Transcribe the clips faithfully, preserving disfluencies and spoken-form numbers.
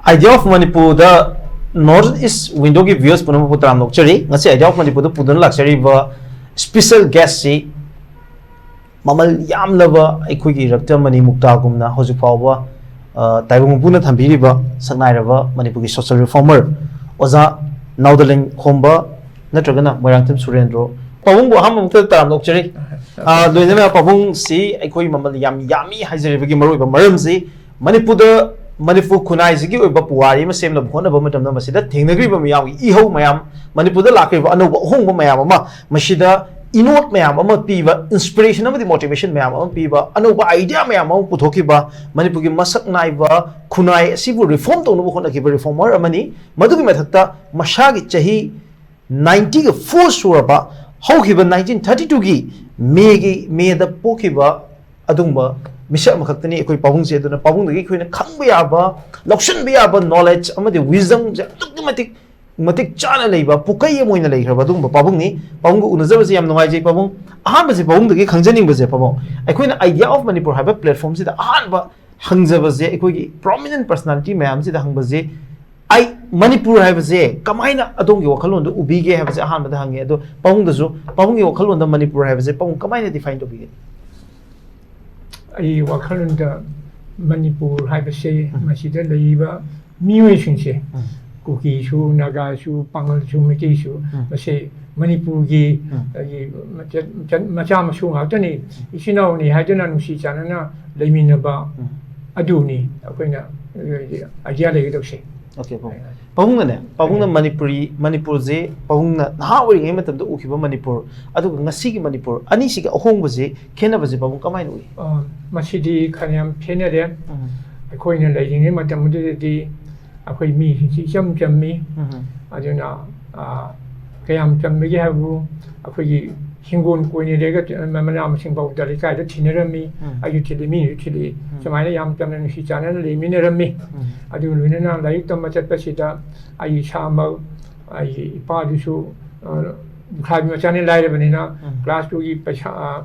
Idea of Manipur-ꯗ North East Window-ꯒꯤ viewers ꯄꯨꯝꯅꯃꯛꯄꯨ ꯇꯔꯥꯝꯅ ꯑꯣꯛꯆꯔꯤ꯫ ꯉꯁꯤ Idea of Manipur-ꯗ ꯄꯨꯗꯨꯅ ꯂꯥꯛꯆꯔꯤꯕ special guest-ꯁꯤ ꯃꯃꯜ ꯌꯥꯝꯂꯕ ꯑꯩꯈꯣꯏꯒꯤ ꯔꯛꯇ ꯃꯅꯤ ꯃꯨꯛꯇꯥꯒꯨꯝꯅ ꯍꯧꯖꯤꯛ ꯐꯥꯎꯕ, ꯑ, ꯇꯥꯏꯕꯪ ꯃꯄꯨꯅ ꯊꯝꯕꯤꯔꯤꯕ ꯁꯛꯅꯥꯏꯔꯕ ꯃꯅꯤꯄꯨꯔꯒꯤ social reformer ꯑꯣꯖꯥ ꯅꯥꯎꯗꯂꯦꯡ ꯈꯣꯝꯕ ꯅꯠꯇ꯭ꯔꯒꯅ ꯃꯣꯏꯔꯥꯡꯊꯦꯝ ꯁꯨꯔꯦꯟꯗ꯭ꯔꯣ꯫ ꯄꯥꯕꯨꯡꯕꯨ ꯑꯍꯥꯟꯕ ꯃꯛꯇꯗ ꯇꯔꯥꯝꯅ ꯑꯣꯛꯆꯔꯤ꯫ ꯑ, ꯂꯣꯏꯅꯅ ꯄꯥꯕꯨꯡꯁꯤ ꯑꯩꯈꯣꯏ ꯃꯃꯜ ꯌꯥꯝ ꯌꯥꯝꯃꯤ ꯍꯥꯏꯖꯔꯤꯕꯒꯤ ꯃꯔꯨꯑꯣꯏꯕ ꯃꯔꯝꯁꯤ ꯃꯅꯤꯄꯨꯔꯗ, ꯃꯅꯤꯄꯨꯔ ꯈꯨꯟꯅꯥꯏꯁꯤꯒꯤ ꯑꯣꯏꯕ ꯄꯨꯋꯥꯔꯤ ꯑꯃ ꯁꯦꯝꯅꯕ ꯍꯣꯠꯅꯕ ꯃꯇꯝꯗ ꯃꯁꯤꯗ ꯊꯦꯡꯅꯈ꯭ꯔꯤꯕ ꯃꯤꯌꯥꯝꯒꯤ ꯏꯍꯧ ꯃꯌꯥꯝ, ꯃꯅꯤꯄꯨꯔꯗ ꯂꯥꯛꯈ꯭ꯔꯤꯕ ꯑꯅꯧꯕ ꯑꯍꯣꯡꯕ ꯃꯌꯥꯝ ꯑꯃ, ꯃꯁꯤꯗ ꯏꯅꯣꯠ ꯃꯌꯥꯝ ꯑꯃ ꯄꯤꯕ, inspiration ꯑꯃꯗꯤ motivation ꯃꯌꯥꯝ ꯑꯃ ꯄꯤꯕ, ꯑꯅꯧꯕ idea ꯃꯌꯥꯝ ꯑꯃ ꯄꯨꯊꯣꯛꯈꯤꯕ, ꯃꯅꯤꯄꯨꯔꯒꯤ ꯃꯁꯛ ꯅꯥꯏꯕ ꯈꯨꯟꯅꯥꯏ ꯑꯁꯤꯕꯨ reform ꯇꯧꯅꯕ ꯍꯣꯠꯅꯈꯤꯕ reformer ꯑꯃꯅꯤ꯫ ꯃꯗꯨꯒꯤ ꯃꯊꯛꯇ ꯃꯁꯥꯒꯤ ꯆꯍꯤ ninety-four ꯁꯨꯔꯕ, ꯍꯧꯈꯤꯕ nineteen thirty-two-ꯒꯤ ꯃꯦꯒꯤ, ꯃꯦꯗ ꯄꯣꯛꯈꯤꯕ ꯑꯗꯨꯒꯨꯝꯕ ꯃꯤꯁꯛ ꯑꯃꯈꯛꯇꯅꯤ ꯑꯩꯈꯣꯏ ꯄꯥꯕꯨꯡꯁꯦ꯫ ꯑꯗꯨꯅ ꯄꯥꯕꯨꯡꯗꯒꯤ ꯑꯩꯈꯣꯏꯅ ꯈꯪꯕ ꯌꯥꯕ, ꯂꯧꯁꯤꯟꯕ ꯌꯥꯕ knowledge ꯑꯃꯗꯤ wisdom-ꯁꯦ ꯑꯗꯨꯛꯀꯤ ꯃꯇꯤꯛ, ꯃꯇꯤꯛ ꯆꯥꯅ ꯂꯩꯕ ꯄꯨꯀꯩ ꯑꯃ ꯑꯣꯏꯅ ꯂꯩꯈ꯭ꯔꯕ ꯑꯗꯨꯒꯨꯝꯕ ꯄꯥꯕꯨꯡꯅꯤ꯫ ꯄꯥꯕꯨꯡꯒ ꯎꯅꯖꯕꯁꯦ ꯌꯥꯝ ꯅꯨꯡꯉꯥꯏꯖꯩ ꯄꯥꯕꯨꯡ꯫ ꯑꯍꯥꯟꯕꯁꯦ ꯄꯥꯕꯨꯡꯗꯒꯤ ꯈꯪꯖꯅꯤꯡꯕꯁꯦ ꯄꯥꯕꯨꯡ, ꯑꯩꯈꯣꯏꯅ Idea of Manipur ꯍꯥꯏꯕ platform-ꯁꯤꯗ ꯑꯍꯥꯟꯕ ꯍꯪꯖꯕꯁꯦ, ꯑꯩꯈꯣꯏꯒꯤ prominent personality ꯃꯌꯥꯝꯁꯤꯗ ꯍꯪꯕꯁꯦ, ꯑꯩ ꯃꯅꯤꯄꯨꯔ ꯍꯥꯏꯕꯁꯦ ꯀꯃꯥꯏꯅ ꯑꯗꯣꯝꯒꯤ ꯋꯥꯈꯜꯂꯣꯟꯗ ꯎꯕꯤꯒꯦ ꯍꯥꯏꯕꯁꯦ ꯑꯍꯥꯟꯕꯗ ꯍꯪꯉꯦ꯫ ꯑꯗꯣ ꯄꯥꯕꯨꯡꯗꯁꯨ, ꯄꯥꯕꯨꯡꯒꯤ ꯋꯥꯈꯜꯂꯣꯟꯗ ꯃꯅꯤꯄꯨꯔ ꯍꯥꯏꯕꯁꯦ ꯄꯥꯕꯨꯡ ꯀꯃꯥꯏꯅ define ꯇꯧꯕꯤꯒꯦ? ꯑꯩꯒꯤ ꯋꯥꯈꯜꯂꯣꯟꯗ ꯃꯅꯤꯄꯨꯔ ꯍꯥꯏꯕꯁꯦ, ꯎꯝ꯫ ꯃꯁꯤꯗ ꯂꯩꯔꯤꯕ ꯃꯤꯑꯣꯏꯁꯤꯡꯁꯦ, ꯎꯝ꯫ ꯀꯨꯀꯤꯁꯨ, ꯅꯥꯒꯥꯁꯨ, ꯄꯥꯉꯜꯁꯨ, ꯃꯩꯇꯩꯁꯨ, ꯎꯝ꯫ ꯃꯁꯦ ꯃꯅꯤꯄꯨꯔꯒꯤ ꯎꯝ꯫ ꯑꯩꯒꯤ ꯃꯆꯟ-, ꯃꯆꯟ-, ꯃꯆꯥ ꯃꯁꯨ ꯉꯥꯛꯇꯅꯤ, ꯏꯆꯤꯟ ꯏꯅꯥꯎꯅꯤ ꯍꯥꯏꯗꯨꯅ ꯅꯨꯡꯁꯤ ꯆꯥꯟꯅꯅ ꯂꯩꯃꯤꯟꯅꯕ ꯎꯝ꯫ ꯑꯗꯨꯅꯤ ꯑꯩꯈꯣꯏꯅ idea ꯂꯩꯒꯗꯧꯁꯦ꯫ Okay, ꯄꯥꯕꯨꯡ꯫ ꯄꯥꯕꯨꯡꯅꯅꯦ, ꯄꯥꯕꯨꯡꯅ ꯃꯅꯤꯄꯨꯔꯤ, ꯃꯅꯤꯄꯨꯔꯁꯦ ꯄꯥꯕꯨꯡꯅ ꯅꯍꯥ ꯑꯣꯏꯔꯤꯉꯩ ꯃꯇꯝꯗ ꯎꯈꯤꯕ ꯃꯅꯤꯄꯨꯔ, ꯑꯗꯨꯒ ꯉꯁꯤꯒꯤ ꯃꯅꯤꯄꯨꯔ ꯑꯅꯤꯁꯤꯒꯤ ꯑꯍꯣꯡꯕꯁꯦ, ꯈꯦꯠꯅꯕꯁꯦ ꯄꯥꯕꯨꯡ ꯀꯃꯥꯏꯅ ꯎꯏ? ꯑ, ꯃꯁꯤꯗꯤ ꯈꯔ ꯌꯥꯝ ꯈꯦꯠꯅꯔꯦ꯫ ꯎꯝ꯫ ꯑꯩꯈꯣꯏꯅ ꯂꯩꯔꯤꯉꯩ ꯃꯇꯝꯗꯨꯗꯗꯤ ꯑꯩꯈꯣꯏ ꯃꯤꯁꯤꯡꯁꯤ ꯏꯆꯝ ꯆꯝꯃꯤ꯫ ꯎꯝ꯫ ꯑꯗꯨꯅ, ꯑ, ꯀꯌꯥꯝ ꯆꯝꯕꯒꯦ ꯍꯥꯏꯕꯕꯨ, ꯑꯩꯈꯣꯏꯒꯤ ꯍꯤꯡꯒꯣꯜ ꯀꯣꯏꯅꯔꯒ ꯃꯅꯥ ꯃꯁꯤꯡ ꯐꯥꯎꯗ ꯂꯩꯀꯥꯏꯗ ꯊꯤꯅꯔꯝꯃꯤ꯫ ꯎꯝ꯫ ꯑꯩꯁꯨ ꯊꯤꯜꯂꯤ, ꯃꯤꯅꯁꯨ ꯊꯤꯜꯂꯤ꯫ ꯎꯝ꯫ ꯁꯨꯃꯥꯏꯅ ꯌꯥꯝ ꯆꯝꯅ ꯅꯨꯡꯁꯤ ꯆꯥꯟꯅꯅ ꯂꯩꯃꯤꯟꯅꯔꯝꯃꯤ꯫ ꯎꯝ꯫ ꯑꯗꯨꯒ ꯂꯣꯏꯅꯅ ꯂꯥꯏꯔꯤꯛ ꯇꯝꯕ ꯆꯠꯄꯁꯤꯗ ꯑꯩ ꯏꯁꯥꯃꯛ, ꯑꯩꯒꯤ ꯏꯄꯥꯗꯨꯁꯨ, ꯑ, ꯂꯨꯈ꯭ꯔꯥꯕꯤ ꯃꯆꯥꯅꯤ, ꯂꯥꯏꯔꯕꯅꯤꯅ ꯎꯝ꯫ class two-ꯒꯤ ꯄꯩꯁꯥ, ꯑ,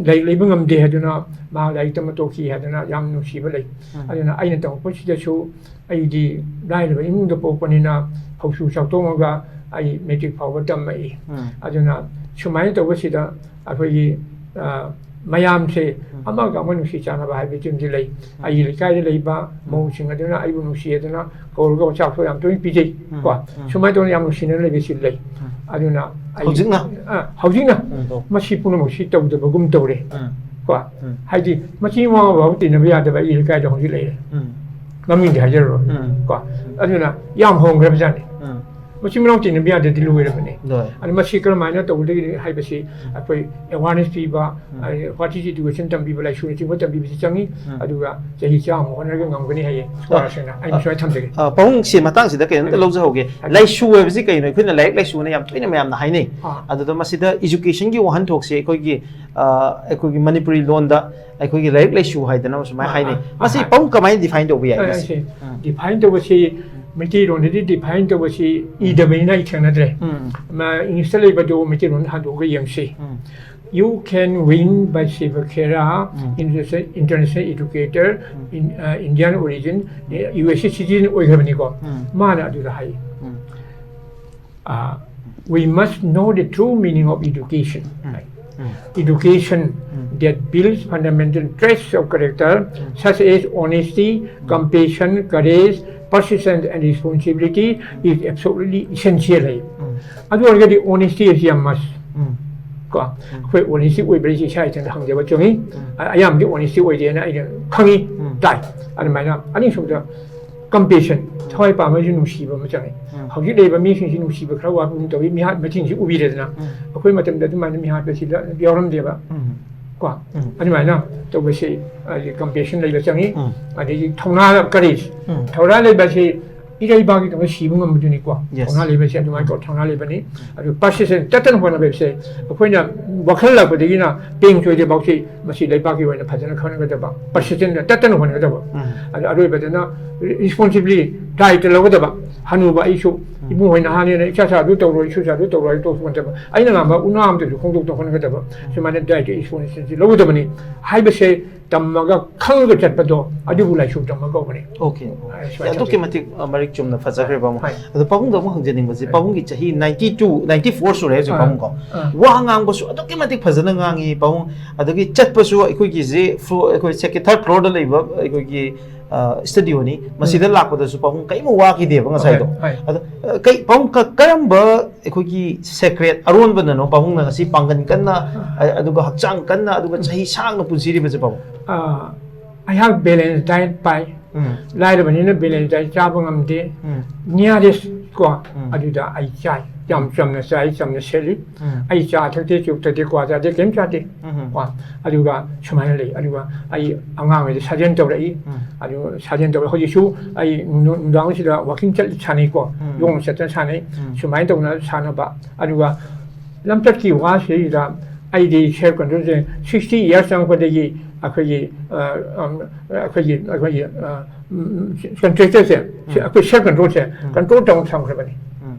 ꯂꯥꯏꯔꯤꯛ ꯂꯩꯕ ꯉꯝꯗꯦ ꯍꯥꯏꯗꯨꯅ ꯃꯍꯥꯛ ꯂꯥꯏꯔꯤꯛ ꯇꯝꯕ ꯇꯣꯛꯈꯤ ꯍꯥꯏꯗꯅ ꯌꯥꯝ ꯅꯨꯡꯁꯤꯕ ꯂꯩ꯫ ꯎꯝ꯫ ꯑꯗꯨꯅ ꯑꯩꯅ ꯇꯝꯃꯛꯄꯁꯤꯗꯁꯨ ꯑꯩꯗꯤ ꯂꯥꯏꯔꯕ ꯏꯃꯨꯡꯗ ꯄꯣꯛꯄꯅꯤꯅ ꯐꯧꯁꯨ ꯆꯥꯎꯊꯣꯛꯑꯒ ꯑꯩ ꯃꯦꯇ꯭ꯔꯤꯛ ꯐꯥꯎꯕ ꯇꯝꯃꯛꯏ꯫ ꯎꯝ꯫ ꯑꯗꯨꯅ ꯁꯨꯃꯥꯏꯅ ꯇꯧꯕꯁꯤꯗ ꯑꯩꯈꯣꯏꯒꯤ, ꯑ, ꯃꯌꯥꯝꯁꯦ ꯎꯝ꯫ ꯑꯃꯒ ꯑꯃꯒ ꯅꯨꯡꯁꯤ ꯆꯥꯟꯅꯕ ꯍꯥꯏꯕꯗꯨꯃꯗꯤ ꯂꯩ꯫ ꯎꯝ꯫ ꯑꯩꯒꯤ ꯂꯩꯀꯥꯏꯗ ꯂꯩꯕ ꯎꯝ꯫ ꯃꯧꯁꯤꯡ ꯑꯗꯨꯅ ꯑꯩꯕꯨ ꯅꯨꯡꯁꯤ ꯑꯗꯨꯅ ꯀꯧꯔꯒ ꯆꯥꯛꯁꯨ ꯌꯥꯝ ꯇꯣꯏꯅ ꯄꯤꯖꯩ꯫ ꯎꯝ꯫ ꯀꯣ? ꯎꯝ꯫ ꯁꯨꯃꯥꯏꯅ ꯇꯧꯗꯅ ꯌꯥꯝ ꯅꯨꯡꯁꯤꯅꯅ ꯂꯩꯕꯁꯤ ꯂꯩ꯫ ꯎꯝ꯫ ꯑꯗꯨꯅ ꯑꯩ ꯍꯧꯖꯤꯛꯅ? ꯑ, ꯍꯧꯖꯤꯛꯅ ꯎꯝ꯫ ꯃꯁꯤ ꯄꯨꯝꯅꯃꯛꯁꯤ ꯇꯧꯗꯕꯒꯨꯝ ꯇꯧꯔꯦ꯫ ꯎꯝ꯫ ꯀꯣ? ꯎꯝ꯫ ꯍꯥꯏꯗꯤ ꯃꯆꯤꯟ ꯃꯅꯥꯎ ꯐꯥꯎ ꯇꯤꯟꯅꯕ ꯌꯥꯗꯕ ꯑꯩꯒꯤ ꯂꯩꯀꯥꯏꯗ ꯍꯧꯖꯤꯛ ꯂꯩꯔꯦ꯫ ꯎꯝ꯫ ꯃꯃꯤꯡꯗꯤ ꯍꯥꯏꯖꯔꯔꯣꯏ꯫ ꯎꯝ꯫ ꯀꯣ? ꯎꯝ꯫ ꯑꯗꯨꯅ ꯌꯥꯝ ꯍꯣꯡꯈ꯭ꯔꯕꯖꯥꯠꯅꯤ꯫ ꯎꯝ꯫ ꯃꯆꯤꯟ ꯃꯅꯥꯎ ꯇꯤꯟꯅꯕ ꯌꯥꯗ꯭ꯔꯗꯤ ꯂꯣꯏꯔꯕꯅꯤ꯫ ꯂꯣꯏ꯫ ꯑꯗꯨ ꯃꯁꯤ ꯀꯔꯝꯍꯥꯏꯅ ꯇꯧꯒꯗꯒꯦ ꯍꯥꯏꯕꯁꯤ ꯑꯩꯈꯣꯏ awareness ꯄꯤꯕ, ꯎꯝ꯫ ꯑ, what is education ꯇꯝꯕꯤꯕ, ꯂꯥꯏꯁꯨꯅꯆꯤꯡꯕ ꯇꯝꯕꯤꯕꯁꯤ ꯆꯪꯉꯤ꯫ ꯎꯝ꯫ ꯑꯗꯨꯒ ꯆꯍꯤ ꯆꯥꯝꯃ ꯍꯣꯠꯅꯔꯒ ꯉꯝꯒꯅꯤ ꯍꯥꯏꯌꯦ ꯑ, ꯁ꯭ꯀꯣꯂꯔꯁꯤꯡꯅ꯫ ꯑꯩ ꯑ, ꯁꯨꯃꯥꯏꯅ ꯊꯝꯖꯒꯦ꯫ ꯑ, ꯄꯥꯕꯨꯡ, ꯁꯤ ꯃꯇꯥꯡꯁꯤꯗ ꯀꯩꯅꯣꯝꯇ ꯍꯥꯏꯕꯤꯌꯨ꯫ ꯂꯧꯖꯍꯧꯒꯦ꯫ ꯍꯥꯏꯕꯤꯌꯨ꯫ ꯂꯥꯏꯁꯨ ꯍꯥꯏꯕꯁꯤ ꯀꯩꯅꯣ? ꯑꯩꯈꯣꯏꯅ ꯂꯥꯏꯔꯤꯛ ꯂꯥꯏꯁꯨꯅ ꯌꯥꯝ ꯇꯣꯏꯅ ꯃꯌꯥꯝꯅ ꯍꯥꯏꯅꯩ꯫ ꯑꯥ꯫ ꯑꯗꯨꯗ ꯃꯁꯤꯗ educationꯒꯤ ꯋꯥꯍꯟꯊꯣꯛꯁꯦ ꯑꯩꯈꯣꯏꯒꯤ, ꯑ, ꯑꯩꯈꯣꯏꯒꯤ ꯃꯅꯤꯄꯨꯔꯤ ꯂꯣꯟꯗ ꯑꯩꯈꯣꯏꯒꯤ ꯂꯥꯏꯔꯤꯛ ꯂꯥꯏꯁꯨ ꯍꯥꯏꯗꯅ ꯁꯨꯃꯥꯏꯅ ꯑꯥ, ꯍꯥꯏꯅꯩ꯫ ꯑꯥ, ꯃꯁꯤ ꯑꯥ, ꯄꯥꯕꯨꯡ ꯀꯃꯥꯏꯅ define ꯇꯧꯕ ꯌꯥꯏ ꯑ, ꯃꯁꯤ? ꯑꯩꯁꯦ ꯎꯝ꯫ Define ꯇꯧꯕꯁꯤ, ꯃꯩꯇꯩꯂꯣꯟꯗꯗꯤ define ꯇꯧꯕꯁꯤ ꯏꯗꯕꯅꯤꯅ ꯑꯩ ꯊꯦꯡꯅꯗ꯭ꯔꯦ꯫ ꯎꯝ꯫ ꯃ-, Englishꯇ ꯂꯩꯕꯗꯨ ꯃꯩꯇꯩꯂꯣꯟꯗ ꯍꯟꯗꯣꯛꯑꯒ ꯌꯦꯡꯁꯤ꯫ ꯎꯝ꯫ You can win by Shiva Khera, um. International, international educator, um. In, uh, Indian origin, um. U S A citizen ꯑꯣꯏꯈ꯭ꯔꯕꯅꯤꯀꯣ꯫ ꯎꯝ꯫ ꯃꯥꯅ ꯑꯗꯨꯗ ꯍꯥꯏ꯫ ꯎꯝ꯫ Uh, we must know the true meaning of education. Um. Um. Education um. That builds fundamental traits of character, um. Such as honesty, um. Compassion, courage, persistence and responsibility is absolutely essential ꯍꯥꯏ꯫ ꯎꯝ꯫ ꯑꯗꯨ ꯑꯣꯏꯔꯒꯗꯤ honesty ꯑꯁꯤ ꯌꯥꯝ must꯫ ꯎꯝ꯫ ꯀꯣ? ꯎꯝ꯫ ꯑꯩꯈꯣꯏ honesty ꯑꯣꯏꯕ꯭ꯔꯥ ꯍꯥꯏꯁꯤ ꯏꯁꯥ ꯏꯊꯟꯇ ꯍꯪꯖꯕ ꯆꯪꯉꯤ꯫ ꯎꯝ꯫ ꯑ-, ꯑꯌꯥꯝꯕꯗꯤ honesty ꯑꯣꯏꯗꯦꯅ ꯑꯩꯅ ꯈꯪꯉꯤ, ꯎꯝ꯫ ꯇꯥꯏ꯫ ꯑꯗꯨꯃꯥꯏꯅ ꯑꯅꯤꯁꯨꯕꯗ compassion, ꯎꯝ꯫ ꯊꯋꯥꯏ ꯄꯥꯟꯕ ꯑꯃꯁꯨ ꯅꯨꯡꯁꯤꯕ ꯑꯃ ꯆꯪꯉꯤ꯫ ꯎꯝ꯫ ꯍꯧꯖꯤꯛ ꯂꯩꯔꯤꯕ ꯃꯤꯁꯤꯡꯁꯤ ꯅꯨꯡꯁꯤꯕ ꯈꯔ ꯋꯥꯠꯄꯒꯨꯝ ꯇꯧꯏ, ꯃꯤꯍꯥꯠ ꯃꯁꯤꯡꯁꯤ ꯎꯕꯤꯔꯦꯗꯅ꯫ ꯎꯝ꯫ ꯑꯩꯈꯣꯏ ꯃꯇꯝꯗ ꯑꯗꯨꯃꯥꯏꯅ ꯃꯤꯍꯥꯠꯄꯁꯤ ꯂ-, ꯌꯥꯎꯔꯝꯗꯦꯕ꯫ ꯎꯝ꯫ ꯀꯣ? ꯎꯝ꯫ ꯑꯗꯨꯃꯥꯏꯅ ꯇꯧꯕꯁꯤ, ꯑ, compassion ꯂꯩꯕ ꯆꯪꯉꯤ꯫ ꯎꯝ꯫ ꯑꯗꯒꯤ ꯊꯧꯅꯥ, courage꯫ ꯎꯝ꯫ ꯊꯧꯅꯥ ꯂꯩꯕꯁꯤ ꯏꯔꯩꯕꯥꯛꯀꯤꯗꯃꯛ ꯁꯤꯕ ꯉꯝꯕꯗꯨꯅꯤꯀꯣ꯫ Yes꯫ ꯊꯧꯅꯥ ꯂꯩꯕꯁꯦ ꯑꯗꯨꯃꯥꯏꯅ ꯇꯧ-, ꯊꯧꯅꯥ ꯂꯩꯕꯅꯤ꯫ ꯑꯗꯨ persistence, ꯇꯠꯇꯅ ꯍꯣꯠꯅꯕ ꯍꯥꯏꯕꯁꯦ ꯑꯩꯈꯣꯏꯅ ꯋꯥꯈꯜ ꯂꯥꯛꯄꯗꯒꯤꯅ ꯄꯦꯡ ꯆꯣꯏꯗ꯭ꯔꯤꯐꯥꯎꯁꯤ ꯃꯁꯤ ꯂꯩꯕꯥꯛꯀꯤ ꯑꯣꯏꯅ ꯐꯖꯅ ꯈꯟꯒꯗꯕ, persistence ꯇꯠꯇꯅ ꯍꯣꯠꯅꯒꯗꯕ꯫ ꯎꯝ꯫ ꯑꯗꯨ ꯑꯔꯣꯏꯕꯗꯅ responsibility, ꯗꯥꯏꯇ ꯂꯧꯒꯗꯕ꯫ ꯍꯅꯨꯕ ꯑꯩꯁꯨ ꯏꯕꯨꯡ ꯍꯣꯏ ꯅꯍꯥꯅꯦꯅ ꯏꯆꯥ ꯆꯥ ꯑꯗꯨ ꯇꯧꯔꯣꯏ, ꯏꯁꯨ ꯆꯥ ꯑꯗꯨ ꯇꯧꯔꯣꯏ ꯍꯥꯏꯕ ꯇꯣꯛꯄ ꯅꯠꯇꯕ, ꯑꯩꯅ ꯉꯥꯡꯕ ꯎꯅꯥ ꯑꯃꯗꯁꯨ ꯈꯣꯡꯗꯣꯛꯇ ꯍꯣꯠꯅꯒꯗꯕ, ꯁꯨꯃꯥꯏꯅ diet responsibility ꯂꯧꯒꯗꯕꯅꯤ ꯍꯥꯏꯕꯁꯦ ꯇꯝꯃꯒ ꯈꯪꯉꯒ ꯆꯠꯄꯗꯣ ꯑꯗꯨꯕꯨ ꯂꯥꯏꯁꯨ ꯇꯝꯕ ꯀꯧꯕꯅꯤ꯫ ꯑꯣꯀꯦ꯫ ꯑ, ꯁꯨꯃꯥꯏꯅ ꯑꯗꯨꯛꯀꯤ ꯇꯧꯖꯩ꯫ ꯃꯇꯤꯛ ꯑ, ꯃꯔꯤꯛ ꯆꯨꯝꯅ ꯐꯖꯈ꯭ꯔꯦ ꯄꯥꯕꯨꯡ꯫ ꯍꯣꯏ꯫ ꯑꯗꯣ ꯄꯥꯕꯨꯡꯗ ꯑꯃꯨꯛ ꯍꯪꯖꯅꯤꯡꯕꯁꯦ, ꯄꯥꯕꯨꯡꯒꯤ ꯆꯍꯤ ninety two, ninety four ꯁꯨꯔꯦ ꯍꯧꯖꯤꯛ ꯑꯥ, ꯄꯥꯕꯨꯡ ꯀꯣ꯫ ꯑꯥ꯫ ꯋꯥ ꯉꯥꯡꯕꯁꯨ ꯑꯗꯨꯛꯀꯤ ꯃꯇꯤꯛ ꯐꯖꯅ ꯉꯥꯡꯉꯤ ꯄꯥꯕꯨꯡ꯫ ꯑꯗꯒꯤ ꯆꯠꯄꯁꯨ ꯑꯩꯈꯣꯏꯒꯤꯁꯦ floor, ꯑꯩꯈꯣꯏ second, third floorꯗ ꯂꯩꯕ ꯑꯩꯈꯣꯏꯒꯤ, ꯑ, studioꯅꯤ꯫ ꯃꯁꯤꯗ ꯂꯥꯛꯄꯗꯁꯨ ꯄꯥꯕꯨꯡ ꯀꯔꯤꯝ ꯋꯥꯈꯤꯗꯦꯕ ꯉꯁꯥꯏꯗꯣ꯫ ꯍꯣꯏ, ꯍꯣꯏ꯫ ꯑꯗꯣ, ꯑ, ꯀꯩ, ꯄꯥꯕꯨꯡ ꯀ-, ꯀꯔꯝꯕ ꯑꯩꯈꯣꯏꯒꯤ secret ꯑꯔꯣꯟꯕꯅꯅꯣ ꯄꯥꯕꯨꯡꯅ ꯉꯁꯤ ꯄꯥꯡꯒꯟ ꯀꯟꯅ, ꯑ, ꯑꯗꯨꯒ ꯍꯛꯆꯥꯡ ꯀꯟꯅ, ꯑꯗꯨꯒ ꯆꯍꯤ ꯁꯥꯡꯅ ꯄꯨꯟꯁꯤꯔꯤꯕꯁꯦ ꯄꯥꯕꯨꯡ? ꯑ, ꯑꯩꯍꯥꯛ balance diet ꯄꯥꯏ꯫ ꯎꯝ꯫ ꯂꯥꯏꯔꯕꯅꯤꯅ balance diet ꯆꯥꯕ ꯉꯝꯗꯦ꯫ ꯎꯝ꯫ Nearest ꯀꯣ, ꯎꯝ꯫ ꯑꯗꯨꯗ ꯑꯩ ꯆꯥꯏ꯫ ꯌꯥꯝ ꯆꯝꯅ ꯆꯥꯏ, ꯆꯝꯅ ꯁꯦꯠꯂꯤ꯫ ꯎꯝ꯫ ꯑꯩ ꯆꯥ ꯊꯛꯇꯦ, ꯆꯨꯔꯨꯞ ꯊꯛꯇꯦ, ꯀ꯭ꯋꯥ ꯆꯥꯗꯦ, ꯀꯔꯤꯝ ꯆꯥꯗꯦ꯫ ꯎꯝ꯫ ꯀꯣ, ꯑꯗꯨꯒ ꯁꯨꯃꯥꯏꯅ ꯂꯩ꯫ ꯑꯗꯨꯒ ꯑꯩ ꯑꯉꯥꯡꯉꯩꯗ ꯁꯥꯖꯦꯜ ꯇꯧꯔꯛꯏ꯫ ꯎꯝ꯫ ꯑꯗꯨ ꯁꯥꯖꯦꯜ ꯇꯧꯔꯛꯏ꯫ ꯍꯧꯖꯤꯛꯁꯨ ꯑꯩ ꯅꯨ-, ꯅꯨꯡꯗꯥꯡꯁꯤꯗ walking ꯆꯠ ꯁꯥꯟꯅꯩꯀꯣ꯫ ꯎꯝ꯫ ꯌꯣꯡ ꯆꯠꯇꯅ ꯁꯥꯟꯅꯩ꯫ ꯎꯝ꯫ ꯁꯨꯃꯥꯏꯅ ꯇꯧꯅ ꯁꯥꯟꯅꯕ꯫ ꯑꯗꯨꯒ ꯂꯝꯆꯠꯀꯤ ꯋꯥꯁꯤꯗꯩꯗ ꯑꯩꯗꯤ self controlꯁꯦ sixty years ꯆꯪꯉꯛꯄꯗꯒꯤ ꯑꯩꯈꯣꯏꯒꯤ, ꯑ, ꯑꯝ, ꯑꯩꯈꯣꯏꯒꯤ, ꯑꯩꯈꯣꯏꯒꯤ, ꯑ, ꯎꯝ, contractorꯁꯦ, ꯁꯤ ꯑꯩꯈꯣꯏ self controlꯁꯦ control ꯇꯧꯔ ꯊꯝꯈ꯭ꯔꯕꯅꯤ꯫ ꯎꯝ꯫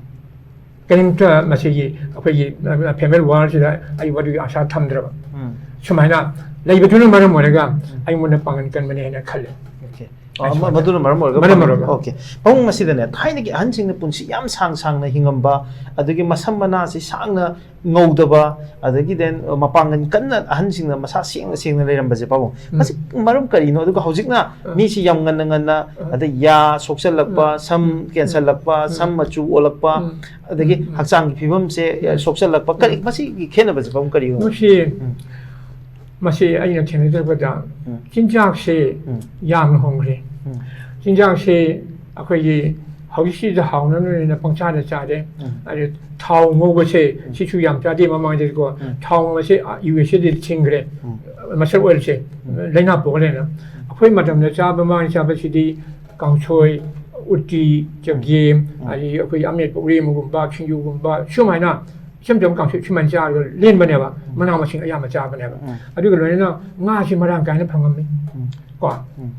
ꯀꯔꯤꯝꯇ ꯃꯁꯤꯒꯤ ꯑꯩꯈꯣꯏꯒꯤ, ꯑ, family worldꯁꯤꯗ ꯑꯩ ꯃꯗꯨꯒꯤ ꯑꯁꯥ ꯊꯝꯗ꯭ꯔꯕ꯫ ꯎꯝ꯫ ꯁꯨꯃꯥꯏꯅ ꯂꯩꯕꯗꯨꯅ ꯃꯔꯝ ꯑꯣꯏꯔꯒ ꯑꯩꯉꯣꯟꯗ ꯄꯥꯡꯒꯜ ꯀꯟꯕꯅꯤ ꯍꯥꯏꯅ ꯈꯜꯂꯦ꯫ ꯑꯣꯀꯦ꯫ ꯑ, ꯃ-, ꯃꯗꯨꯅ ꯃꯔꯝ ꯑꯣꯏꯔꯒ ꯃꯔꯝ ꯑꯣꯏꯔꯒ꯫ ꯑꯣꯀꯦ꯫ ꯄꯥꯕꯨꯡ, ꯃꯁꯤꯗꯅꯦ, ꯊꯥꯏꯅꯒꯤ ꯑꯍꯟꯁꯤꯡꯅ ꯄꯨꯟꯁꯤ ꯌꯥꯝ ꯁꯥꯡ ꯁꯥꯡꯅ ꯍꯤꯡꯉꯝꯕ, ꯑꯗꯒꯤ ꯃꯁꯝ ꯃꯅꯥꯁꯤ ꯁꯥꯡꯅ ꯉꯧꯗꯕ, ꯑꯗꯒꯤ then, ꯑ, ꯃꯄꯥꯡꯒꯜ ꯀꯟꯅ ꯑꯍꯟꯁꯤꯡꯅ ꯃꯁꯥ ꯁꯦꯡꯅ ꯁꯦꯡꯅ ꯂꯩꯔꯝꯕꯁꯦ ꯄꯥꯕꯨꯡ꯫ ꯎꯝ꯫ ꯃꯁꯤ ꯃꯔꯝ ꯀꯔꯤꯅꯣ? ꯑꯗꯨꯒ ꯍꯧꯖꯤꯛꯅ ꯎꯝ꯫ ꯃꯤꯁꯤ ꯌꯥꯝ ꯉꯟꯅ ꯉꯟꯅ, ꯎꯝ꯫ ꯑꯗꯩ ꯌꯥ ꯁꯣꯛꯆꯜꯂꯛꯄ, ꯎꯝ꯫ ꯁꯝ ꯎꯝ꯫ ꯀꯦꯟꯁꯜꯂꯛꯄ, ꯎꯝ꯫ ꯁꯝ ꯃꯆꯨ ꯑꯣꯜꯂꯛꯄ, ꯎꯝ꯫ ꯑꯗꯒꯤ ꯎꯝ꯫ ꯍꯛꯆꯥꯡꯒꯤ ꯐꯤꯕꯝꯁꯦ, ꯑ, ꯁꯣꯛꯆꯜꯂꯛꯄ, ꯀꯔꯤ, ꯃꯁꯤꯒꯤ ꯈꯦꯠꯅꯕꯁꯦ ꯄꯥꯕꯨꯡ ꯀꯔꯤ ꯑꯣꯏꯅ? ꯃꯁꯤ, ꯎꯝ꯫ ꯃꯁꯤ ꯑꯩꯅ ꯊꯦꯡꯅꯖꯔꯛꯄꯗ ꯎꯝ꯫ ꯆꯤꯟꯖꯥꯛꯁꯦ ꯎꯝ꯫ ꯌꯥꯝꯅ ꯍꯣꯡꯈ꯭ꯔꯦ꯫ ꯎꯝ꯫ ꯆꯤꯟꯖꯥꯛꯁꯦ ꯑꯩꯈꯣꯏꯒꯤ ꯍꯧꯖꯤꯛꯁꯤꯗ ꯍꯥꯎꯅꯅꯕꯅ ꯄꯪꯆꯥꯗ ꯆꯥꯔꯦ꯫ ꯎꯝ꯫ ꯑꯗꯩ ꯊꯥꯎ ꯉꯧꯕꯁꯦ ꯁꯤꯁꯨ ꯌꯥꯝ ꯆꯥꯗꯦ ꯃꯃꯥꯡꯗꯗꯤꯀꯣ꯫ ꯎꯝ꯫ ꯊꯥꯎ ꯉꯧꯕꯁꯦ, ꯑ, USAꯗꯗꯤ ꯊꯤꯡꯈ꯭ꯔꯦ꯫ ꯎꯝ꯫ Mustard oilꯁꯦ ꯂꯥꯏꯅꯥ ꯄꯣꯛꯍꯜꯂꯦꯅ꯫ ꯑꯩꯈꯣꯏ ꯃꯇꯝꯗ ꯆꯥꯕ, ꯃꯃꯥꯡ ꯆꯥꯕꯁꯤꯗꯤ ꯀꯥꯡꯁꯣꯏ, ꯎꯇꯤ, ꯆꯒꯦꯝ, ꯑꯗꯒꯤ ꯑꯩꯈꯣꯏꯒꯤ ꯑꯃꯦꯠꯄ ꯎꯔꯦꯝꯕꯒꯨꯝꯕ, ꯁꯤꯡꯖꯨꯒꯨꯝꯕ, ꯁꯨꯃꯥꯏꯅ ꯏꯆꯝ ꯆꯝꯕ ꯀꯥꯡꯁꯣꯏ ꯁꯨꯃꯥꯏꯅ ꯆꯥꯔꯒ ꯂꯦꯟꯕꯅꯦꯕ꯫ ꯃꯅꯥ ꯃꯁꯤꯡ ꯑꯌꯥꯝꯕ ꯆꯥꯕꯅꯦꯕ꯫ ꯎꯝ꯫ ꯑꯗꯨꯒ ꯂꯣꯏꯅꯅ ꯉꯥꯁꯤ ꯃꯔꯥꯡ ꯀꯥꯏꯅ ꯐꯪꯉꯝꯃꯤ꯫ ꯎꯝ꯫ ꯀꯣ꯫ ꯎꯝ꯫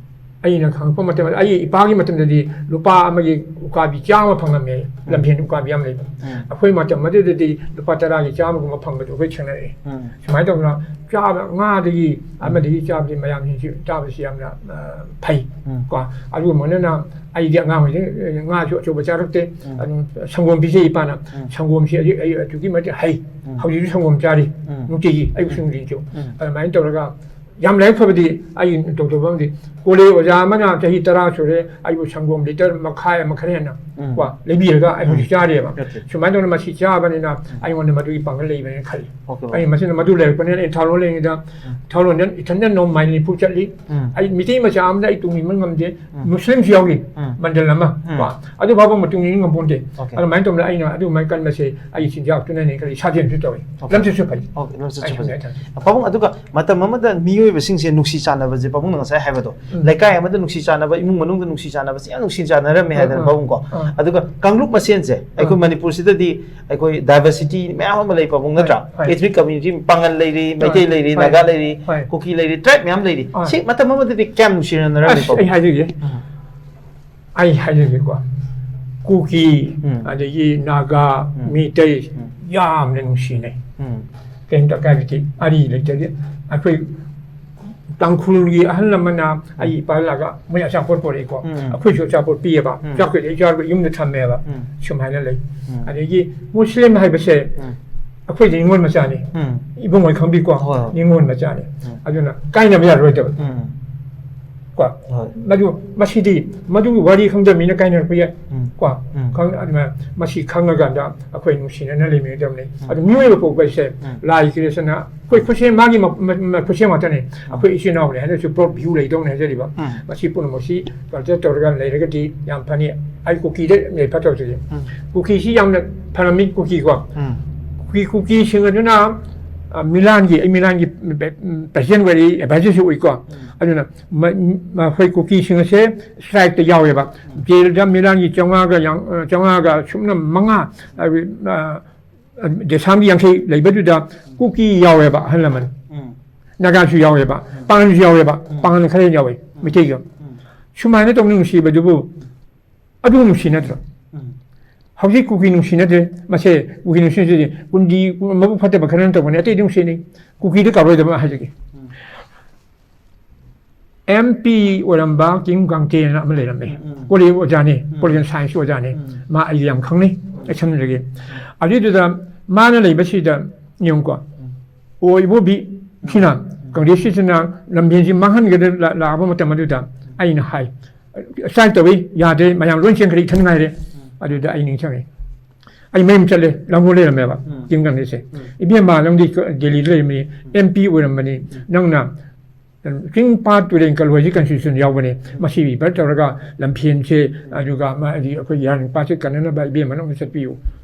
ꯑꯩꯅ ꯈꯪꯉꯛꯄ ꯃꯇꯝꯗ, ꯑꯩ ꯏꯄꯥꯒꯤ ꯃꯇꯝꯗꯗꯤ ꯂꯨꯄꯥ ꯑꯃꯒꯤ ꯎꯀꯥꯕꯤ ꯆꯥꯝꯃ ꯐꯪꯉꯝꯃꯦ꯫ ꯎꯝ꯫ ꯂꯝꯐꯦꯟ ꯎꯀꯥꯕꯤ ꯌꯥꯝ ꯂꯩꯕ꯫ ꯎꯝ꯫ ꯑꯩꯈꯣꯏ ꯃꯇꯝ ꯑꯗꯨꯗꯗꯤ ꯂꯨꯄꯥ ꯇꯔꯥꯒꯤ ꯆꯥꯝꯃꯒꯨꯝꯕ ꯐꯪꯕꯗꯣ ꯑꯩꯈꯣꯏ ꯊꯦꯡꯅꯔꯛꯑꯦ꯫ ꯎꯝ꯫ ꯁꯨꯃꯥꯏꯅ ꯇꯧꯗꯅ ꯆꯥꯕ, ꯉꯥꯗꯒꯤ ꯎꯝ꯫ ꯑꯃꯗꯒꯤ ꯆꯥꯕꯁꯤ ꯃꯌꯥꯝꯁꯤꯡꯁꯤ ꯆꯥꯕꯁꯤ ꯌꯥꯝꯅ, ꯑ, ꯐꯩ꯫ ꯎꯝ꯫ ꯀꯣ, ꯑꯗꯨꯒꯨꯝꯕꯅꯤꯅ ꯑꯩꯗꯤ ꯑꯉꯥꯡ ꯑꯣꯏꯔꯤꯉꯩꯗ ꯉꯥꯁꯨ ꯑꯆꯧꯕ ꯆꯥꯔꯛꯇꯦ꯫ ꯎꯝ꯫ ꯑꯗꯨꯝ ꯁꯪꯒꯣꯝ ꯄꯤꯖꯩ ꯏꯄꯥꯅ꯫ ꯎꯝ꯫ ꯁꯪꯒꯣꯝꯁꯤ ꯑꯩ, ꯑꯩ ꯑꯗꯨꯛꯀꯤ ꯃꯇꯤꯛ ꯍꯩ꯫ ꯎꯝ꯫ ꯍꯧꯖꯤꯛꯁꯨ ꯁꯪꯒꯣꯝ ꯆꯥꯔꯤ꯫ ꯎꯝ꯫ ꯅꯨꯡꯇꯤꯒꯤ ꯑꯌꯨꯛꯁꯨ ꯎꯝ꯫ ꯅꯨꯡꯊꯤꯟꯁꯨ꯫ ꯎꯝ꯫ ꯑꯗꯨꯃꯥꯏꯅ ꯇꯧꯔꯒ ꯌꯥꯝ ꯂꯥꯏꯕꯛ ꯐꯕꯗꯤ ꯑꯩ ꯇꯧꯗꯕ ꯑꯃꯗꯤ ꯀꯣꯂꯦꯖ ꯑꯣꯖꯥ ꯑꯃꯅ ꯆꯍꯤ ꯇꯔꯥ ꯁꯨꯔꯦ, ꯑꯩꯕꯨ ꯁꯪꯒꯣꯝ ꯂꯤꯇꯔ ꯃꯈꯥꯏ ꯑꯃ ꯈꯔ ꯍꯦꯟꯅ ꯎꯝ꯫ ꯀꯣ ꯂꯩꯕꯤꯔꯒ ꯑꯩ ꯍꯧꯖꯤꯛ ꯎꯝ꯫ ꯆꯥꯔꯤꯑꯕ꯫ Okay꯫ ꯁꯨꯃꯥꯏꯅ ꯇꯧꯅ ꯃꯁꯤ ꯆꯥꯕꯅꯤꯅ ꯎꯝ꯫ ꯑꯩꯉꯣꯟꯗ ꯃꯗꯨꯒꯤ ꯄꯥꯡꯒꯜ ꯂꯩꯕꯅꯦꯅ ꯈꯜꯂꯤ꯫ Okay, okay꯫ ꯑꯩ ꯃꯁꯤꯅ ꯃꯗꯨ ꯂꯩꯔꯛꯄꯅꯤꯅ ꯑꯩ ꯊꯥꯎꯂꯣꯟ ꯂꯩꯔꯤꯉꯩꯗ ꯎꯝ꯫ ꯊꯥꯎꯂꯣꯟꯗ ꯏꯊꯟꯗ ꯅꯣꯡ ꯃꯥꯏꯜ ꯅꯤꯐꯨ ꯆꯠꯂꯤ꯫ ꯎꯝ꯫ ꯑꯩ ꯃꯤꯇꯩ ꯃꯆꯥ ꯑꯃꯗ ꯑꯩ ꯇꯨꯡ ꯏꯟꯕ ꯉꯝꯗꯦ꯫ ꯎꯝ꯫ ꯃꯨꯁꯂꯤꯝꯁꯨ ꯌꯥꯎꯔꯤ꯫ ꯎꯝ꯫ ꯃꯟꯗꯜ ꯑꯃ꯫ ꯎꯝ꯫ ꯀꯣ ꯑꯗꯨ ꯐꯥꯎꯕ ꯃꯇꯨꯡ ꯏꯟ ꯉꯝꯄꯣꯟꯇꯦ꯫ Okay꯫ ꯑꯗꯨꯃꯥꯏꯅ ꯇꯧꯗꯅ ꯑꯩꯅ ꯑꯗꯨꯃꯥꯏꯅ ꯀꯟꯕꯁꯦ ꯑꯩ ꯆꯤꯟꯖꯥꯛꯇꯨꯅꯅꯦ ꯈꯜꯂꯤ꯫ ꯁꯥꯖꯦꯜꯁꯨ ꯇꯧꯋꯤ꯫ Okay꯫ ꯂꯝꯆꯠꯁꯨ ꯐꯩ꯫ Okay, ꯂꯝꯆꯠꯁꯨ ꯑꯩ ꯐꯖꯩ꯫ ꯁꯨꯝ ꯍꯥꯏꯇꯥꯔꯦ꯫ ꯄꯥꯕꯨꯡ, ꯑꯗꯨꯒ ꯃꯇꯝ ꯑꯃꯗ ꯃꯤꯑꯣꯏꯕꯁꯤꯡꯁꯦ ꯅꯨꯡꯁꯤ ꯆꯥꯟꯅꯕꯁꯦ, ꯄꯥꯕꯨꯡꯅ ꯉꯁꯥꯏ ꯍꯥꯏꯕꯗꯣ, ꯎꯝ꯫ ꯂꯩꯀꯥꯏ ꯑꯃꯗ ꯅꯨꯡꯁꯤ ꯆꯥꯟꯅꯕ, ꯏꯃꯨꯡ ꯃꯅꯨꯡꯗ ꯅꯨꯡꯁꯤ ꯆꯥꯟꯅꯕꯁꯦ ꯌꯥꯝ ꯅꯨꯡꯁꯤ ꯆꯥꯟꯅꯔꯝꯃꯦ ꯍꯥꯏꯗꯅ, ꯑꯥ, ꯄꯥꯕꯨꯡ ꯀꯣ꯫ ꯑꯥ꯫ ꯑꯗꯨꯒ ꯀꯥꯡꯂꯨꯞ ꯃꯁꯦꯟꯁꯦ, ꯑꯩꯈꯣꯏ ꯑꯥ꯫ ꯃꯅꯤꯄꯨꯔꯁꯤꯗꯗꯤ ꯑꯩꯈꯣꯏ diversity ꯃꯌꯥꯝ ꯑꯃ ꯂꯩ, ꯄꯥꯕꯨꯡ, ꯅꯠꯇ꯭ꯔꯥ? ꯍꯣꯏ, ꯍꯣꯏ꯫ Ethnic community, ꯄꯥꯉꯜ ꯂꯩꯔꯤ, ꯍꯣꯏ, ꯃꯩꯇꯩ ꯂꯩꯔꯤ, ꯍꯣꯏ, ꯅꯥꯒꯥ ꯂꯩꯔꯤ, ꯍꯣꯏ꯫ ꯀꯨꯀꯤ ꯂꯩꯔꯤ, tribe ꯃꯌꯥꯝ ꯂꯩꯔꯤ꯫ ꯍꯣꯏ꯫ ꯁꯤ ꯃꯇꯝ ꯑꯃꯗꯗꯤ ꯀꯌꯥꯝ ꯅꯨꯡꯁꯤꯅꯅꯔꯝꯃꯤ, ꯑꯁ, ꯄꯥꯕꯨꯡ? ꯑꯩ ꯍꯥꯏꯖꯒꯦ꯫ ꯎꯝ꯫ ꯑꯩ ꯍꯥꯏꯖꯒꯦꯀꯣ, ꯀꯨꯀꯤ, ꯎꯝ꯫ ꯑꯗꯒꯤ ꯅꯥꯒꯥ, ꯎꯝ꯫ ꯃꯤꯇꯩ ꯎꯝ꯫ ꯌꯥꯝꯅ ꯅꯨꯡꯁꯤꯅꯩ꯫ ꯎꯝ꯫ ꯀꯩꯝꯇ ꯀꯥꯏꯕꯗꯤ ꯑꯔꯤ ꯂꯩꯇꯗꯦ꯫ ꯑꯩꯈꯣꯏ ꯇꯥꯡꯈꯨꯜꯒꯤ ꯑꯍꯜ ꯑꯃꯅ ꯑꯩ ꯏꯄꯥ ꯂꯥꯛꯑꯒ ꯃꯣꯏ ꯑꯆꯥꯄꯣꯠ ꯄꯣꯔꯛꯏꯀꯣ꯫ ꯎꯝ꯫ ꯑꯩꯈꯣꯏꯁꯨ ꯑꯆꯥꯄꯣꯠ ꯄꯤꯌꯦꯕ꯫ ꯎꯝ꯫ ꯆꯥꯛꯇꯨꯗꯤ ꯑꯩ ꯆꯥꯔꯒ ꯌꯨꯝꯗ ꯊꯝꯃꯦꯕ꯫ ꯎꯝ꯫ ꯁꯨꯃꯥꯏꯅ ꯂꯩ꯫ ꯎꯝ꯫ ꯑꯗꯒꯤ ꯃꯨꯁꯂꯤꯝ ꯍꯥꯏꯕꯁꯦ ꯎꯝ꯫ ꯑꯩꯈꯣꯏꯗꯤ ꯅꯤꯉꯣꯜ ꯃꯆꯥꯅꯤ꯫ ꯎꯝ꯫ ꯏꯕꯨꯡꯉꯣ ꯈꯪꯕꯤꯀꯣ꯫ ꯍꯣꯏ, ꯍꯣꯏ꯫ ꯅꯤꯉꯣꯜ ꯃꯆꯥꯅꯤ꯫ ꯎꯝ꯫ ꯑꯗꯨꯅ ꯀꯥꯏꯅꯕ ꯌꯥꯔꯣꯏꯗꯕ꯫ ꯎꯝ꯫ ꯀꯣ꯫ ꯍꯣꯏ꯫ ꯃꯗꯨ, ꯃꯁꯤꯗꯤ, ꯃꯗꯨꯒꯤ ꯋꯥꯔꯤ ꯈꯪꯗꯕ ꯃꯤꯅ ꯀꯥꯏꯅꯔꯛꯄ ꯌꯥꯏ꯫ ꯎꯝ꯫ ꯀꯣ꯫ ꯎꯝ꯫ ꯈꯪ-, ꯑꯗꯨꯅ ꯃꯁꯤ ꯈꯪꯉꯀꯥꯟꯗ ꯑꯩꯈꯣꯏ ꯅꯨꯡꯁꯤꯅꯅ ꯂꯩꯃꯤꯟꯅꯒꯗꯕꯅꯤ꯫ ꯎꯝ꯫ ꯑꯗꯨ ꯃꯤꯑꯣꯏꯕ ꯄꯣꯛꯄ ꯍꯥꯏꯁꯦ ꯎꯝ꯫ ꯂꯥꯏ creation ꯑꯩꯈꯣꯏ ꯈꯨꯠꯁꯦꯝ, ꯃꯥꯒꯤ ꯃ-, ꯃ-, ꯃ-, ꯈꯨꯠꯁꯦꯝ ꯉꯥꯛꯇꯅꯤ꯫ ꯎꯝ꯫ ꯑꯩꯈꯣꯏ ꯏꯆꯤꯟ ꯏꯅꯥꯎꯅꯤ ꯍꯥꯏꯅꯁꯨ broad view ꯂꯩꯗꯧꯅꯤ ꯍꯥꯏꯖꯔꯤꯕ꯫ ꯎꯝ꯫ ꯃꯁꯤ ꯄꯨꯝꯅꯃꯛꯁꯤ culture ꯇꯧꯔꯒ ꯂꯩꯔꯒꯗꯤ ꯌꯥꯝ ꯐꯅꯤ꯫ ꯑꯩ ꯀꯨꯀꯤꯗ ꯂꯩ ꯐꯠꯇꯕꯁꯤꯗꯤ꯫ ꯎꯝ꯫ ꯀꯨꯀꯤꯁꯤ ꯌꯥꯝꯅ ꯐꯔꯝꯃꯤ, ꯀꯨꯀꯤꯀꯣ꯫ ꯎꯝ꯫ ꯀꯨꯀꯤ, ꯀꯨꯀꯤꯁꯤꯡ ꯑꯗꯨꯅ, ꯑ, ꯃꯤꯂꯥꯟꯒꯤ, ꯑꯩ ꯃꯤꯂꯥꯟꯒꯤ president ꯑꯣꯏꯔꯤ, advisorꯁꯨ ꯑꯣꯏꯀꯣ꯫ ꯎꯝ꯫ ꯑꯗꯨꯅ ꯃ-, ꯃ-, ꯑꯩꯈꯣꯏ ꯀꯨꯀꯤꯁꯤꯡ ꯑꯁꯦ stribeꯇ ꯌꯥꯎꯋꯦꯕ꯫ ꯎꯝ꯫ ꯖꯦꯜꯗ ꯃꯤꯂꯥꯟꯒꯤ ꯆꯥꯝꯃꯉꯥꯒ ꯌꯥꯡ-, ꯑ, ꯆꯥꯝꯃꯉꯥꯒ ꯁꯨꯞꯅ ꯃꯉꯥ, ꯑ, ꯑ, ꯗꯦꯁꯥꯝꯒꯤ ꯌꯥꯡꯈꯩ ꯂꯩꯕꯗꯨꯗ ꯀꯨꯀꯤ ꯌꯥꯎꯋꯦꯕ, ꯑꯍꯜ ꯂꯃꯟ꯫ ꯎꯝ꯫ ꯅꯥꯒꯥꯁꯨ ꯌꯥꯎꯋꯦꯕ, ꯎꯝ꯫ ꯄꯥꯡꯒꯜꯁꯨ ꯌꯥꯎꯋꯦꯕ, ꯎꯝ꯫ ꯄꯥꯡꯒꯜ ꯈꯔ ꯌꯥꯎꯋꯦ, ꯎꯝ꯫ ꯃꯩꯇꯩꯒ꯫ ꯎꯝ꯫ ꯁꯨꯃꯥꯏꯅ ꯇꯧꯅ ꯅꯨꯡꯁꯤꯕꯗꯨꯕꯨ ꯑꯗꯨ ꯅꯨꯡꯁꯤꯅꯗ꯭ꯔꯣ? ꯍꯧꯖꯤꯛ ꯀꯨꯀꯤ ꯅꯨꯡꯁꯤꯅꯗ꯭ꯔꯦ꯫ ꯃꯁꯦ ꯀꯨꯀꯤ ꯅꯨꯡꯁꯤꯅꯗ꯭ꯔꯗꯤ ꯀꯨꯟꯗꯤ ꯃꯕꯨꯛ ꯐꯠꯇꯕ ꯈꯔꯅ ꯇꯧꯕꯅꯤ, ꯑꯇꯩꯗꯤ ꯅꯨꯡꯁꯤꯅꯩ꯫ ꯀꯨꯀꯤꯗ ꯀꯥꯔꯣꯏꯗꯕ ꯍꯥꯏꯖꯒꯦ꯫ ꯑꯦꯝ ꯄꯤ ꯑꯣꯏꯔꯝꯕ ꯀꯤꯝ ꯀꯥꯡꯇꯦꯅ ꯑꯃ ꯂꯩꯔꯝꯃꯦ꯫ ꯎꯝ, ꯎꯝ꯫ ꯀꯣꯂꯦꯖ ꯑꯣꯖꯥꯅꯤ, ꯎꯝ꯫ ꯄꯣꯂꯤꯇꯤꯀꯦꯜ ꯁꯥꯏꯟꯁ ꯑꯣꯖꯥꯅꯤ꯫ ꯎꯝ꯫ ꯃꯥ ꯑꯩ ꯌꯥꯝ ꯈꯪꯅꯩ, ꯑꯩ ꯁꯝꯅꯔꯒꯦ꯫ ꯑꯗꯨꯏꯗꯨꯗ ꯃꯥꯅ ꯂꯩꯕꯁꯤꯗ ꯌꯦꯡꯉꯨꯀꯣ, ꯑꯣ ꯏꯕꯣꯕꯤ ꯁꯤꯅ, ꯎꯝ꯫ ꯀꯪꯒ꯭ꯔꯦꯁꯁꯤꯅ ꯂꯝꯐꯦꯟꯁꯤ ꯃꯥꯡꯍꯟꯒꯗ ꯂꯥ-, ꯂꯥꯛꯑꯕ ꯃꯇꯝ ꯑꯗꯨꯗ ꯑꯩꯅ ꯍꯥꯏ, ꯁ꯭ꯇ꯭ꯔꯥꯏꯛ ꯇꯧꯏ, ꯌꯥꯗ꯭ꯔꯦ, ꯃꯌꯥꯝ ꯂꯣꯏ ꯆꯦꯟꯈ꯭ꯔꯦ, ꯏꯊꯟ ꯉꯥꯏꯔꯦ꯫ ꯎꯝ꯫ ꯑꯗꯨꯗ ꯑꯩ ꯅꯤꯡꯁꯤꯡꯉꯦ꯫ ꯑꯩ ꯃꯌꯨꯝ ꯆꯠꯂꯦ, ꯂꯥꯡꯒꯣꯜ ꯂꯩꯔꯝꯃꯦꯕ, ꯎꯝ꯫ ꯀꯤꯝ ꯀꯥꯡꯒ꯭ꯔꯦꯁꯁꯦ꯫ ꯎꯝ꯫ "ꯏꯕꯦꯝꯃ, ꯅꯪꯗꯤ ꯗꯦꯜꯂꯤꯗ ꯂꯩꯔꯝꯃꯤ, ꯑꯦꯝ ꯄꯤ ꯑꯣꯏꯔꯝꯕꯅꯤ, ꯎꯝ꯫ ꯅꯪꯅ ꯆꯤꯡ ꯄꯥꯠ ꯇꯨꯔꯦꯟ ꯀꯜꯂꯣꯏꯁꯤ ꯀꯟꯁꯇꯤꯇ꯭ꯌꯨꯁꯟ ꯌꯥꯎꯕꯅꯦ, ꯃꯁꯤ ꯔꯤꯚꯔ ꯇꯧꯔꯒ ꯂꯝꯐꯦꯟꯁꯦ, ꯑꯗꯨꯒ ꯑꯃ ꯍꯥꯏꯗꯤ ꯑꯩꯈꯣꯏ ꯌꯥꯔꯟ ꯄꯥꯠꯁꯦ ꯀꯟꯅꯅꯕ ꯏꯕꯦꯝꯃꯅ ꯑꯃꯨꯛ ꯆꯠꯄꯤꯌꯨ,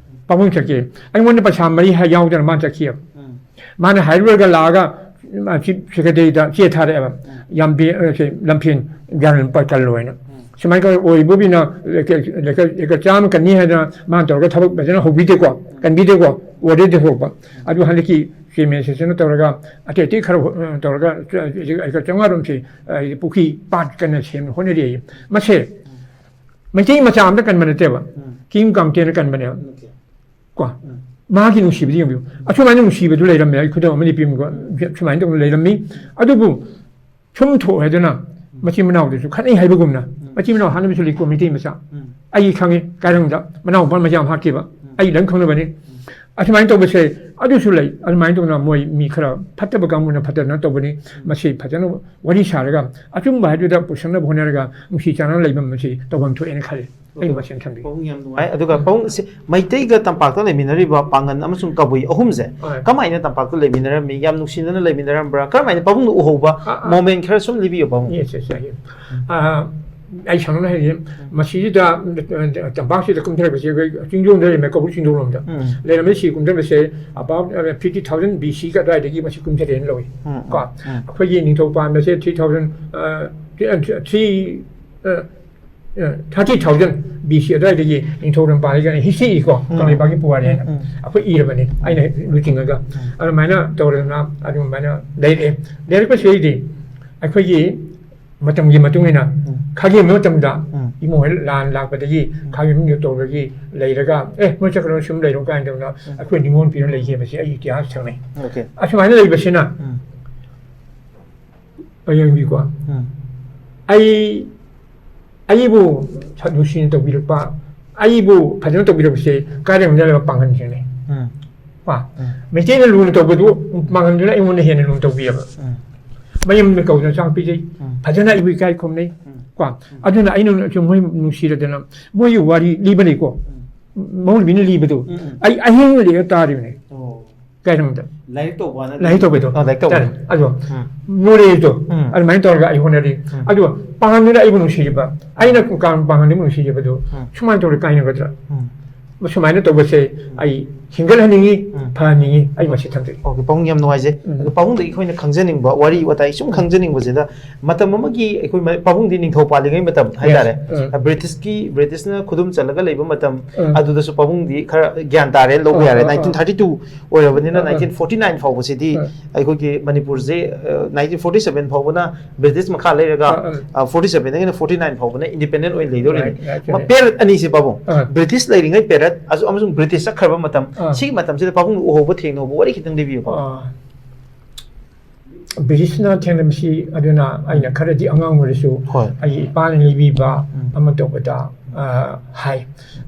ꯄꯥꯕꯨꯡ ꯆꯠꯀꯦ"꯫ ꯑꯩꯉꯣꯟꯗ ꯄꯩꯁꯥ ꯃꯔꯤ ꯍꯥꯏ ꯌꯥꯎꯗꯅ ꯃꯥ ꯆꯠꯈꯤꯑꯕ꯫ ꯎꯝ꯫ ꯃꯥꯅ ꯍꯥꯏꯔꯨꯔꯒ ꯂꯥꯛꯑꯒ, ꯑ, ꯆꯤꯐ ꯁꯦꯀ꯭ꯔꯦꯇꯔꯤꯗ ꯆꯦ ꯊꯥꯔꯛꯑꯦꯕ, ꯎꯝ꯫ ꯌꯥꯝꯕꯦ-, ꯑ, ꯁꯦ, ꯂꯝꯐꯦꯟ ꯌꯥꯔꯟ ꯄꯥꯠ ꯀꯜꯂꯣꯏꯅ꯫ ꯎꯝ꯫ ꯁꯨꯃꯥꯏꯅ ꯇꯧꯔꯒ ꯑꯣꯏꯕꯨꯕꯤꯅ ꯑꯦꯀꯔ, ꯑꯦꯀꯔ, ꯑꯦꯀꯔ ꯆꯥꯝꯃ ꯀꯟꯅꯤ ꯍꯥꯏꯗꯅ ꯃꯥꯅ ꯇꯧꯔꯒ ꯊꯕꯛ ꯐꯖꯅ ꯍꯧꯕꯤꯗꯦꯀꯣ, ꯎꯝ꯫ ꯀꯟꯕꯤꯗꯦꯀꯣ, ꯑꯣꯔꯗꯔꯗꯤ ꯊꯣꯛꯄ꯫ ꯑꯗꯨ ꯍꯟꯗꯛꯀꯤ ꯆꯤꯐ ꯃꯤꯅꯤꯁꯇꯔꯁꯤꯅ ꯇꯧꯔꯒ ꯑꯇꯩ ꯑꯇꯩ ꯈꯔ ꯍꯣ-, ꯑ, ꯇꯧꯔꯒ ꯆ-, ꯑꯦꯀꯔ ꯆꯥꯝꯃꯉꯥ ꯔꯣꯝꯁꯤ, ꯑ, ꯄꯨꯈ꯭ꯔꯤ ꯄꯥꯠ ꯀꯟꯅ ꯁꯦꯝꯅ ꯍꯣꯠꯅꯔꯤ꯫ ꯃꯁꯦ ꯃꯩꯇꯩ ꯃꯆꯥ ꯑꯝꯇ ꯀꯟꯕ ꯅꯠꯇꯦꯕ, ꯎꯝ꯫ ꯀꯤꯝ ꯀꯥꯡꯇꯦꯅ ꯀꯟꯕꯅꯦꯕ꯫ ꯎꯝ꯫ ꯀꯣ? ꯎꯝ꯫ ꯃꯥꯒꯤ ꯅꯨꯡꯁꯤꯕꯗꯤ ꯌꯦꯡꯕꯤꯌꯨ꯫ ꯑꯁꯨꯃꯥꯏꯅ ꯅꯨꯡꯁꯤꯕꯗꯨ ꯂꯩꯔꯝꯃꯦ, ꯑꯩ ꯈꯨꯗꯝ ꯑꯃꯗꯤ ꯄꯤꯕꯀꯣ, ꯁꯨꯃꯥꯏꯅ ꯇꯧꯅ ꯂꯩꯔꯝꯃꯤ꯫ ꯑꯗꯨꯕꯨ ꯁꯨꯝ ꯊꯣꯛꯑꯦ ꯍꯥꯏꯗꯅ ꯃꯆꯤꯟ ꯃꯅꯥꯎꯗꯨꯁꯨ ꯈꯠꯅꯩ ꯍꯥꯏꯕꯒꯨꯝꯅ, ꯎꯝ꯫ ꯃꯆꯤꯟ ꯃꯅꯥꯎ ꯍꯥꯠꯅꯕꯁꯨ ꯂꯩꯀꯣ, ꯃꯩꯇꯩ ꯃꯆꯥ꯫ ꯎꯝ꯫ ꯑꯩ ꯈꯪꯉꯤ, ꯀꯥꯏꯔꯪꯗ ꯃꯅꯥꯎ ꯃꯄꯥ ꯃꯆꯥ ꯑꯃ ꯍꯥꯠꯈꯤꯕ꯫ ꯎꯝ꯫ ꯑꯩ ꯂꯣꯏ ꯈꯪꯅꯕꯅꯤ꯫ ꯎꯝ꯫ ꯑꯁꯨꯃꯥꯏꯅ ꯇꯧꯕꯁꯦ ꯑꯗꯨꯁꯨ ꯂꯩ꯫ ꯑꯗꯨꯃꯥꯏꯅ ꯇꯧꯗꯅ ꯃꯣꯏ ꯃꯤ ꯈꯔ ꯐꯠꯇꯕ ꯀꯥꯡꯕꯨꯅ ꯐꯠꯇꯅ ꯇꯧꯕꯅꯤ꯫ ꯎꯝ꯫ ꯃꯁꯤ ꯐꯖꯅ ꯋꯥꯔꯤ ꯁꯥꯔꯒ ꯑꯆꯨꯝꯕ ꯍꯥꯏꯗꯨꯗ ꯄꯨꯁꯟꯅꯕ ꯍꯣꯠꯅꯔꯒ ꯅꯨꯡꯁꯤ ꯆꯥꯟꯅꯅ ꯂꯩꯕ ꯑꯃꯁꯤ ꯇꯧꯐꯝ ꯊꯣꯛꯑꯦꯅ ꯈꯜꯂꯤ꯫ ꯑꯩꯒꯤ ꯋꯥꯁꯦ ꯈꯟꯕꯤꯌꯨ꯫ ꯄꯥꯕꯨꯡ ꯌꯥꯝ ꯅꯨꯡꯉꯥꯏ꯫ ꯑꯗꯨꯒ ꯄꯥꯕꯨꯡ ꯁꯤ ꯃꯩꯇꯩꯒ ꯇꯝꯄꯥꯛꯇ ꯂꯩꯃꯤꯟꯅꯔꯤꯕ ꯄꯥꯡꯒꯟ ꯑꯃꯁꯨꯡ ꯀꯕꯨꯏ ꯑꯍꯨꯝꯁꯦ ꯍꯣꯏ꯫ ꯀꯃꯥꯏꯅ ꯇꯝꯄꯥꯛꯇ ꯂꯩꯃꯤꯟꯅꯔꯝꯃꯤ? ꯌꯥꯝ ꯅꯨꯡꯁꯤꯅꯅ ꯂꯩꯃꯤꯟꯅꯔꯝꯕ꯭ꯔꯥ? ꯀꯔꯝꯍꯥꯏꯅ ꯄꯥꯕꯨꯡꯅ ꯎꯍꯧꯕ ꯑꯥ, ꯑꯥ꯫ ꯃꯣꯃꯦꯟ ꯈꯔ ꯁꯨꯝ ꯂꯤꯕꯤꯌꯨ, ꯄꯥꯕꯨꯡ꯫ Yes, yes, yes. ꯑꯥ, ꯑꯩ ꯁꯝꯂꯞꯅ ꯍꯥꯏꯔꯤꯁꯦ, ꯃꯁꯤꯁꯤꯗ, ꯑ, ꯇꯝꯄꯥꯛꯁꯤꯗ ꯀꯨꯝꯊꯔꯛꯄꯁꯦ ꯑꯩꯈꯣꯏ ꯆꯤꯡꯗꯣꯟꯗ ꯂꯩꯔꯝꯃꯦ, ꯀꯧꯕ꯭ꯔꯨ ꯆꯤꯡꯗꯣꯟꯂꯣꯝꯗ꯫ ꯎꯝ꯫ ꯂꯩꯔꯝꯃꯦ, ꯁꯤ ꯀꯨꯝꯊꯔꯛꯄꯁꯦ about, ꯑ, fifty thousand B C ꯒ ꯑꯗꯨꯋꯥꯏꯗꯒꯤ ꯃꯁꯤ ꯀꯨꯝꯊꯔꯛꯑꯦꯅ ꯂꯧꯏ꯫ ꯎꯝ, ꯎꯝ, ꯀꯣ? ꯎꯝ꯫ ꯑꯩꯈꯣꯏꯒꯤ ꯅꯤꯡꯊꯧ ꯄꯥꯟꯕꯁꯦ three thousand, ꯑ, three, ꯑ, three, ꯑ, ꯑ, thirty thousand B C ꯑꯗꯨꯋꯥꯏꯗꯒꯤ ꯅꯤꯡꯊꯧ ꯄꯥꯜꯂꯤꯒꯅꯤ history ꯏꯀꯣ, ꯎꯝ꯫ ꯀꯪꯂꯩꯄꯥꯛꯀꯤ ꯄꯨꯋꯥꯔꯤ ꯍꯥꯏꯅ ꯎꯝ, ꯎꯝ꯫ ꯑꯩꯈꯣꯏ ꯏꯔꯕꯅꯤ, ꯑꯩꯅ ꯂꯨꯆꯤꯡꯉꯒ꯫ ꯎꯝ꯫ ꯑꯗꯨꯃꯥꯏꯅ ꯇꯧꯔꯗꯅ ꯑꯗꯨꯃꯥꯏꯅ ꯂꯩꯔꯛꯑꯦ꯫ ꯂꯩꯔꯛꯄꯁꯤꯗꯩꯗꯤ ꯑꯩꯈꯣꯏꯒꯤ ꯃꯇꯝꯒꯤ ꯃꯇꯨꯡ ꯏꯟꯅ ꯎꯝ. ꯈꯥꯒꯦꯝꯕ ꯃꯇꯝꯗ ꯎꯝ. ꯏꯃꯨꯡ ꯍꯣꯏ ꯂꯥꯟ ꯂꯥꯛꯄꯗꯒꯤ ꯎꯝ. ꯈꯥꯒꯦꯝꯕ ꯇꯧꯕꯗꯒꯤ ꯂꯩꯔꯒ ꯑꯦ ꯃꯣꯏ ꯆꯠꯈ꯭ꯔꯣ ꯁꯨꯝ ꯂꯩꯔꯣ ꯀꯥꯏꯅ ꯇꯧꯗꯅ ꯎꯝ. ꯑꯩꯈꯣꯏ ꯅꯤꯉꯣꯜ ꯄꯤꯔ ꯂꯩꯈꯤꯕꯁꯤ ꯑꯩ ꯏꯇꯤꯍꯥꯁ ꯊꯦꯡꯅꯩ꯫ Okay. ꯑꯁꯨꯃꯥꯏꯅ ꯂꯩꯕꯁꯤꯅ ꯎꯝ. ꯑꯌꯦꯡꯕꯤꯀꯣ ꯎꯝ. ꯑꯩ ꯑꯩꯕꯨ ꯅꯨꯡꯁꯤꯅ ꯇꯧꯕꯤꯔꯛꯄ ꯑꯩꯕꯨ ꯐꯖꯅ ꯇꯧꯕꯤꯔꯛꯄꯁꯦ ꯀꯥꯏꯔꯦꯝꯅ ꯂꯩꯕ ꯄꯥꯡꯒꯜꯁꯤꯡꯅꯦ꯫ ꯎꯝ. ꯀꯣ ꯎꯝ. ꯃꯩꯇꯩꯅ ꯂꯨꯅ ꯇꯧꯕꯗꯨ ꯄꯥꯡꯒꯜꯗꯨꯅ ꯑꯩꯉꯣꯟꯗ ꯍꯦꯟꯅ ꯂꯨꯅ ꯇꯧꯕꯤꯑꯕ꯫ ꯎꯝ. ꯃꯌꯨꯝꯗ ꯀꯧꯗꯅ ꯆꯥꯛ ꯄꯤꯖꯩ꯫ ꯎꯝ. ꯐꯖꯅ ꯑꯩꯕꯨ ꯏꯀꯥꯏ ꯈꯨꯝꯅꯩ꯫ ꯎꯝ. ꯀꯣ ꯑꯗꯨꯅ ꯑꯩꯅꯁꯨ ꯃꯣꯏ ꯅꯨꯡꯁꯤꯔꯗꯅ ꯃꯣꯏꯒꯤ ꯋꯥꯔꯤ ꯂꯤꯕ ꯂꯩꯀꯣ꯫ ꯎꯝ. ꯃꯧꯂꯨꯕꯤꯅ ꯂꯤꯕꯗꯣ ꯎꯝ, ꯎꯝ. ꯑꯩ ꯑꯍꯤꯡ ꯂꯩꯔ ꯇꯥꯔꯤꯕꯅꯦ꯫ ꯑꯣ. ꯀꯥꯏꯔꯝꯗ ꯂꯥꯏꯔꯤꯛ ꯇꯧꯕꯅ ꯂꯥꯏꯔꯤꯛ ꯇꯧꯕꯩꯗꯣ꯫ ꯑꯣ, ꯂꯥꯏꯔꯤꯛ ꯇꯧꯕ꯫ ꯇꯥꯔꯦ꯫ ꯑꯗꯣ ꯎꯝ. ꯃꯣꯔꯦꯗꯣ ꯎꯝ. ꯑꯗꯨꯃꯥꯏꯅ ꯇꯧꯔꯒ ꯑꯩ ꯍꯣꯠꯅꯔꯤ꯫ ꯎꯝ. ꯑꯗꯣ ꯄꯥꯡꯒꯜꯗꯨꯅ ꯑꯩꯕꯨ ꯅꯨꯡꯁꯤꯔꯤꯕ ꯑꯩꯅ ꯄꯥꯡꯒꯜꯗꯨꯕꯨ ꯅꯨꯡꯁꯤꯔꯤꯕꯗꯣ ꯎꯝ. ꯁꯨꯃꯥꯏꯅ ꯇꯧꯔꯒ ꯀꯥꯏꯅꯒꯗ꯭ꯔꯥ? ꯎꯝ. ꯁꯨꯃꯥꯏꯅ ꯇꯧꯕꯁꯦ ꯑꯩ ꯍꯤꯡꯒꯠꯍꯟꯅꯤꯡꯉꯤ, ꯎꯝ. ꯐꯍꯟꯅꯤꯡꯉꯤ, ꯑꯩ ꯃꯁꯤ ꯊꯝꯖꯒꯦ꯫ Okay, ꯄꯥꯕꯨꯡ ꯌꯥꯝ ꯅꯨꯡꯉꯥꯏꯖꯩ꯫ ꯎꯝ. ꯑꯗꯣ ꯄꯥꯕꯨꯡꯗꯒꯤ ꯑꯩꯈꯣꯏꯅ ꯈꯪꯖꯅꯤꯡꯕ ꯋꯥꯔꯤ ꯋꯥꯇꯥꯏ ꯁꯨꯝ ꯈꯪꯖꯅꯤꯡꯕꯁꯤꯗ ꯃꯇꯝ ꯑꯃꯒꯤ ꯑꯩꯈꯣꯏ ꯃ-, ꯄꯥꯕꯨꯡꯗꯤ ꯅꯤꯡꯊꯧ ꯄꯥꯜꯂꯤꯉꯩ ꯃꯇꯝ ꯍꯥꯏꯇꯥꯔꯦ꯫ ꯎꯝ. ꯕ꯭ꯔꯤꯇꯤꯁꯀꯤ, ꯕ꯭ꯔꯤꯇꯤꯁꯅ ꯈꯨꯗꯨꯝ ꯆꯜꯂꯒ ꯂꯩꯕ ꯃꯇꯝ ꯎꯝ. ꯑꯗꯨꯗꯁꯨ ꯄꯥꯕꯨꯡꯗꯤ ꯈꯔ ꯒ꯭ꯌꯥꯟ ꯇꯥꯔꯦ ꯂꯧꯕ ꯎꯝ, ꯌꯥꯔꯦ꯫ ꯎꯝ, ꯎꯝ. ꯅꯥꯏꯟꯇꯤꯟ ꯊꯥꯔꯇꯤ ꯇꯨ ꯑꯣꯏꯔꯕꯅꯤꯅ ꯎꯝ, ꯎꯝ. ꯅꯥꯏꯟꯇꯤꯟ ꯐꯣꯔꯇꯤ ꯅꯥꯏꯟ ꯐꯥꯎꯕꯁꯤꯗꯤ ꯎꯝ. ꯑꯩꯈꯣꯏꯒꯤ ꯃꯅꯤꯄꯨꯔꯁꯦ, ꯑ, ꯅꯥꯏꯟꯇꯤꯟ ꯐꯣꯔꯇꯤ ꯁꯚꯦꯟ ꯐꯥꯎꯕꯅ ꯕ꯭ꯔꯤꯇꯤꯁ ꯃꯈꯥ ꯂꯩꯔꯒ, ꯎꯝ, ꯎꯝ. ꯑ, ꯐꯣꯔꯇꯤ ꯁꯚꯦꯟꯗꯒꯤꯅ ꯐꯣꯔꯇꯤ ꯅꯥꯏꯟ ꯐꯥꯎꯕꯅ ꯏꯟꯗꯤꯄꯦꯟꯗꯦꯟ ꯑꯣꯏꯅ ꯂꯩꯗꯧꯔꯤꯅꯤ꯫ Right, right, right. ꯃ-, period ꯑꯅꯤꯁꯦ ꯄꯥꯕꯨꯡ, ꯎꯝ. ꯕ꯭ꯔꯤꯇꯤꯁ ꯂꯩꯔꯤꯉꯩ period ꯑꯁꯨ-, ꯑꯃꯁꯨꯡ ꯕ꯭ꯔꯤꯇꯤꯁ ꯆꯠꯈ꯭ꯔꯕ ꯃꯇꯝ, ꯎꯝ. ꯁꯤꯒꯤ ꯃꯇꯝꯁꯤꯗ ꯄꯥꯕꯨꯡꯅ ꯎꯍꯧꯕ ꯊꯦꯡꯅꯍꯧꯕ ꯋꯥꯔꯤ ꯈꯤꯇꯪ ꯂꯤꯕꯤꯌꯨ ꯄꯥꯕꯨꯡ꯫ ꯑꯥ, ꯕ꯭ꯔꯤꯇꯤꯁꯅ ꯊꯦꯡꯅꯕꯁꯤ ꯑꯗꯨꯅ ꯑꯩꯅ ꯈꯔꯗꯤ ꯑꯉꯥꯡ ꯑꯣꯏꯔꯁꯨ ꯍꯣꯏ. ꯑꯩꯒꯤ ꯏꯄꯥꯅ ꯂꯤꯕꯤꯕ ꯎꯝ. ꯑꯃ ꯇꯧꯕꯗ, ꯑ, ꯍꯥꯏ꯫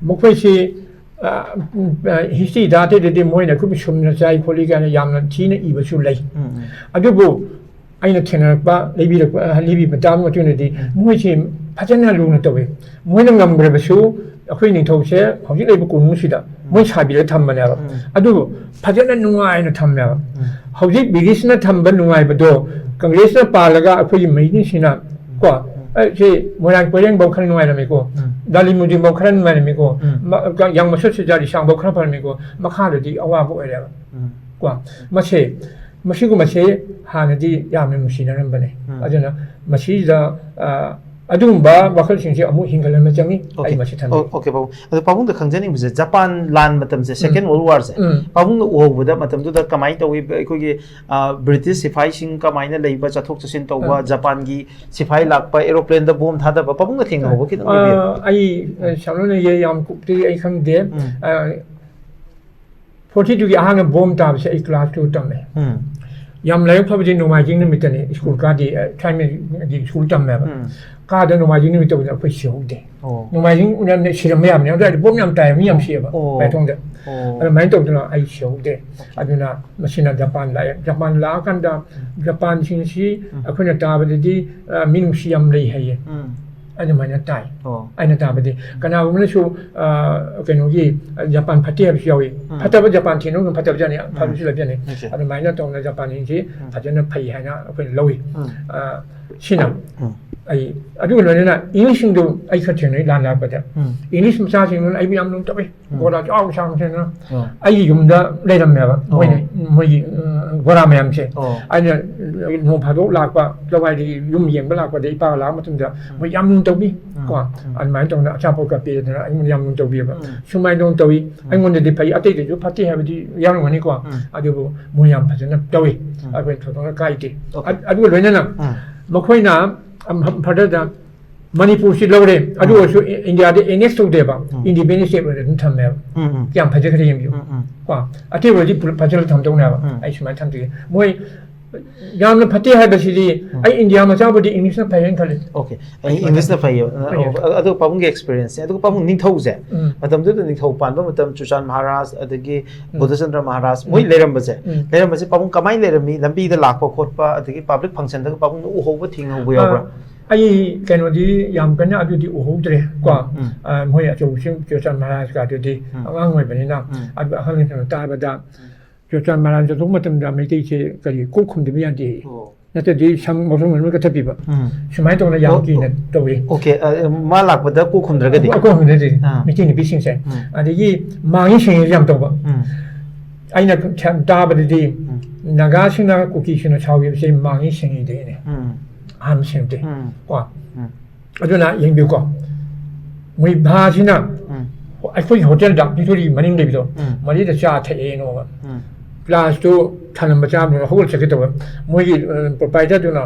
ꯃꯈꯣꯏꯁꯤ, ꯑ, ꯎꯝ, ꯑ, historyꯗ ꯑꯇꯩꯗꯗꯤ ꯃꯣꯏꯅ ꯑꯩꯈꯣꯏꯕꯨ ꯁꯨꯝꯅ ꯆꯥꯏ ꯈꯣꯠꯂꯤ ꯀꯥꯏꯅ ꯌꯥꯝꯅ ꯊꯤꯅ ꯏꯕꯁꯨ ꯂꯩ꯫ ꯎꯝ, ꯎꯝ. ꯑꯗꯨꯕꯨ ꯑꯩꯅ ꯊꯦꯡꯅꯔꯛꯄ, ꯂꯩꯕꯤꯔꯛꯄ, ꯑ, ꯂꯤꯕꯤꯕ ꯇꯥꯕ ꯃꯇꯨꯡꯗꯗꯤ ꯎꯝ. ꯃꯣꯏꯁꯤ ꯐꯖꯅ ꯂꯨꯅ ꯇꯧꯋꯤ꯫ ꯃꯣꯏꯅ ꯉꯝꯈ꯭ꯔꯕꯁꯨ ꯑꯩꯈꯣꯏ ꯅꯤꯡꯊꯧꯁꯦ ꯍꯧꯖꯤꯛ ꯂꯩꯕ ꯀꯣꯅꯨꯡꯁꯤꯗ ꯃꯣꯏ ꯁꯥꯕꯤꯔꯒ ꯊꯝꯕꯅꯦꯕ꯫ ꯎꯝ. ꯑꯗꯨꯕꯨ ꯐꯖꯅ ꯅꯨꯡꯉꯥꯏꯅ ꯊꯝꯃꯦꯕ꯫ ꯎꯝ. ꯍꯧꯖꯤꯛ ꯕ꯭ꯔꯤꯇꯤꯁꯅ ꯊꯝꯕ ꯅꯨꯡꯉꯥꯏꯕꯗꯣ ꯀꯪꯒ꯭ꯔꯦꯁꯅ ꯄꯥꯜꯂꯒ ꯑꯩꯈꯣꯏꯒꯤ ꯃꯩꯇꯩꯁꯤꯅ ꯀꯣ, ꯑꯦ, ꯁꯤ ꯃꯣꯏꯔꯥꯡ ꯄꯣꯏꯔꯦꯡꯐꯧ ꯈꯔ ꯅꯨꯡꯉꯥꯏꯔꯝꯃꯤꯀꯣ, ꯎꯝ. ꯗꯥꯂꯤ ꯃꯨꯗꯤꯐꯧ ꯈꯔ ꯅꯨꯡꯉꯥꯏꯔꯝꯃꯤꯀꯣ, ꯎꯝ. ꯃ-, ꯀ-, ꯌꯥꯡꯃꯁꯨ ꯁꯤꯖꯥꯔꯤ ꯁꯥꯡꯐꯧ ꯈꯔ ꯐꯔꯝꯃꯤꯀꯣ, ꯃꯈꯥꯗꯗꯤ ꯑꯋꯥꯕ ꯑꯣꯏꯔꯦꯕ꯫ ꯎꯝ. ꯀꯣ, ꯃꯁꯦ, ꯃꯁꯤꯒꯨꯝꯕꯁꯦ ꯍꯥꯟꯅꯗꯤ ꯌꯥꯝꯅ ꯅꯨꯡꯁꯤꯅꯔꯝꯕꯅꯦ꯫ ꯎꯝ. ꯑꯗꯨꯅ ꯃꯁꯤꯗ, ꯑ, ꯑꯗꯨꯒꯨꯝꯕ ꯋꯥꯈꯜꯁꯤꯡꯁꯦ ꯑꯃꯨꯛ ꯍꯤꯡꯒꯠꯍꯟꯕ ꯆꯪꯉꯤ꯫ ꯑꯩ ꯃꯁꯤ ꯊꯝꯖꯒꯦ꯫ ꯑꯣꯀꯦ ꯄꯥꯕꯨꯡ꯫ ꯑꯗꯣ ꯄꯥꯕꯨꯡꯗ ꯈꯪꯖꯅꯤꯡꯕꯁꯦ, ꯖꯄꯥꯟ ꯂꯥꯟ ꯃꯇꯝꯁꯦ, ꯁꯦꯀꯦꯟ ꯋꯥꯔꯜ ꯋꯥꯔꯁꯦ, ꯎꯝ꯫ ꯄꯥꯕꯨꯡꯅ ꯎꯍꯧꯕꯗ ꯃꯇꯝꯗꯨꯗ ꯀꯃꯥꯏꯅ ꯇꯧꯏ? ꯑꯩꯈꯣꯏꯒꯤ ꯕ꯭ꯔꯤꯇꯤꯁ ꯁꯤꯐꯥꯏꯁꯤꯡ ꯀꯃꯥꯏꯅ ꯂꯩꯕ, ꯆꯠꯊꯣꯛ ꯆꯠꯁꯤꯟ ꯇꯧꯕ, ꯑ꯫ ꯖꯄꯥꯟꯒꯤ ꯁꯤꯐꯥꯏ ꯂꯥꯛꯄ, ꯑꯦꯔꯣꯄ꯭ꯂꯦꯟꯗ ꯕꯣꯝ ꯊꯥꯗꯕ, ꯄꯥꯕꯨꯡꯅ ꯊꯦꯡꯅꯍꯧꯕ ꯈꯤꯇꯪ ꯍꯥꯏꯕꯤꯌꯨ꯫ ꯑ, ꯑꯩ ꯑ, ꯁꯥꯟꯅꯅ ꯌꯥꯝ ꯀꯨꯞꯇꯤ ꯑꯩ ꯈꯪꯗꯦ꯫ ꯎꯝ꯫ ꯐꯣꯔꯇꯤ ꯇꯨꯒꯤ ꯑꯍꯥꯟꯕ ꯕꯣꯝ ꯇꯥꯕꯁꯦ ꯑꯩ ꯀ꯭ꯂꯥꯁ ꯇꯨ ꯇꯝꯃꯦ꯫ ꯎꯝ꯫ ꯌꯥꯝ ꯂꯥꯏꯕꯛ ꯐꯕꯗꯤ ꯅꯣꯡꯃꯥꯏꯖꯤꯡ ꯅꯨꯃꯤꯠꯇꯅꯤ꯫ ꯁ꯭ꯀꯨꯜ ꯀꯥꯗꯤ, ꯑ, ꯊꯥꯏꯅꯒꯤ ꯁ꯭ꯀꯨꯜ ꯇꯝꯃꯦꯕ꯫ ꯎꯝ꯫ ꯀꯥꯗ ꯅꯣꯡꯃꯥꯏꯖꯤꯡ ꯅꯨꯃꯤꯠ ꯇꯧꯕꯗ ꯑꯩꯈꯣꯏ ꯁꯤꯍꯧꯗꯦ꯫ ꯑꯣ꯫ ꯅꯣꯡꯃꯥꯏꯖꯤꯡ ꯎꯅꯕꯅꯦ ꯁꯤꯔꯝꯕ ꯌꯥꯕꯅꯦ꯫ ꯑꯗꯨꯋꯥꯏꯗ ꯕꯣꯝ ꯌꯥꯝ ꯇꯥꯏ, ꯃꯤ ꯌꯥꯝ ꯁꯤꯑꯕ ꯑꯣ꯫ ꯃꯥꯏꯊꯣꯡꯗ꯫ ꯑꯣ꯫ ꯑꯗꯨꯃꯥꯏꯅ ꯇꯧꯗꯅ ꯑꯩ ꯁꯤꯍꯧꯗꯦ꯫ ꯑꯗꯨꯅ ꯃꯁꯤꯅ ꯖꯄꯥꯟ ꯂꯥꯛꯑꯦ꯫ ꯖꯄꯥꯟ ꯂꯥꯛꯑꯀꯥꯟꯗ ꯖꯄꯥꯟꯁꯤꯡꯁꯤ ꯑꯩꯈꯣꯏꯅ ꯇꯥꯕꯗꯗꯤ, ꯑ, ꯃꯤꯅꯨꯡꯁꯤ ꯌꯥꯝ ꯂꯩ ꯍꯥꯏꯌꯦ꯫ ꯎꯝ꯫ ꯑꯗꯨꯃꯥꯏꯅ ꯇꯥꯏ꯫ ꯑꯣ꯫ ꯑꯩꯅ ꯇꯥꯕꯗꯤ ꯀꯅꯥꯒꯨꯝꯕꯅꯁꯨ, ꯑ, ꯀꯩꯅꯣꯒꯤ, ꯑ, ꯖꯄꯥꯟ ꯐꯠꯇꯦ ꯍꯥꯏꯕꯁꯨ ꯌꯥꯎꯏ꯫ ꯎꯝ꯫ ꯐꯠꯇꯕ ꯖꯄꯥꯟ ꯊꯦꯡꯅꯕ ꯑꯗꯨꯝ ꯐꯠꯇꯕꯁꯨ ꯌꯥꯅꯤ, ꯎꯝ꯫ ꯐꯕꯁꯨ ꯂꯩꯕ ꯌꯥꯅꯤ꯫ ꯑꯣꯀꯦ꯫ ꯑꯗꯨꯃꯥꯏꯅ ꯇꯧꯅ ꯖꯄꯥꯟꯁꯤꯡꯁꯤ ꯎꯝ꯫ ꯐꯖꯅ ꯐꯩ ꯍꯥꯏꯅ ꯑꯩꯈꯣꯏꯅ ꯂꯧꯏ꯫ ꯎꯝ꯫ ꯑ, ꯁꯤꯅ ꯎꯝ꯫ ꯑꯩ ꯑꯗꯨꯒ ꯂꯣꯏꯅꯅ ꯏꯪꯂꯤꯁꯁꯤꯡꯗꯨ ꯑꯩ ꯈꯔ ꯊꯦꯡꯅꯩ ꯂꯥꯟ ꯂꯥꯛꯄꯗ꯫ ꯎꯝ꯫ ꯏꯪꯂꯤꯁ ꯃꯆꯥꯁꯤꯡꯗꯨꯅ ꯑꯩꯕꯨ ꯌꯥꯝ ꯅꯨꯡꯇꯧꯏ꯫ ꯎꯝ꯫ ꯒꯣꯔꯥ ꯆꯥꯎ ꯁꯥꯡ ꯊꯦꯡꯅ ꯑꯣ꯫ ꯑꯩꯒꯤ ꯌꯨꯝꯗ ꯂꯩꯔꯝꯃꯦꯕ꯫ ꯑꯣ꯫ ꯃꯣꯏꯅ, ꯃꯣꯏꯒꯤ, ꯎꯝ, ꯒꯣꯔꯥ ꯃꯌꯥꯝꯁꯦ꯫ ꯑꯣ꯫ ꯑꯩꯅ ꯅꯣꯡ ꯐꯥꯗꯣꯛ ꯂꯥꯛꯄ, ꯂꯋꯥꯏꯗꯒꯤ ꯌꯨꯝ ꯌꯦꯡꯕ ꯂꯥꯛꯄꯗ ꯏꯄꯥꯒ ꯂꯥꯛꯄ ꯃꯇꯝꯗ ꯃꯣꯏ ꯌꯥꯝ ꯅꯨꯡꯇꯧꯕꯤ꯫ ꯎꯝ꯫ ꯀꯣ꯫ ꯎꯝ꯫ ꯑꯗꯨꯃꯥꯏꯅ ꯇꯧꯗꯅ ꯑꯆꯥꯄꯣꯠꯀ ꯄꯤꯗꯅ ꯑꯩꯉꯣꯟꯗ ꯌꯥꯝ ꯅꯨꯡꯇꯧꯕꯤꯑꯕ꯫ ꯎꯝ꯫ ꯁꯨꯃꯥꯏꯅ ꯇꯧ ꯇꯧꯏ꯫ ꯑꯩꯉꯣꯟꯗꯗꯤ ꯐꯩ, ꯑꯇꯩꯗꯁꯨ ꯐꯠꯇꯦ ꯍꯥꯏꯕꯗꯤ ꯌꯥꯎꯔꯝꯒꯅꯤꯀꯣ꯫ ꯎꯝ꯫ ꯑꯗꯨꯕꯨ ꯃꯣꯏ ꯌꯥꯝ ꯐꯖꯅ ꯇꯧꯏ꯫ ꯎꯝ꯫ ꯑꯩꯈꯣꯏ ꯊꯣꯏꯗꯣꯛꯅ ꯀꯥꯏꯗꯦ꯫ ꯑꯣꯀꯦ꯫ ꯑꯗ-, ꯑꯗꯨꯒ ꯂꯣꯏꯅꯅ ꯎꯝ꯫ ꯃꯈꯣꯏꯅ, ꯑꯝ, ꯐꯔꯗꯔꯗ ꯃꯅꯤꯄꯨꯔꯁꯤ ꯂꯧꯔꯦ, ꯑꯗꯨ ꯎꯝ꯫ ꯑꯣꯏꯔꯁꯨ ꯏ-, ꯏꯟꯗꯤꯌꯥꯗ ꯑꯦꯅꯦꯛꯁ ꯇꯧꯗꯦꯕ, ꯎꯝ꯫ ꯏꯟꯗꯤꯄꯦꯟꯗꯦꯟꯁ ꯁ꯭ꯇꯦꯠ ꯑꯣꯏꯅ ꯑꯗꯨꯝ ꯊꯝꯃꯦꯕ꯫ ꯎꯝ, ꯎꯝ꯫ ꯀꯌꯥꯝ ꯐꯖꯈ꯭ꯔꯦ ꯌꯦꯡꯕꯤꯌꯨ꯫ ꯎꯝ, ꯎꯝ꯫ ꯀꯣ, ꯑꯇꯩ ꯑꯣꯏꯔꯗꯤ ꯄꯨꯂꯞ ꯐꯖꯅ ꯊꯝꯗꯧꯅꯦꯕ꯫ ꯎꯝ꯫ ꯑꯩ ꯁꯨꯃꯥꯏꯅ ꯊꯝꯖꯒꯦ꯫ ꯃꯣꯏ ꯌꯥꯝꯅ ꯐꯠꯇꯦ ꯍꯥꯏꯕꯁꯤꯗꯤ, ꯎꯝ꯫ ꯑꯩ ꯏꯟꯗꯤꯌꯥ ꯃꯆꯥꯕꯨꯗꯤ ꯏꯪꯂꯤꯁꯅ ꯐꯩ ꯍꯥꯏꯅ ꯈꯜꯂꯤ꯫ ꯑꯣꯀꯦ꯫ ꯑꯩ ꯏꯪꯂꯤꯁꯅ ꯐꯩꯌꯦꯕ꯫ ꯐꯩꯌꯦ꯫ ꯑꯣ, ꯑꯗꯣ ꯄꯥꯕꯨꯡꯒꯤ ꯑꯦꯛꯁꯄꯤꯔꯤꯌꯦꯟꯁꯁꯦ, ꯑꯗꯨꯒ ꯄꯥꯕꯨꯡ ꯅꯤꯡꯊꯧꯁꯦ, ꯎꯝ꯫ ꯃꯇꯝꯗꯨꯗ ꯅꯤꯡꯊꯧ ꯄꯥꯟꯕ ꯃꯇꯝ, ꯆꯨꯆꯥꯟ ꯃꯍꯥꯔꯥꯖ, ꯑꯗꯒꯤ ꯎꯝ꯫ ꯕꯨꯙꯆꯟꯗ꯭ꯔ ꯃꯍꯥꯔꯥꯖ, ꯃꯣꯏ ꯎꯝ꯫ ꯂꯩꯔꯝꯕꯁꯦ, ꯎꯝ꯫ ꯂꯩꯔꯝꯕꯁꯦ ꯄꯥꯕꯨꯡ ꯀꯃꯥꯏꯅ ꯂꯩꯔꯝꯃꯤ? ꯂꯝꯕꯤꯗ ꯂꯥꯛꯄ ꯈꯣꯠꯄ, ꯑꯗꯒꯤ ꯄꯕ꯭ꯂꯤꯛ ꯐꯪꯁꯟꯗꯒ ꯄꯥꯕꯨꯡꯅ ꯎꯍꯧꯕ, ꯊꯦꯡꯅꯍꯧꯕ ꯌꯥꯎꯕ꯭ꯔꯥ? ꯑ, ꯑꯩ ꯀꯩꯅꯣꯗꯤ ꯌꯥꯝ ꯀꯟꯅ ꯑꯗꯨꯗꯤ ꯎꯍꯧꯗ꯭ꯔꯦ ꯀꯣ꯫ ꯎꯝ꯫ ꯑ, ꯃꯣꯏ ꯑꯆꯧꯕꯁꯤꯡ, ꯆꯨꯔꯆꯥꯟ ꯃꯍꯥꯔꯥꯖꯀ ꯑꯗꯨꯗꯤ ꯎꯝ꯫ ꯑꯉꯥꯡ ꯑꯣꯏꯕꯅꯤꯅ, ꯎꯝ꯫ ꯑꯗꯨ ꯑꯍꯜꯁꯤꯡꯅ ꯇꯥꯕꯗ, ꯆꯨꯔꯆꯥꯟ ꯃꯍꯥꯔꯥꯖ ꯆꯠꯊꯣꯛꯄ ꯃꯇꯝꯗ ꯃꯩꯇꯩꯁꯦ ꯀꯔꯤ ꯀꯣꯛ ꯈꯨꯝꯗꯕ ꯌꯥꯗꯦ꯫ ꯑꯣ꯫ ꯅꯠꯇ꯭ꯔꯗꯤ ꯁꯝ ꯃꯁꯝ ꯂꯣꯏꯅ ꯀꯛꯊꯠꯄꯤꯕ꯫ ꯎꯝ꯫ ꯁꯨꯃꯥꯏꯅ ꯇꯧꯅ ꯌꯥꯝ ꯑꯣ, ꯀꯤꯅ ꯇꯧꯏ꯫ ꯑꯣꯀꯦ, ꯑ, ꯃꯥ ꯂꯥꯛꯄꯗ ꯀꯣꯛ ꯈꯨꯝꯗ꯭ꯔꯒꯗꯤ? ꯀꯣꯛ ꯈꯨꯝꯗ꯭ꯔꯗꯤ ꯑꯥ꯫ ꯃꯩꯇꯩ ꯅꯨꯄꯤꯁꯤꯡꯁꯦ꯫ ꯎꯝ꯫ ꯑꯗꯒꯤ ꯃꯥꯡꯉꯤ ꯁꯦꯡꯉꯤꯁꯨ ꯌꯥꯝ ꯇꯧꯕ꯫ ꯎꯝ꯫ ꯑꯩꯅ ꯇꯥꯕꯗꯗꯤ ꯎꯝ꯫ ꯅꯥꯒꯥꯁꯤꯡꯅ ꯀꯨꯀꯤꯁꯤꯡꯅ ꯁꯥꯎꯈꯤꯕꯁꯦ ꯃꯥꯡꯉꯤ ꯁꯦꯡꯉꯤꯗꯒꯤꯅꯦ꯫ ꯎꯝ꯫ ꯑꯍꯥꯟꯕ ꯁꯦꯡꯗꯦ꯫ ꯎꯝ꯫ ꯀꯣ꯫ ꯎꯝ꯫ ꯑꯗꯨꯅ ꯌꯦꯡꯕꯤꯌꯨꯀꯣ, ꯃꯣꯏ ꯚꯥꯁꯤꯅ ꯎꯝ ꯑꯩꯈꯣꯏꯒꯤ ꯍꯣꯇꯦꯜꯗ ꯕꯤꯛꯇꯣꯔꯤ ꯃꯅꯤꯡ ꯂꯩꯕꯗꯣ, ꯎꯝ꯫ ꯃꯗꯩꯗ ꯆꯥ ꯊꯛꯑꯦꯅꯣꯕ꯫ ꯎꯝ ꯒ꯭ꯂꯥꯁꯇꯨ ꯊꯜꯂꯝꯕ ꯆꯥꯕꯗꯨꯅ ꯍꯧꯒꯠ ꯆꯠꯀꯦ ꯇꯧꯕ꯫ ꯃꯣꯏꯒꯤ ꯄ꯭ꯔꯣꯄꯥꯏꯇꯔꯗꯨꯅ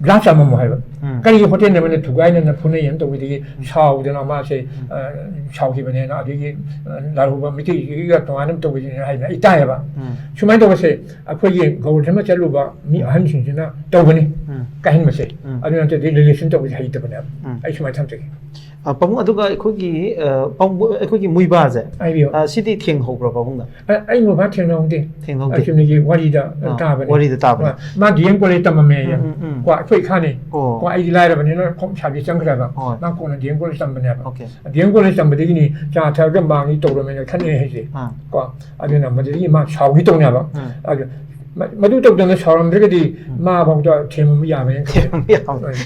ꯒ꯭ꯂꯥꯁ ꯑꯃꯃꯨꯛ ꯍꯥꯏꯕ꯫ ꯎꯝ꯫ ꯀꯔꯤꯒꯤ ꯍꯣꯇꯦꯜ ꯑꯃꯅ ꯊꯨꯒꯥꯏꯅꯅ ꯐꯨꯅꯩ ꯍꯥꯏꯅ ꯇꯧꯕꯗꯒꯤ ꯁꯥꯎꯗꯅ ꯃꯥꯁꯦ, ꯑ, ꯁꯥꯎꯈꯤꯕꯅꯦꯅ, ꯑꯗꯒꯤ, ꯑ, ꯂꯥꯜꯍꯧꯕ ꯃꯤꯇꯩꯒ ꯇꯣꯉꯥꯟꯅ ꯇꯧꯕꯤꯗꯅ ꯍꯥꯏꯅ ꯑꯩ ꯇꯥꯏꯌꯦꯕ꯫ ꯎꯝ꯫ ꯁꯨꯃꯥꯏꯅ ꯇꯧꯕꯁꯦ ꯑꯩꯈꯣꯏꯒꯤ ꯒꯧꯔ ꯙꯔꯃ ꯆꯠꯂꯨꯕ ꯃꯤ ꯑꯍꯟꯁꯤꯡꯁꯤꯅ ꯇꯧꯕꯅꯤ꯫ ꯎꯝ꯫ ꯀꯥꯏꯍꯟꯕꯁꯦ꯫ ꯎꯝ꯫ ꯑꯗꯨ ꯅꯠꯇ꯭ꯔꯗꯤ ꯔꯤꯂꯦꯁꯟ ꯇꯧꯕꯁꯦ ꯍꯩꯇꯕꯅꯦꯕ꯫ ꯎꯝ꯫ ꯑꯩ ꯁꯨꯃꯥꯏꯅ ꯊꯝꯖꯒꯦ꯫ ꯑ, ꯄꯥꯕꯨꯡ, ꯑꯗꯨꯒ ꯑꯩꯈꯣꯏꯒꯤ, ꯑ, ꯄꯥꯕꯨꯡ, ꯑꯩꯈꯣꯏꯒꯤ ꯃꯨꯏꯕꯥꯁꯦ, ꯍꯥꯏꯕꯤꯌꯨ꯫ ꯑ, ꯁꯤꯗꯤ ꯊꯦꯡꯍꯧꯕ꯭ꯔꯥ ꯄꯥꯕꯨꯡꯅ? ꯑ-, ꯑꯩ ꯃꯨꯏꯕꯥ ꯊꯦꯡꯅꯍꯧꯗꯦ꯫ ꯊꯦꯡꯅꯍꯧꯗꯦ꯫ ꯑꯆꯨꯝꯅꯒꯤ ꯋꯥꯔꯤꯗ ꯑ, ꯇꯥꯕꯅꯤ꯫ ꯋꯥꯔꯤꯗ ꯇꯥꯕꯅꯤ꯫ ꯃꯥ ꯗꯤ ꯑꯦꯝ ꯀꯣꯂꯦꯖ ꯇꯝꯃꯝꯃꯦ꯫ ꯎꯝ, ꯎꯝ, ꯎꯝ꯫ ꯀꯣ, ꯑꯩꯈꯣꯏ ꯏꯈꯥꯅꯤ꯫ ꯑꯣ꯫ ꯀꯣ, ꯑꯩꯗꯤ ꯂꯥꯏꯔꯕꯅꯤꯅ ꯈꯣꯡ ꯁꯥꯕꯤ ꯆꯪꯈ꯭ꯔꯦꯕ꯫ ꯍꯣꯏ꯫ ꯃꯥ ꯀꯣꯟꯅ ꯗꯤ ꯑꯦꯝ ꯀꯣꯂꯦꯖ ꯇꯝꯕꯅꯦꯕ꯫ ꯑꯣꯀꯦ꯫ ꯗꯤ ꯑꯦꯝ ꯀꯣꯂꯦꯖ ꯇꯝꯕꯗꯒꯤꯅꯤ ꯆꯥ ꯊꯛꯑꯒ ꯃꯥꯡꯉꯤ ꯇꯧꯔꯝꯃꯦꯅ ꯈꯠꯅꯩ ꯍꯥꯏꯁꯦ꯫ ꯑꯥ꯫ ꯀꯣ, ꯑꯗꯨꯅ ꯃꯗꯨꯗꯒꯤ ꯃꯥ ꯁꯥꯎꯈꯤ ꯇꯧꯅꯦꯕ꯫ ꯎꯝ꯫ ꯑꯗꯨ ꯃ-, ꯃꯗꯨ ꯇꯧꯗꯅ ꯁꯥꯎꯔꯝꯗ꯭ꯔꯒꯗꯤ ꯃꯥ ꯐꯥꯎꯗ ꯊꯦꯝꯕ ꯌꯥꯕꯅꯦꯅ ꯈꯜꯂꯦ꯫ ꯊꯦꯝꯕ ꯌꯥꯕꯅꯦ꯫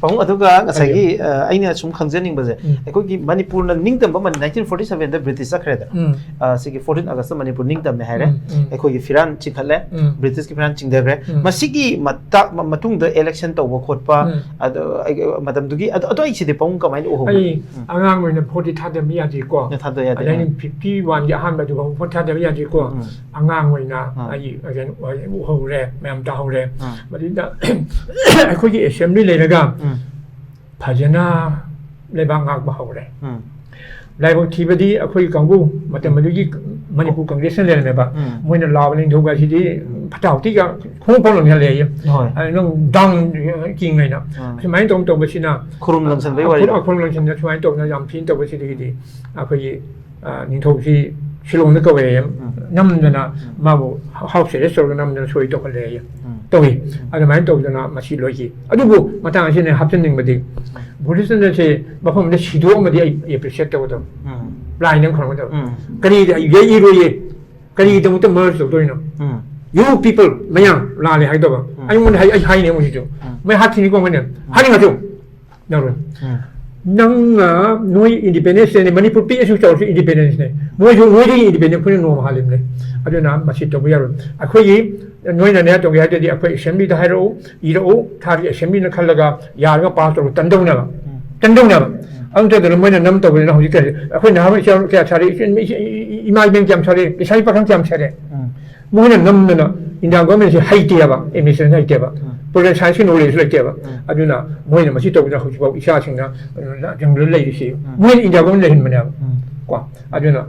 ꯄꯥꯕꯨꯡ, ꯑꯗꯨꯒ ꯉꯁꯥꯏꯒꯤ, ꯑ, ꯑꯩꯅ ꯁꯨꯝ ꯈꯪꯖꯅꯤꯡꯕꯁꯦ, ꯎꯝ꯫ ꯑꯩꯈꯣꯏꯒꯤ ꯃꯅꯤꯄꯨꯔꯅ ꯅꯤꯡꯇꯝꯕ ꯃꯅꯤ-, nineteen forty seven ꯗ ꯕ꯭ꯔꯤꯇꯤꯁ ꯆꯠꯈ꯭ꯔꯦꯗꯅ꯫ ꯎꯝ꯫ ꯑ, ꯁꯤꯒꯤ fourteen August ꯇ ꯃꯅꯤꯄꯨꯔ ꯅꯤꯡꯇꯝꯃꯦ ꯍꯥꯏꯔꯦ꯫ ꯎꯝ, ꯎꯝ꯫ ꯑꯩꯈꯣꯏꯒꯤ ꯐꯤꯔꯥꯟ ꯆꯤꯡꯈꯠꯂꯦ꯫ ꯎꯝ꯫ ꯕ꯭ꯔꯤꯇꯤꯁꯀꯤ ꯐꯤꯔꯥꯟ ꯆꯤꯡꯊꯈ꯭ꯔꯦ꯫ ꯎꯝ꯫ ꯃꯁꯤꯒꯤ ꯃꯇꯥ-, ꯃ-, ꯃꯇꯨꯡꯗ election ꯇꯧꯕ ꯈꯣꯠꯄ, ꯎꯝ꯫ ꯑꯗꯣ, ꯑꯩ, ꯃꯇꯝꯗꯨꯒꯤ, ꯑꯗꯣ, ꯑꯗꯣ ꯑꯩꯁꯤꯗꯤ ꯄꯥꯕꯨꯡ ꯀꯃꯥꯏꯅ ꯎꯍꯧꯒꯦ? ꯑꯩ ꯎꯝ꯫ ꯑꯉꯥꯡ ꯑꯣꯏꯅ ꯚꯣꯠꯇꯤ ꯊꯥꯗꯕ ꯌꯥꯗꯦꯀꯣ꯫ ꯅ ꯊꯥꯗ ꯌꯥꯗꯦ꯫ ꯑꯗ nineteen fifty one ꯒꯤ ꯑꯍꯥꯟꯕꯗꯨ ꯐꯥꯎ ꯚꯣꯠ ꯊꯥꯗꯕ ꯌꯥꯗꯦꯀꯣ꯫ ꯎꯝ꯫ ꯑꯉꯥꯡ ꯑꯣꯏꯅ ꯑꯥ꯫ ꯑꯩ ꯀꯩꯅꯣ ꯎꯍꯧꯔꯦ, ꯃꯌꯥꯝ ꯇꯥꯍꯧꯔꯦ꯫ ꯑꯥ꯫ ꯃꯗꯨꯗ ꯑꯩꯈꯣꯏꯒꯤ assembly ꯂꯩꯔꯒ ꯎꯝ꯫ ꯐꯖꯅ ꯂꯩꯕꯥꯛ ꯉꯥꯛꯄ ꯍꯧꯔꯦ꯫ ꯎꯝ꯫ ꯂꯥꯏꯕꯛ ꯊꯤꯕꯗꯤ ꯑꯩꯈꯣꯏ ꯀꯥꯡꯕꯨ ꯃꯇꯝ ꯑꯗꯨꯒꯤ ꯃꯅꯤꯄꯨꯔ ꯀꯪꯒ꯭ꯔꯦꯁꯅ ꯂꯩꯔꯝꯃꯦꯕ꯫ ꯎꯝ꯫ ꯃꯣꯏꯅ ꯂꯥꯎꯕ ꯅꯤꯡꯊꯧ ꯒꯥꯁꯤꯗꯤ ꯐꯠꯇ ꯍꯥꯎꯊꯤꯒ ꯈꯣꯡ ꯐꯥꯎ ꯂꯪꯁꯜꯂꯦ ꯑꯩ꯫ ꯍꯣꯏ꯫ ꯑ, ꯅꯪ down ꯀꯤꯡ ꯍꯥꯏꯅ꯫ ꯎꯝ꯫ ꯁꯨꯃꯥꯏꯅ ꯇꯧꯅ ꯇꯧꯕꯁꯤꯅ ꯈꯨꯔꯨꯝ ꯂꯪꯁꯟꯕꯩ ꯋꯥꯔꯤꯗꯣ꯫ ꯈꯨꯔꯨꯝ ꯂꯪꯁꯟꯗ ꯁꯨꯃꯥꯏꯅ ꯇꯧꯗꯅ ꯌꯥꯝ ꯊꯤꯅ ꯇꯧꯕꯁꯤꯗꯒꯤꯗꯤ ꯑꯩꯈꯣꯏꯒꯤ, ꯑ, ꯅꯤꯡꯊꯧꯁꯤ ꯁꯤꯂꯣꯡꯗ ꯀꯧꯔꯛꯑꯦ꯫ ꯎꯝ꯫ ꯅꯝꯗꯅ ꯃꯥꯕꯨ house arrest ꯇꯧꯔꯒ ꯅꯝꯗꯅ ꯁꯣꯏ ꯇꯧꯍꯜꯂꯦ꯫ ꯎꯝ꯫ ꯇꯧꯏ꯫ ꯑꯗꯨꯃꯥꯏꯅ ꯇꯧꯗꯅ ꯃꯁꯤ ꯂꯣꯏꯈꯤ꯫ ꯑꯗꯨꯕꯨ ꯃꯇꯥꯡ ꯑꯁꯤꯗ ꯍꯥꯞꯆꯤꯟꯅꯤꯡꯕꯗꯤ ꯕꯨꯙꯤꯁ꯭ꯠ ꯑꯁꯦ ꯃꯐꯝ ꯑꯃꯗ ꯁꯤꯗꯣꯛꯑꯝꯃꯗꯤ ꯑꯩ appreciate ꯇꯧꯒꯗꯕ꯫ ꯎꯝ꯫ ꯂꯥꯏꯅ ꯈꯨꯔꯨꯝꯒꯗꯕ꯫ ꯎꯝ꯫ ꯀꯔꯤꯗ ꯑꯩ ꯌꯩꯔꯣꯏꯌꯦ? ꯀꯔꯤꯒꯤꯗꯃꯛꯇ merge ꯇꯧꯗꯣꯏꯅꯣ? ꯎꯝ꯫ You people, ꯃꯌꯥꯝ ꯂꯥꯜꯂꯦ ꯍꯥꯏꯒꯗꯕ꯫ ꯎꯝ꯫ ꯑꯩꯉꯣꯟꯗ ꯍꯥꯏ-, ꯑꯩ ꯍꯥꯏꯅꯦ ꯍꯧꯖꯤꯛꯁꯨ꯫ ꯎꯝ꯫ ꯃꯣꯏ ꯍꯥꯠꯈꯤꯅꯤꯀꯣ ꯃꯣꯏꯅ꯫ ꯍꯥꯠꯅꯤꯡꯉꯁꯨ꯫ ꯌꯥꯔꯣꯏ꯫ ꯎꯝ꯫ ꯅꯪꯅ ꯅꯣꯏ independence ꯗꯦꯅꯦ, ꯃꯅꯤꯄꯨꯔ ꯄꯤꯛꯑꯁꯨ ꯆꯥꯎꯔꯁꯨ independence ꯅꯦ꯫ ꯃꯣꯏꯁꯨ ꯅꯣꯏꯗꯒꯤ independence ꯑꯩꯈꯣꯏꯅ ꯅꯣꯡꯃ ꯍꯥꯜꯂꯤꯕꯅꯦ꯫ ꯑꯗꯨꯅ ꯃꯁꯤ ꯇꯧꯕ ꯌꯥꯔꯣꯏ꯫ ꯑꯩꯈꯣꯏꯒꯤ ꯅꯣꯏꯅꯅꯦ ꯇꯧꯒꯦ ꯍꯥꯏꯔꯗꯤ ꯑꯩꯈꯣꯏ ꯑꯦꯁꯦꯝꯕ꯭ꯂꯤꯗ ꯍꯥꯏꯔꯛꯎ, ꯏꯔꯛꯎ, ꯊꯥꯔꯒ ꯑꯦꯁꯦꯝꯕ꯭ꯂꯤꯅ ꯈꯜꯂꯒ ꯌꯥꯔꯒ ꯄꯥꯁ ꯇꯧꯔꯒ ꯇꯟꯗꯧꯅꯦꯕ꯫ ꯇꯟꯗꯧꯅꯦꯕ꯫ ꯑꯗꯨ ꯅꯠꯇꯗꯅ ꯃꯣꯏꯅ ꯅꯝ ꯇꯧꯕꯅꯤꯅ ꯍꯧꯖꯤꯛ ꯀꯔꯤ, ꯑꯩꯈꯣꯏ ꯅꯍꯥꯔꯣꯜ ꯏꯆꯥ ꯀꯌꯥ ꯁꯥꯔꯦ, ꯏꯆꯤꯟ-, ꯏ-, ꯏ-, ꯏ-, ꯏꯃꯥ ꯏꯕꯦꯟ ꯀꯌꯥꯝ ꯁꯥꯔꯦ, ꯂꯩꯁꯥꯕꯤ ꯄꯥꯈꯪ ꯀꯌꯥꯝ ꯁꯥꯔꯦ꯫ ꯃꯣꯏꯅ ꯅꯝꯗꯅ ꯏꯟꯗꯤꯌꯥ ꯒꯣꯔꯃꯦꯟꯁꯦ ꯍꯩꯇꯦꯕ, ꯑꯦꯗꯃꯤꯅꯤꯁꯇ꯭ꯔꯦꯁꯟ ꯍꯩꯇꯦꯕ, ꯄꯣꯂꯤꯇꯤꯀꯦꯜ ꯁꯥꯏꯟꯁꯀꯤ ꯅꯣꯂꯦꯖꯁꯨ ꯂꯩꯇꯦꯕ꯫ ꯑꯗꯨꯅ ꯃꯣꯏꯅ ꯃꯁꯤ ꯇꯧꯕꯗ ꯍꯧꯖꯤꯛꯐꯥꯎ ꯏꯆꯥꯁꯤꯡꯅ, ꯑ, ꯖꯪꯒꯜꯗ ꯂꯩꯔꯤꯁꯤ ꯃꯣꯏꯅ ꯏꯟꯗꯤꯌꯥ ꯒꯣꯔꯃꯦꯟ ꯂꯩꯍꯟꯕꯅꯦꯕ꯫ ꯀꯣ? ꯑꯗꯨꯅ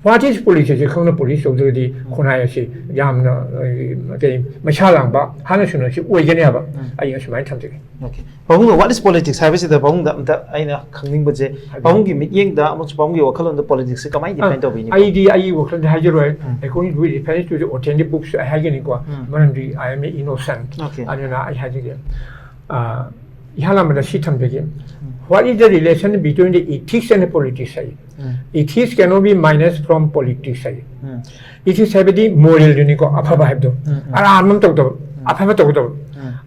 what is politics ꯁꯦ ꯈꯪꯅ ꯄꯣꯂꯤꯇꯤꯛꯁ ꯇꯧꯗ꯭ꯔꯒꯗꯤ ꯈꯨꯟꯅꯥꯏ ꯑꯁꯤ ꯌꯥꯝꯅ, ꯑ, ꯀꯩ, ꯃꯩꯁꯥ ꯂꯥꯡꯕ, ꯍꯥꯟꯅ ꯁꯨꯅ ꯁꯤ ꯑꯣꯏꯒꯅꯦꯕ꯫ ꯑꯩ ꯑꯁꯨꯃꯥꯏꯅ ꯊꯝꯖꯒꯦ꯫ Okay. ꯄꯥꯕꯨꯡꯅ what is politics ꯍꯥꯏꯕꯁꯤꯗ ꯄꯥꯕꯨꯡꯗ ꯑꯝꯇ ꯑꯩꯅ ꯈꯪꯅꯤꯡꯕꯁꯦ, ꯄꯥꯕꯨꯡꯒꯤ ꯃꯤꯠꯌꯦꯡꯗ ꯑꯃꯁꯨꯡ ꯄꯥꯕꯨꯡꯒꯤ ꯋꯥꯈꯜꯂꯣꯟꯗ ꯄꯣꯂꯤꯇꯤꯛꯁꯁꯦ ꯀꯃꯥꯏꯅ ꯗꯤꯐꯥꯏꯟ ꯇꯧꯕꯤꯅꯤ? ꯑꯩꯗꯤ ꯑꯩꯒꯤ ꯋꯥꯈꯜꯗ ꯍꯥꯏꯖꯔꯣꯏ꯫ According to reference to the authentic books ꯑꯩ ꯍꯥꯏꯒꯅꯤꯀꯣ꯫ ꯃꯔꯝꯗꯤ I am innocent꯫ ꯑꯗꯨꯅ ꯑꯩ ꯍꯥꯏꯖꯒꯦ꯫ ꯑ, ꯏꯍꯥꯟ ꯍꯥꯟꯕꯗ ꯁꯤ ꯊꯝꯖꯒꯦ꯫ What is the relation between the ethics and the politics high. Ethics cannot be minus from politics high. Ethics ꯍꯥꯏꯕꯗꯤ ꯃꯣꯔꯦꯜꯗꯨꯅꯤꯀꯣ, ꯑꯐꯕ ꯍꯥꯏꯕꯗꯣ꯫ ꯑꯔꯥꯟꯕ ꯑꯃ ꯇꯧꯗꯕ, ꯑꯐꯕ ꯇꯧꯒꯗꯕ꯫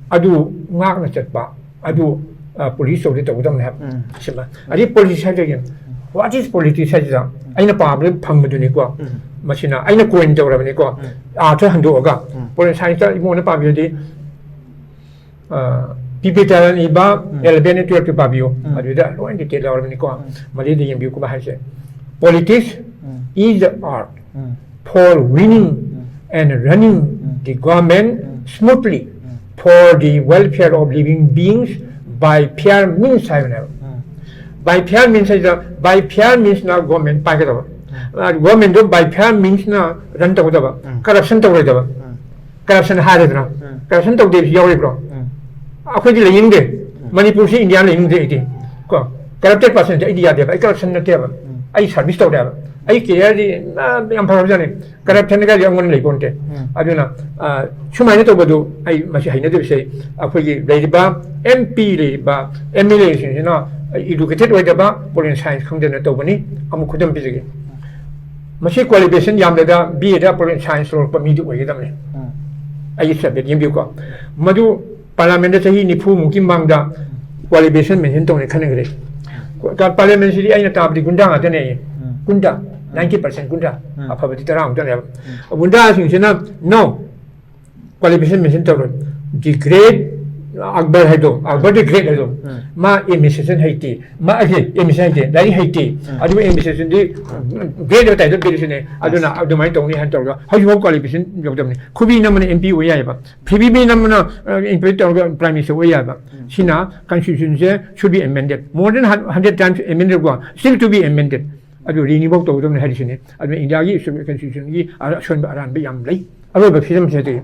ꯑꯗꯨ ꯉꯥꯛꯅ ꯆꯠꯄ, ꯑꯗꯨ, ꯑ, ꯄꯣꯂꯤꯁ ꯇꯧꯗꯤ ꯇꯧꯒꯗꯕꯅꯤ ꯍꯥꯏꯕ꯫ ꯁꯤꯃ꯫ ꯑꯗꯩ ꯄꯣꯂꯤꯇꯤꯛꯁ ꯍꯥꯏꯗꯣꯏꯒꯤ, what is politics ꯍꯥꯏꯁꯤꯗ ꯑꯩꯅ ꯄꯥꯕꯗ ꯐꯪꯕꯗꯨꯅꯤꯀꯣ꯫ ꯃꯁꯤꯅ ꯑꯩꯅ ꯀꯣꯏꯟ ꯇꯧꯔꯕꯅꯤꯀꯣ꯫ ꯑꯥꯔꯊ ꯍꯟꯗꯣꯛꯑꯒ ꯄꯣꯂꯤꯇꯤꯀꯦꯜ ꯁꯥꯏꯟꯁꯇ ꯏꯕꯨꯡꯉꯣꯅ ꯄꯥꯕꯤꯔꯗꯤ, ꯑ, ꯄꯤ ꯄꯤ ꯇꯔꯟ ꯏꯕ ꯑꯦꯂꯚꯦꯟ ꯇꯨꯋꯦꯜꯐꯇꯨ ꯄꯥꯕꯤꯌꯨ꯫ ꯑꯗꯨꯗ ꯂꯣꯏ ꯗꯤꯇꯦꯜ ꯌꯥꯎꯔꯕꯅꯤꯀꯣ꯫ ꯃꯗꯨꯗ ꯌꯦꯡꯕꯤꯌꯨ ꯀꯃꯥꯏ ꯍꯥꯏꯁꯦ꯫ Politics is the art for winning and running the government smoothly for the welfare of living beings by fair means ꯍꯥꯏꯕꯅꯦꯕ꯫ By fair means ꯍꯥꯏꯁꯤꯗ, by fair means ꯅ ꯒꯣꯔꯃꯦꯟ ꯄꯥꯏꯒꯗꯕ꯫ ꯒꯣꯔꯃꯦꯟꯗꯣ by fair means ꯅ run ꯇꯧꯒꯗꯕ, corruption ꯇꯧꯔꯣꯏꯗꯕ꯫ Corruption ꯍꯥꯏꯔꯦꯗꯅ, corruption ꯇꯧꯗꯦ ꯍꯥꯏꯕꯁꯤ ꯌꯥꯎꯔꯤꯕ꯭ꯔꯣ? ꯑꯩꯈꯣꯏꯗꯤ ꯂꯩꯅꯤꯡꯗꯦ꯫ ꯃꯅꯤꯄꯨꯔꯁꯤ ꯏꯟꯗꯤꯌꯥ ꯂꯩꯅꯤꯡꯗꯦ ꯑꯩꯗꯤ꯫ ꯀꯣ, ꯀꯔꯞꯇꯦꯠ ꯄꯥꯔꯁꯟꯁꯦ ꯑꯩꯗꯤ ꯌꯥꯗꯦꯕ꯫ ꯑꯩ ꯀꯔꯞꯁꯟ ꯅꯠꯇꯦꯕ꯫ ꯑꯩ ꯁꯥꯔꯚꯤꯁ ꯇꯧꯔꯦ ꯍꯥꯏꯕ꯫ ꯑꯩ ꯀꯦꯔꯤꯌꯔꯗꯤ ꯌꯥꯝ ꯐꯔꯕꯖꯥꯠꯅꯤ꯫ ꯀꯔꯞꯁꯟ ꯀꯥꯏꯗꯤ ꯑꯩꯉꯣꯟꯗ ꯂꯩꯄꯣꯟꯇꯦ꯫ ꯑꯗꯨꯅ, ꯑ, ꯁꯨꯃꯥꯏꯅ ꯇꯧꯕꯗꯨ ꯑꯩ ꯃꯁꯤ ꯍꯩꯅꯗꯕꯁꯦ, ꯑꯩꯈꯣꯏꯒꯤ ꯂꯩꯔꯤꯕ ꯑꯦꯝ ꯄꯤ ꯂꯩꯔꯤꯕ ꯑꯦꯝ ꯑꯦꯜ ꯑꯦꯁꯤꯡꯁꯤꯅ ꯏꯗꯨꯀꯦꯇꯦꯠ ꯑꯣꯏꯗꯕ, ꯄꯣꯂꯤꯇꯤꯀꯦꯜ ꯁꯥꯏꯟꯁ ꯈꯪꯗꯅ ꯇꯧꯕꯅꯤ꯫ ꯑꯃꯨꯛ ꯈꯨꯗꯝ ꯄꯤꯖꯒꯦ꯫ ꯃꯁꯤ ꯀ꯭ꯋꯥꯂꯤꯐꯤꯀꯦꯁꯟ ꯌꯥꯝꯗ꯭ꯔꯗ ꯕꯤ ꯑꯦꯗ ꯄꯣꯂꯤꯇꯤꯀꯦꯜ ꯁꯥꯏꯟꯁ ꯂꯧꯔꯛꯄ ꯃꯤꯗꯨ ꯑꯣꯏꯒꯗꯕꯅꯤ꯫ ꯑꯩꯒꯤ ꯁꯕꯖꯦꯛ ꯌꯦꯡꯕꯤꯌꯨꯀꯣ꯫ ꯃꯗꯨ ꯄꯥꯔꯂꯥꯃꯦꯟꯗ ꯆꯍꯤ ꯅꯤꯐꯨ ꯃꯨꯛꯀꯤ ꯃꯃꯥꯡꯗ ꯀ꯭ꯋꯥꯂꯤꯐꯤꯀꯦꯁꯟ ꯃꯦꯟꯁꯟ ꯇꯧꯅꯤ ꯈꯟꯅꯈ꯭ꯔꯦ꯫ ꯄꯥꯔꯂꯥꯃꯦꯟꯁꯤꯗꯤ ꯑꯩꯅ ꯇꯥꯕꯗꯤ ꯒꯨꯟꯗꯥ ꯉꯥꯛꯇꯅꯦ꯫ Goonda, ninety percent goonda. ꯑꯐꯕꯗꯤ ꯇꯔꯥꯃꯨꯛꯇꯅꯦꯕ꯫ ꯒꯨꯟꯗꯥꯁꯤꯡꯁꯤꯅ no, Qualification mention ꯇꯧꯔꯣꯏ꯫ The great Akbar ꯍꯥꯏꯗꯣ, Akbar the great ꯍꯥꯏꯗꯣ, ꯎꯝ꯫ ꯃꯥ administration ꯍꯩꯇꯦ, ꯃꯥ ꯑꯦ, administration ꯍꯩꯇꯦ, ꯂꯥꯏꯔꯤꯛ ꯍꯩꯇꯦ, ꯎꯝ꯫ ꯑꯗꯨꯕꯨ administrationꯗꯤ great ꯍꯥꯏꯕ title ꯄꯤꯔꯤꯁꯤꯅꯦ꯫ ꯑꯗꯨꯅ ꯑꯗꯨꯃꯥꯏꯅ ꯇꯧꯅꯤ ꯍꯥꯏꯅ ꯇꯧꯔꯒ ꯍꯧꯖꯤꯛꯐꯥꯎ qualification ꯌꯧꯗꯕꯅꯤ꯫ ꯈꯨꯕꯤ ꯅꯝꯕꯅ M P ꯑꯣꯏ ꯌꯥꯏꯑꯕ, ꯐꯤꯕꯤ ꯅꯝꯕꯅ, ꯑ, M P ꯇꯧꯔꯒ Prime Minister ꯑꯣꯏ ꯌꯥꯏꯑꯕ꯫ ꯎꯝ꯫ ꯁꯤꯅ constitutionꯁꯦ should be amended, more than hundred times amended ꯀꯣ, still to be amended꯫ ꯑꯗꯨ renew ꯐꯥꯎ ꯇꯧꯒꯗꯕꯅꯤ ꯍꯥꯏꯔꯤꯁꯤꯅꯦ꯫ ꯑꯗꯨꯅ ꯏꯟꯗꯤꯌꯥꯒꯤ constitutionꯒꯤ ꯑꯁꯣꯟꯕ ꯑꯔꯥꯟꯕ ꯌꯥꯝ ꯂꯩ꯫ ꯑꯔꯣꯏꯕ ꯐꯤꯕꯝꯁꯤꯗꯤ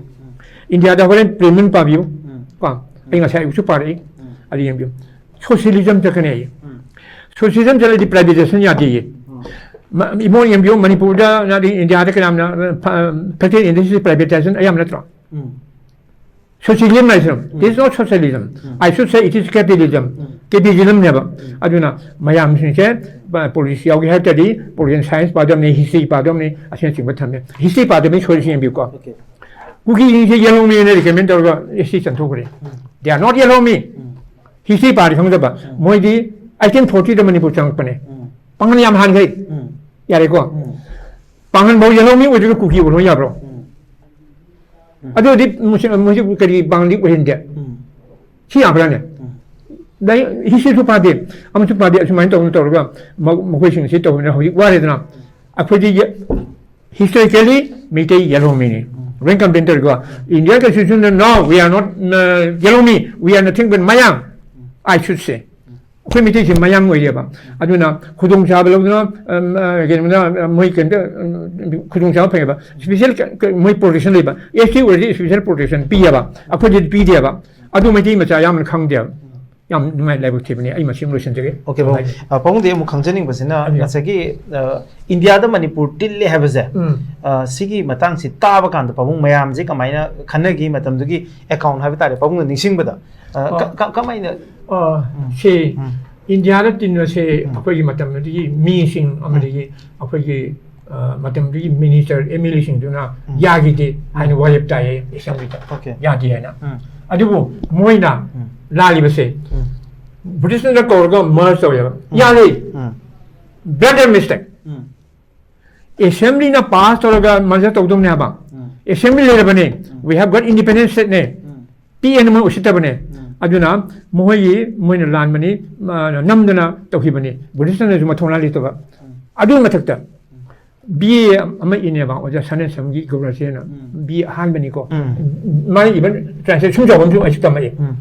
ꯏꯟꯗꯤꯌꯥꯗ ꯍꯣꯔꯦꯟ ꯄ꯭ꯔꯦꯝꯅꯟ ꯄꯥꯕꯤꯌꯨ꯫ ꯎꯝ꯫ ꯀꯣ? ꯑꯩ ꯉꯁꯥꯏ ꯑꯌꯨꯛꯁꯨ ꯄꯥꯔꯛꯏ꯫ ꯎꯝ꯫ ꯑꯗꯨ ꯌꯦꯡꯕꯤꯌꯨ꯫ Socialism ꯆꯠꯀꯅꯤ ꯑꯩ꯫ ꯎꯝ꯫ Socialism ꯆꯠꯂꯗꯤ privatization ꯌꯥꯗꯦꯌꯦ꯫ ꯎꯝ꯫ ꯃ-, ꯏꯃꯣ ꯌꯦꯡꯕꯤꯌꯨ, ꯃꯅꯤꯄꯨꯔꯗ ꯅꯠꯇ꯭ꯔꯗꯤ ꯏꯟꯗꯤꯌꯥꯗ ꯀꯌꯥꯝꯅ, ꯑ, ꯐ-, factory industry privatization ꯑꯌꯥꯝꯕ ꯅꯠꯇ꯭ꯔꯣ? ꯎꯝ꯫ Socialism ꯍꯥꯏꯁꯤꯅ, ꯎꯝ꯫ This is not socialism. Um. I should say it is capitalism. ꯎꯝ꯫ Capitalismꯅꯦꯕ꯫ ꯎꯝ꯫ ꯑꯗꯨꯅ ꯃꯌꯥꯝꯁꯤꯡꯁꯦ, ꯄ-, politics ꯌꯥꯎꯒꯦ ꯍꯥꯏ ꯇꯥꯔꯗꯤ political science ꯄꯥꯗꯕꯅꯤ, history ꯄꯥꯗꯕꯅꯤ, ꯑꯁꯤꯅꯆꯤꯡꯕ ꯊꯝꯃꯦ꯫ History ꯄꯥꯗꯕꯅꯤ ꯁꯣꯏꯔꯤꯁꯤ ꯌꯦꯡꯕꯤꯌꯨꯀꯣ꯫ Okay. ꯀꯨꯀꯤꯁꯤꯡꯁꯦ yellow meꯅ recommend ꯇꯧꯔꯒ S T ꯆꯟꯊꯣꯛꯈ꯭ꯔꯦ꯫ Um. They are not yellow me. Um. History ꯄꯥꯔꯗꯤ ꯈꯪꯗꯕ꯫ ꯎꯝ꯫ ꯃꯣꯏꯗꯤ eighteen fortyꯗ ꯃꯅꯤꯄꯨꯔ ꯆꯪꯉꯛꯄꯅꯦ꯫ ꯎꯝ꯫ ꯄꯥꯡꯒꯜ ꯌꯥꯝ ꯍꯥꯟꯈ꯭ꯔꯦ꯫ ꯎꯝ꯫ ꯌꯥꯔꯦꯀꯣ? ꯎꯝ꯫ ꯄꯥꯡꯒꯜ ꯐꯥꯎ yellow me ꯑꯣꯏꯗ꯭ꯔꯒ ꯀꯨꯀꯤ ꯑꯣꯏꯔꯣ ꯌꯥꯕ꯭ꯔꯣ? ꯎꯝ꯫ ꯎꯝ꯫ ꯑꯗꯨꯗꯤ ꯃꯁꯤ, ꯃꯁꯤ ꯀꯔꯤ ꯄꯥꯡꯒꯜꯗꯤ ꯑꯣꯏꯍꯟꯗꯦ? ꯎꯝ꯫ ꯁꯤ ꯌꯥꯕ꯭ꯔꯥꯅꯦ? ꯎꯝ꯫ ꯑꯗꯩ historyꯁꯨ ꯄꯥꯗꯦ, ꯑꯃꯁꯨ ꯄꯥꯗꯦ, ꯑꯁꯨꯃꯥꯏꯅ ꯇꯧꯗꯅ ꯇꯧꯔꯒ ꯃ-, ꯃꯈꯣꯏꯁꯤꯡꯁꯤ ꯇꯧꯕꯅꯤꯅ ꯍꯧꯖꯤꯛ ꯋꯥꯔꯦꯗꯅ꯫ ꯑꯩꯈꯣꯏꯗꯤ ꯌꯦ-, historically Meitei yellow meꯅꯤ꯫ Um. When complain ꯇꯧꯔꯤꯀꯣ, Indian constitution, "No, we are not, uh, yellow me, we are nothing but ꯃꯌꯥꯡ," ꯎꯝ꯫ I should say꯫ ꯎꯝ꯫ ꯑꯩꯈꯣꯏ ꯃꯩꯇꯩꯁꯦ ꯃꯌꯥꯡ ꯑꯣꯏꯔꯦꯕ꯫ ꯎꯝ꯫ ꯑꯗꯨꯅ ꯈꯨꯗꯣꯡꯆꯥꯕ ꯂꯧꯗꯨꯅ, ꯑꯝ, ꯑ, ꯀꯩꯅꯣꯗ, ꯑ, ꯃꯣꯏ ꯀꯩꯅꯣꯗ, ꯎꯝ, ꯈꯨꯗꯣꯡꯆꯥꯕ ꯐꯪꯉꯦꯕ꯫ Special ꯀ-, ꯀ-, ꯃꯣꯏ protection ꯂꯩꯕ꯫ S T ꯑꯣꯏꯔꯗꯤ special protection ꯄꯤꯌꯦꯕ꯫ ꯑꯩꯈꯣꯏꯗꯗꯤ ꯄꯤꯗꯦꯕ꯫ ꯑꯗꯨ ꯃꯩꯇꯩ ꯃꯆꯥ ꯑꯌꯥꯝꯕꯅ ꯈꯪꯗꯦꯕ꯫ ꯎꯝ꯫ ꯌꯥꯝ ꯅꯨꯡꯉꯥꯏ, ꯂꯥꯏꯕꯛ ꯊꯤꯕꯅꯤ꯫ ꯑꯩ ꯃꯁꯤꯃ ꯂꯣꯏꯁꯤꯟꯖꯒꯦ꯫ Okay, ꯄꯥꯕꯨꯡ꯫ ꯍꯥꯏꯗꯤ꯫ ꯑ, ꯄꯥꯕꯨꯡꯗꯤ ꯑꯃꯨꯛ ꯈꯪꯖꯅꯤꯡꯕꯁꯤꯅ, ꯍꯥꯏꯕꯤꯌꯨ꯫ ꯉꯁꯥꯏꯒꯤ, ꯑ, ꯏꯟꯗꯤꯌꯥꯗ ꯃꯅꯤꯄꯨꯔ ꯇꯤꯜꯂꯦ ꯍꯥꯏꯕꯁꯦ, ꯎꯝ꯫ ꯑ, ꯁꯤꯒꯤ ꯃꯇꯥꯡꯁꯤ ꯇꯥꯕ ꯀꯥꯟꯗ ꯄꯥꯕꯨꯡ ꯃꯌꯥꯝꯁꯦ ꯀꯃꯥꯏꯅ ꯈꯟꯅꯈꯤ ꯃꯇꯝꯗꯨꯒꯤ account ꯍꯥꯏꯕ ꯇꯥꯔꯦ, ꯄꯥꯕꯨꯡꯅ ꯅꯤꯡꯁꯤꯡꯕꯗ, ꯑ, ꯀ-, ꯑ꯫ ꯀ-, ꯀꯃꯥꯏꯅ? ꯑ, ꯎꯝ꯫ ꯁꯤ ꯎꯝ꯫ ꯏꯟꯗꯤꯌꯥꯗ ꯇꯤꯟꯕꯁꯦ ꯎꯝ꯫ ꯑꯩꯈꯣꯏꯒꯤ ꯃꯇꯝꯗꯨꯗꯒꯤ ꯃꯤꯁꯤꯡ ꯎꯝ꯫ ꯑꯃꯗꯒꯤ ꯑꯩꯈꯣꯏꯒꯤ, ꯑ, ꯃꯇꯝꯗꯨꯒꯤ minister, M L Aꯁꯤꯡꯗꯨꯅ ꯎꯝ꯫ ꯌꯥꯈꯤꯗꯦ ꯍꯥꯏꯅ ꯎꯝ꯫ ꯋꯥꯔꯦꯞ ꯇꯥꯏꯌꯦ assemblyꯗ꯫ Okay꯫ ꯌꯥꯗꯦ ꯍꯥꯏꯅ꯫ ꯎꯝ꯫ ꯑꯗꯨꯕꯨ ꯃꯣꯏꯅ ꯎꯝ꯫ ꯂꯥꯜꯂꯤꯕꯁꯦ ꯎꯝ꯫ Britishꯅ ꯀꯧꯔꯒ merge ꯇꯧꯋꯦꯕ꯫ ꯎꯝ꯫ ꯌꯥꯔꯦ꯫ ꯎꯝ꯫ Blunder mistake꯫ ꯎꯝ꯫ Assemblyꯅ pass ꯇꯧꯔꯒ merger ꯇꯧꯗꯧꯅꯦ ꯍꯥꯏꯕ꯫ ꯎꯝ꯫ Assembly ꯂꯩꯔꯕꯅꯦ, we have got independent state ꯅꯦ, ꯄꯤꯛꯑꯦꯅ ꯃꯣꯏ ꯎꯁꯤꯠꯇꯕꯅꯦ꯫ ꯑꯗꯨꯅ ꯃꯈꯣꯏꯒꯤ, ꯃꯣꯏꯅ ꯂꯥꯟꯕꯅꯤ, ꯃꯥ-, ꯅꯝꯗꯅ ꯇꯧꯈꯤꯕꯅꯤ꯫ ꯕ꯭ꯔꯤꯇꯤꯁꯅꯁꯨ ꯃꯊꯧꯅꯥ ꯂꯩꯇꯕ꯫ ꯑꯗꯨꯒꯤ ꯃꯊꯛꯇ ꯕꯤ ꯑꯦ ꯑꯃ ꯏꯅꯦꯕ, ꯑꯣꯖꯥ ꯁꯅꯦꯟꯁꯝꯒꯤ ꯒꯧꯔꯁꯦꯅ꯫ ꯎꯝ꯫ B A ꯑꯍꯥꯟꯕꯅꯤꯀꯣ꯫ ꯎꯝ꯫ ꯃꯥꯅ ꯏꯕ ꯇ꯭ꯔꯥꯟꯁꯂꯦꯠ ꯁꯨꯝ ꯆꯥꯎꯕ ꯑꯃꯁꯨ ꯑꯩꯁꯨ ꯇꯝꯃꯛꯑꯦ꯫ ꯎꯝ꯫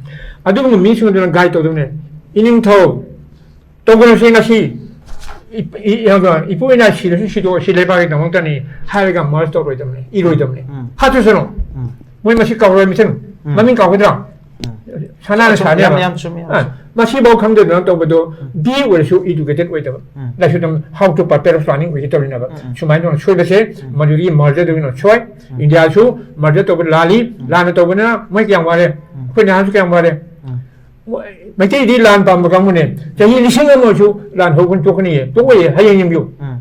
ꯑꯗꯨꯒꯨꯝꯕ ꯃꯤꯁꯤꯡ ꯑꯗꯨꯅ ꯒꯥꯏꯗ ꯇꯧꯗꯧꯅꯦ꯫ ꯏꯅꯤꯡꯊꯧ, ꯇꯧꯒꯅꯨꯁꯦ ꯉꯁꯤ꯫ ꯏ-, ꯏ-, ꯏ-, ꯏꯄꯨ ꯏꯅꯥ ꯁꯤꯔꯁꯨ ꯁꯤꯗꯣꯛꯑꯁꯤ ꯂꯩꯕꯥꯛꯀꯤꯗꯃꯛꯇꯅꯤ ꯍꯥꯏꯔꯒ ꯃꯔꯁ ꯇꯧꯔꯣꯏꯗꯕꯅꯤ, ꯏꯔꯣꯏꯗꯕꯅꯤ꯫ ꯎꯝ꯫ ꯍꯥꯠꯇ꯭ꯔꯁꯅꯨ꯫ ꯎꯝ꯫ ꯃꯣꯏ ꯃꯁꯤ ꯀꯥꯎꯔꯣꯏ ꯃꯤꯁꯅꯨ꯫ ꯎꯝ꯫ ꯃꯃꯤꯡ ꯀꯥꯎꯒꯗ꯭ꯔꯥ? ꯎꯝ꯫ ꯁꯅꯥꯅ ꯆꯨꯝ-, ꯁꯥꯅꯦꯕ꯫ ꯌꯥꯝ, ꯌꯥꯝ ꯆꯨꯝꯃꯤ, ꯌꯥꯝ ꯑ, ꯆꯨꯝꯃꯤ꯫ ꯃꯁꯤꯐꯥꯎ ꯈꯪꯗꯗꯅ ꯇꯧꯕꯗꯣ, ꯎꯝ꯫ ꯕꯤ ꯑꯦ ꯑꯣꯏꯔꯁꯨ educated ꯑꯣꯏꯗꯕ꯫ ꯎꯝ꯫ ꯂꯥꯏꯁꯨ ꯇꯝ-, how to prepare planning ꯑꯣꯏꯒꯦ ꯇꯧꯔꯤꯅꯦꯕ꯫ ꯎꯝ, ꯎꯝ꯫ ꯁꯨꯃꯥꯏꯅ ꯇꯧꯅ ꯁꯣꯏꯕꯁꯦ, ꯎꯝ꯫ ꯃꯗꯨꯗꯒꯤ merger ꯇꯧꯕꯅ ꯁꯣꯏ꯫ ꯎꯝ꯫ ꯏꯟꯗꯤꯌꯥꯁꯨ merger ꯇꯧꯕ ꯂꯥꯜꯂꯤ, ꯎꯝ꯫ ꯂꯥꯟꯅ ꯇꯧꯕꯅ ꯃꯣꯏ ꯀꯌꯥꯝ ꯋꯥꯔꯦ? ꯎꯝ꯫ ꯑꯩꯈꯣꯏ ꯅꯍꯥꯟꯁꯨ ꯀꯌꯥꯝ ꯋꯥꯔꯦ? ꯎꯝ꯫ ꯃꯣꯏ-, ꯃꯩꯇꯩꯗꯤ ꯂꯥꯟ ꯄꯥꯝꯕ ꯀꯥꯡꯕꯨꯅꯦ꯫ ꯆꯍꯤ ꯂꯤꯁꯤꯡ ꯑꯃꯁꯨ ꯂꯥꯟ ꯍꯧꯒꯅꯤ ꯇꯣꯛꯀꯅꯤꯌꯦ꯫ ꯇꯣꯛꯑꯣꯏꯌꯦ, ꯍꯌꯦꯡ ꯌꯦꯡꯕꯤꯌꯨ꯫ ꯎꯝ꯫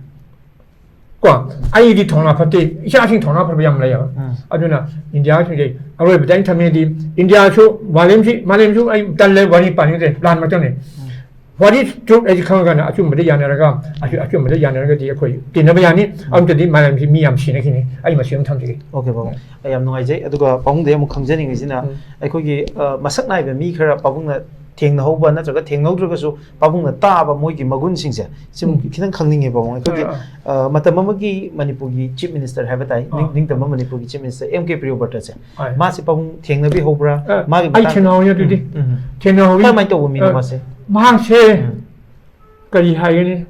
ꯀꯣ, ꯑꯩꯗꯤ ꯊꯧꯅꯥ ꯐꯠꯇꯦ, ꯏꯆꯥꯁꯤꯡ ꯊꯧꯅꯥ ꯐꯕ ꯌꯥꯝ ꯂꯩꯌꯦꯕ꯫ ꯎꯝ꯫ ꯑꯗꯨꯅ ꯏꯟꯗꯤꯌꯥꯁꯤꯡꯁꯦ ꯑꯔꯣꯏꯕꯗ ꯑꯩꯅ ꯊꯝꯃꯦꯗꯤ, ꯏꯟꯗꯤꯌꯥꯁꯨ, ꯃꯥꯂꯦꯝꯁꯤ, ꯃꯥꯂꯦꯝꯁꯨ ꯑꯩ ꯇꯜꯂꯦ, ꯋꯥꯔꯤ ꯄꯥꯅꯤꯡꯗ꯭ꯔꯦ, ꯂꯥꯟ ꯃꯇꯝꯅꯤ꯫ ꯎꯝ꯫ What is truth ꯍꯥꯏꯁꯤ ꯈꯪꯉꯀꯥꯟꯗ ꯑꯆꯨꯝꯕꯗ ꯌꯥꯅꯔꯒ, ꯑꯆꯨ-, ꯑꯆꯨꯝꯕꯗ ꯌꯥꯅꯔꯒꯗꯤ ꯑꯩꯈꯣꯏ ꯇꯤꯟꯅꯕ ꯌꯥꯅꯤ꯫ ꯎꯝ꯫ ꯑꯗꯨ ꯅꯠꯇ꯭ꯔꯗꯤ ꯃꯥꯂꯦꯝꯁꯤ ꯃꯤ ꯌꯥꯝ ꯁꯤꯅꯈꯤꯅꯤ꯫ ꯑꯩ ꯃꯁꯤ ꯑꯃ ꯊꯝꯖꯒꯦ꯫ Okay, ꯄꯥꯕꯨꯡ꯫ ꯎꯝ꯫ ꯑꯩ ꯌꯥꯝ ꯅꯨꯡꯉꯥꯏꯖꯩ꯫ ꯑꯗꯨꯒ ꯄꯥꯕꯨꯡꯗꯒꯤ ꯑꯃꯨꯛ ꯈꯪꯖꯅꯤꯡꯉꯤꯁꯤꯅ, ꯎꯝ꯫ ꯑꯩꯈꯣꯏꯒꯤ, ꯑ, ꯃꯁꯛ ꯅꯥꯏꯕ ꯃꯤ ꯈꯔ ꯄꯥꯕꯨꯡꯅ ꯊꯦꯡꯅꯍꯧꯕ ꯅꯠꯇ꯭ꯔꯒ ꯊꯦꯡꯅꯍꯧꯗ꯭ꯔꯒꯁꯨ ꯄꯥꯕꯨꯡꯅ ꯇꯥꯕ ꯃꯣꯏꯒꯤ ꯃꯒꯨꯟꯁꯤꯡꯁꯦ ꯁꯤ ꯎꯝ꯫ ꯈꯤꯇꯪ ꯈꯪꯅꯤꯡꯉꯦ ꯄꯥꯕꯨꯡ꯫ ꯑꯩꯈꯣꯏꯒꯤ, ꯑꯥ, ꯑꯥ꯫ ꯑ, ꯃꯇꯝ ꯑꯃꯒꯤ ꯃꯅꯤꯄꯨꯔꯒꯤ Chief Minister ꯍꯥꯏꯕ ꯇꯥꯏ, ꯅꯤꯡ-, ꯑꯥ꯫ ꯅꯤꯡꯇꯝꯕ ꯃꯅꯤꯄꯨꯔꯒꯤ Chief Minister ꯑꯦꯝ ꯀꯦ ꯄ꯭ꯔꯤꯌꯣꯕ꯭ꯔꯇꯁꯦ, ꯑꯥ꯫ ꯃꯥꯁꯦ ꯄꯥꯕꯨꯡ ꯊꯦꯡꯅꯕꯤꯍꯧꯕ꯭ꯔꯥ? ꯑ, ꯃꯥꯒꯤ ꯑꯩ ꯃꯇꯥꯡ-, ꯊꯦꯡꯅꯍꯧꯋꯤ ꯑꯗꯨꯗꯤ꯫ ꯎꯝ, ꯎꯝ꯫ ꯊꯦꯡꯅꯍꯧꯋꯤ꯫ ꯀꯔꯝꯍꯥꯏꯅ ꯇꯧꯕ ꯃꯤꯅꯣ ꯑ, ꯃꯥꯁꯦ? ꯃꯍꯥꯛꯁꯦ ꯎꯝ꯫ ꯀꯔꯤ ꯍꯥꯏꯒꯅꯤ?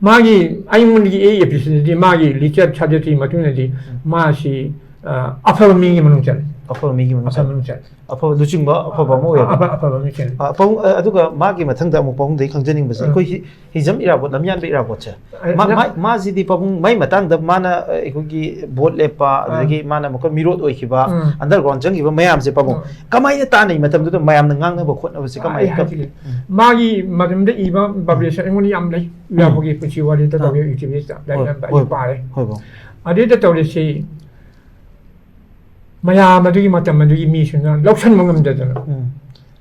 ꯃꯥꯒꯤ, ꯑꯩꯉꯣꯟꯗꯒꯤ ꯑꯩ appreciate ꯇꯤ ꯃꯥꯒꯤ ꯂꯤꯆꯠ ꯁꯥꯖꯠꯀꯤ ꯃꯇꯨꯡ ꯏꯟꯅꯗꯤ ꯎꯝ꯫ ꯃꯥꯁꯤ, ꯑ, ꯑꯐꯕ ꯃꯤꯒꯤ ꯃꯅꯨꯡ ꯆꯜꯂꯤ꯫ ꯑꯐꯕ ꯃꯤꯒꯤ ꯃꯅꯨꯡ ꯑꯐꯕ ꯆꯜꯂꯤ꯫ ꯃꯅꯨꯡ ꯆꯜꯂꯤ꯫ ꯑꯐꯕ ꯂꯨꯆꯤꯡꯕ ꯑꯐꯕ ꯑꯃ ꯑꯣꯏꯌꯦꯕ꯫ ꯑꯐ-, ꯑꯐꯕ ꯃꯤ ꯆꯦꯜꯂꯤ꯫ ꯑ, ꯄꯥꯕꯨꯡ, ꯑ, ꯑꯗꯨꯒ ꯃꯥꯒꯤ ꯃꯊꯪꯗ ꯑꯃꯨꯛ ꯄꯥꯕꯨꯡꯗꯒꯤ ꯈꯪꯖꯅꯤꯡꯕꯁꯦ, ꯎꯝ꯫ ꯑꯩꯈꯣꯏ ꯍꯤ-, ꯍꯤꯖꯝ ꯏꯔꯥꯕꯣꯠ, ꯂꯝꯌꯥꯟꯕ ꯏꯔꯥꯕꯣꯠꯁꯦ, ꯑ, ꯃꯥ-, ꯅ- ꯃꯥ-, ꯃꯥꯁꯤꯗꯤ ꯄꯥꯕꯨꯡ ꯃꯥꯏ ꯃꯇꯥꯡꯗ ꯃꯥꯅ, ꯑ, ꯑꯩꯈꯣꯏꯒꯤ ꯚꯣꯠ ꯂꯦꯞꯄ, ꯑꯥ꯫ ꯑꯗꯨꯗꯒꯤ ꯃꯥꯅ ꯑꯃꯨꯛꯀ ꯃꯤꯔꯣꯠ ꯑꯣꯏꯈꯤꯕ, ꯎꯝ꯫ Underground ꯆꯪꯈꯤꯕ ꯃꯌꯥꯝꯁꯦ ꯄꯥꯕꯨꯡ, ꯎꯝ꯫ ꯀꯃꯥꯏꯅ ꯇꯥꯟꯅꯩ ꯃꯇꯝꯗꯨꯗ ꯃꯌꯥꯝꯅ ꯉꯥꯡꯅꯕ ꯈꯣꯠꯅꯕꯁꯦ ꯑꯩ ꯀꯃꯥꯏꯅ ꯇꯧ-, ꯍꯥꯏꯖꯒꯦ꯫ ꯎꯝ꯫ ꯃꯥꯒꯤ ꯃꯇꯝꯗ ꯏꯕ ꯎꯝ꯫ Publication ꯑꯩꯉꯣꯟꯗ ꯌꯥꯝ ꯂꯩ꯫ ꯎꯝ꯫ ꯏꯔꯥꯕꯣꯠꯀꯤ ꯄꯨꯟꯁꯤ ꯋꯥꯔꯤꯗ ꯑꯥ꯫ ꯇꯧꯒꯦ, ꯏꯔꯥꯕꯣꯠ ꯍꯣꯏ, ꯑꯩ ꯄꯥꯔꯦ꯫ ꯍꯣꯏ, ꯄꯥꯕꯨꯡ꯫ ꯑꯗꯨꯗ ꯇꯧꯔꯤꯁꯤ ꯃꯌꯥꯝ ꯑꯗꯨꯒꯤ ꯃꯇꯝ ꯑꯗꯨꯒꯤ ꯃꯤꯁꯤꯡꯅ ꯂꯧꯁꯟꯕ ꯉꯝꯗꯗꯅ ꯎꯝ꯫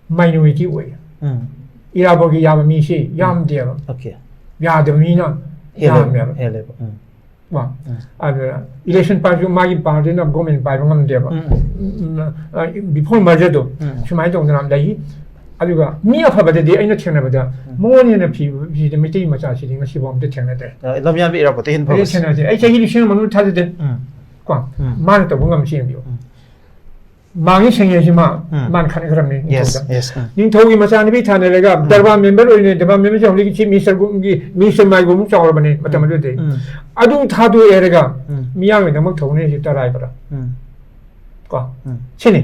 Minority ꯑꯣꯏ꯫ ꯎꯝ꯫ ꯏꯔꯥꯕꯣꯠꯀꯤ ꯌꯥꯕ ꯃꯤꯁꯤ ꯎꯝ꯫ ꯌꯥꯝꯗꯦꯕ꯫ Okay꯫ ꯌꯥꯗꯕ ꯃꯤꯅ ꯍꯦꯜꯂꯦꯕ꯫ ꯌꯥꯝꯃꯦꯕ꯫ ꯍꯦꯜꯂꯦꯕ꯫ ꯎꯝ꯫ ꯀꯣ, ꯑꯗꯨꯅ ꯏꯂꯦꯛꯁꯟ ꯄꯥꯏꯔꯁꯨ ꯃꯥꯒꯤ ꯄꯥꯔꯇꯤꯅ ꯒꯣꯔꯃꯦꯟ ꯄꯥꯏꯕ ꯉꯝꯗꯦꯕ꯫ ꯎꯝ, ꯎꯝ, ꯕꯤꯐꯣꯔ ꯃꯔꯖꯔꯗꯣ ꯁꯨꯃꯥꯏꯅ ꯇꯧꯗꯅ ꯂꯩ꯫ ꯑꯗꯨꯒ ꯃꯤ ꯑꯐꯕꯗꯗꯤ ꯑꯩꯅ ꯊꯦꯡꯅꯕꯗ ꯃꯉꯣꯟ ꯍꯦꯟꯅ ꯐꯤꯕ ꯐꯤꯗ ꯃꯩꯇꯩ ꯃꯆꯥꯁꯤꯗꯤ ꯉꯁꯤꯐꯥꯎ ꯑꯝꯇ ꯊꯦꯡꯅꯗ꯭ꯔꯦ꯫ ꯂꯝꯌꯥꯟꯕ ꯏꯔꯥꯕꯣꯠꯇ ꯍꯦꯟꯕ ꯑꯩ ꯊꯦꯡꯅꯗꯦ꯫ ꯑꯩ ꯆꯍꯤ ꯂꯤꯁꯤꯡ ꯑꯃ ꯃꯅꯨꯡꯗ ꯊꯥꯖꯗꯦ꯫ ꯀꯣ, ꯃꯥꯅ ꯇꯧꯕ ꯉꯝꯁꯤ ꯌꯦꯡꯕꯤꯌꯨ꯫ ꯃꯥꯡꯉꯤ ꯁꯦꯡꯉꯦꯁꯤꯃ ꯃꯥꯅ ꯈꯟꯈ꯭ꯔꯕꯅꯤ꯫ Yes, ꯅꯤꯡꯊꯧꯗ꯫ yes, ꯎꯝ꯫ ꯅꯤꯡꯊꯧꯒꯤ ꯃꯆꯥꯅꯨꯄꯤ ꯊꯥꯅꯔꯒ ꯗꯔꯕꯥꯔ ꯃꯦꯝꯕꯔ ꯑꯣꯏꯅ ꯗꯔꯕꯥꯔ ꯃꯦꯝꯕꯔꯁꯦ ꯍꯧꯖꯤꯛꯀꯤ ꯆꯤꯐ ꯃꯤꯅꯤꯁꯇꯔꯒꯨꯝꯒꯤ ꯃꯤꯅꯤꯁꯇꯔ ꯃꯥꯏꯒꯨꯝ ꯆꯥꯎꯔꯕꯅꯤ ꯃꯇꯝ ꯑꯗꯨꯗꯤ꯫ ꯑꯗꯨ ꯊꯥꯗꯣꯛꯑꯦ ꯍꯥꯏꯔꯒ ꯃꯤꯌꯥꯝꯒꯤꯗꯃꯛ ꯊꯧꯅꯤ ꯍꯥꯏꯁꯤ ꯇꯔꯥꯏꯕ꯭ꯔꯥ? ꯀꯣ, ꯁꯤꯅꯤ꯫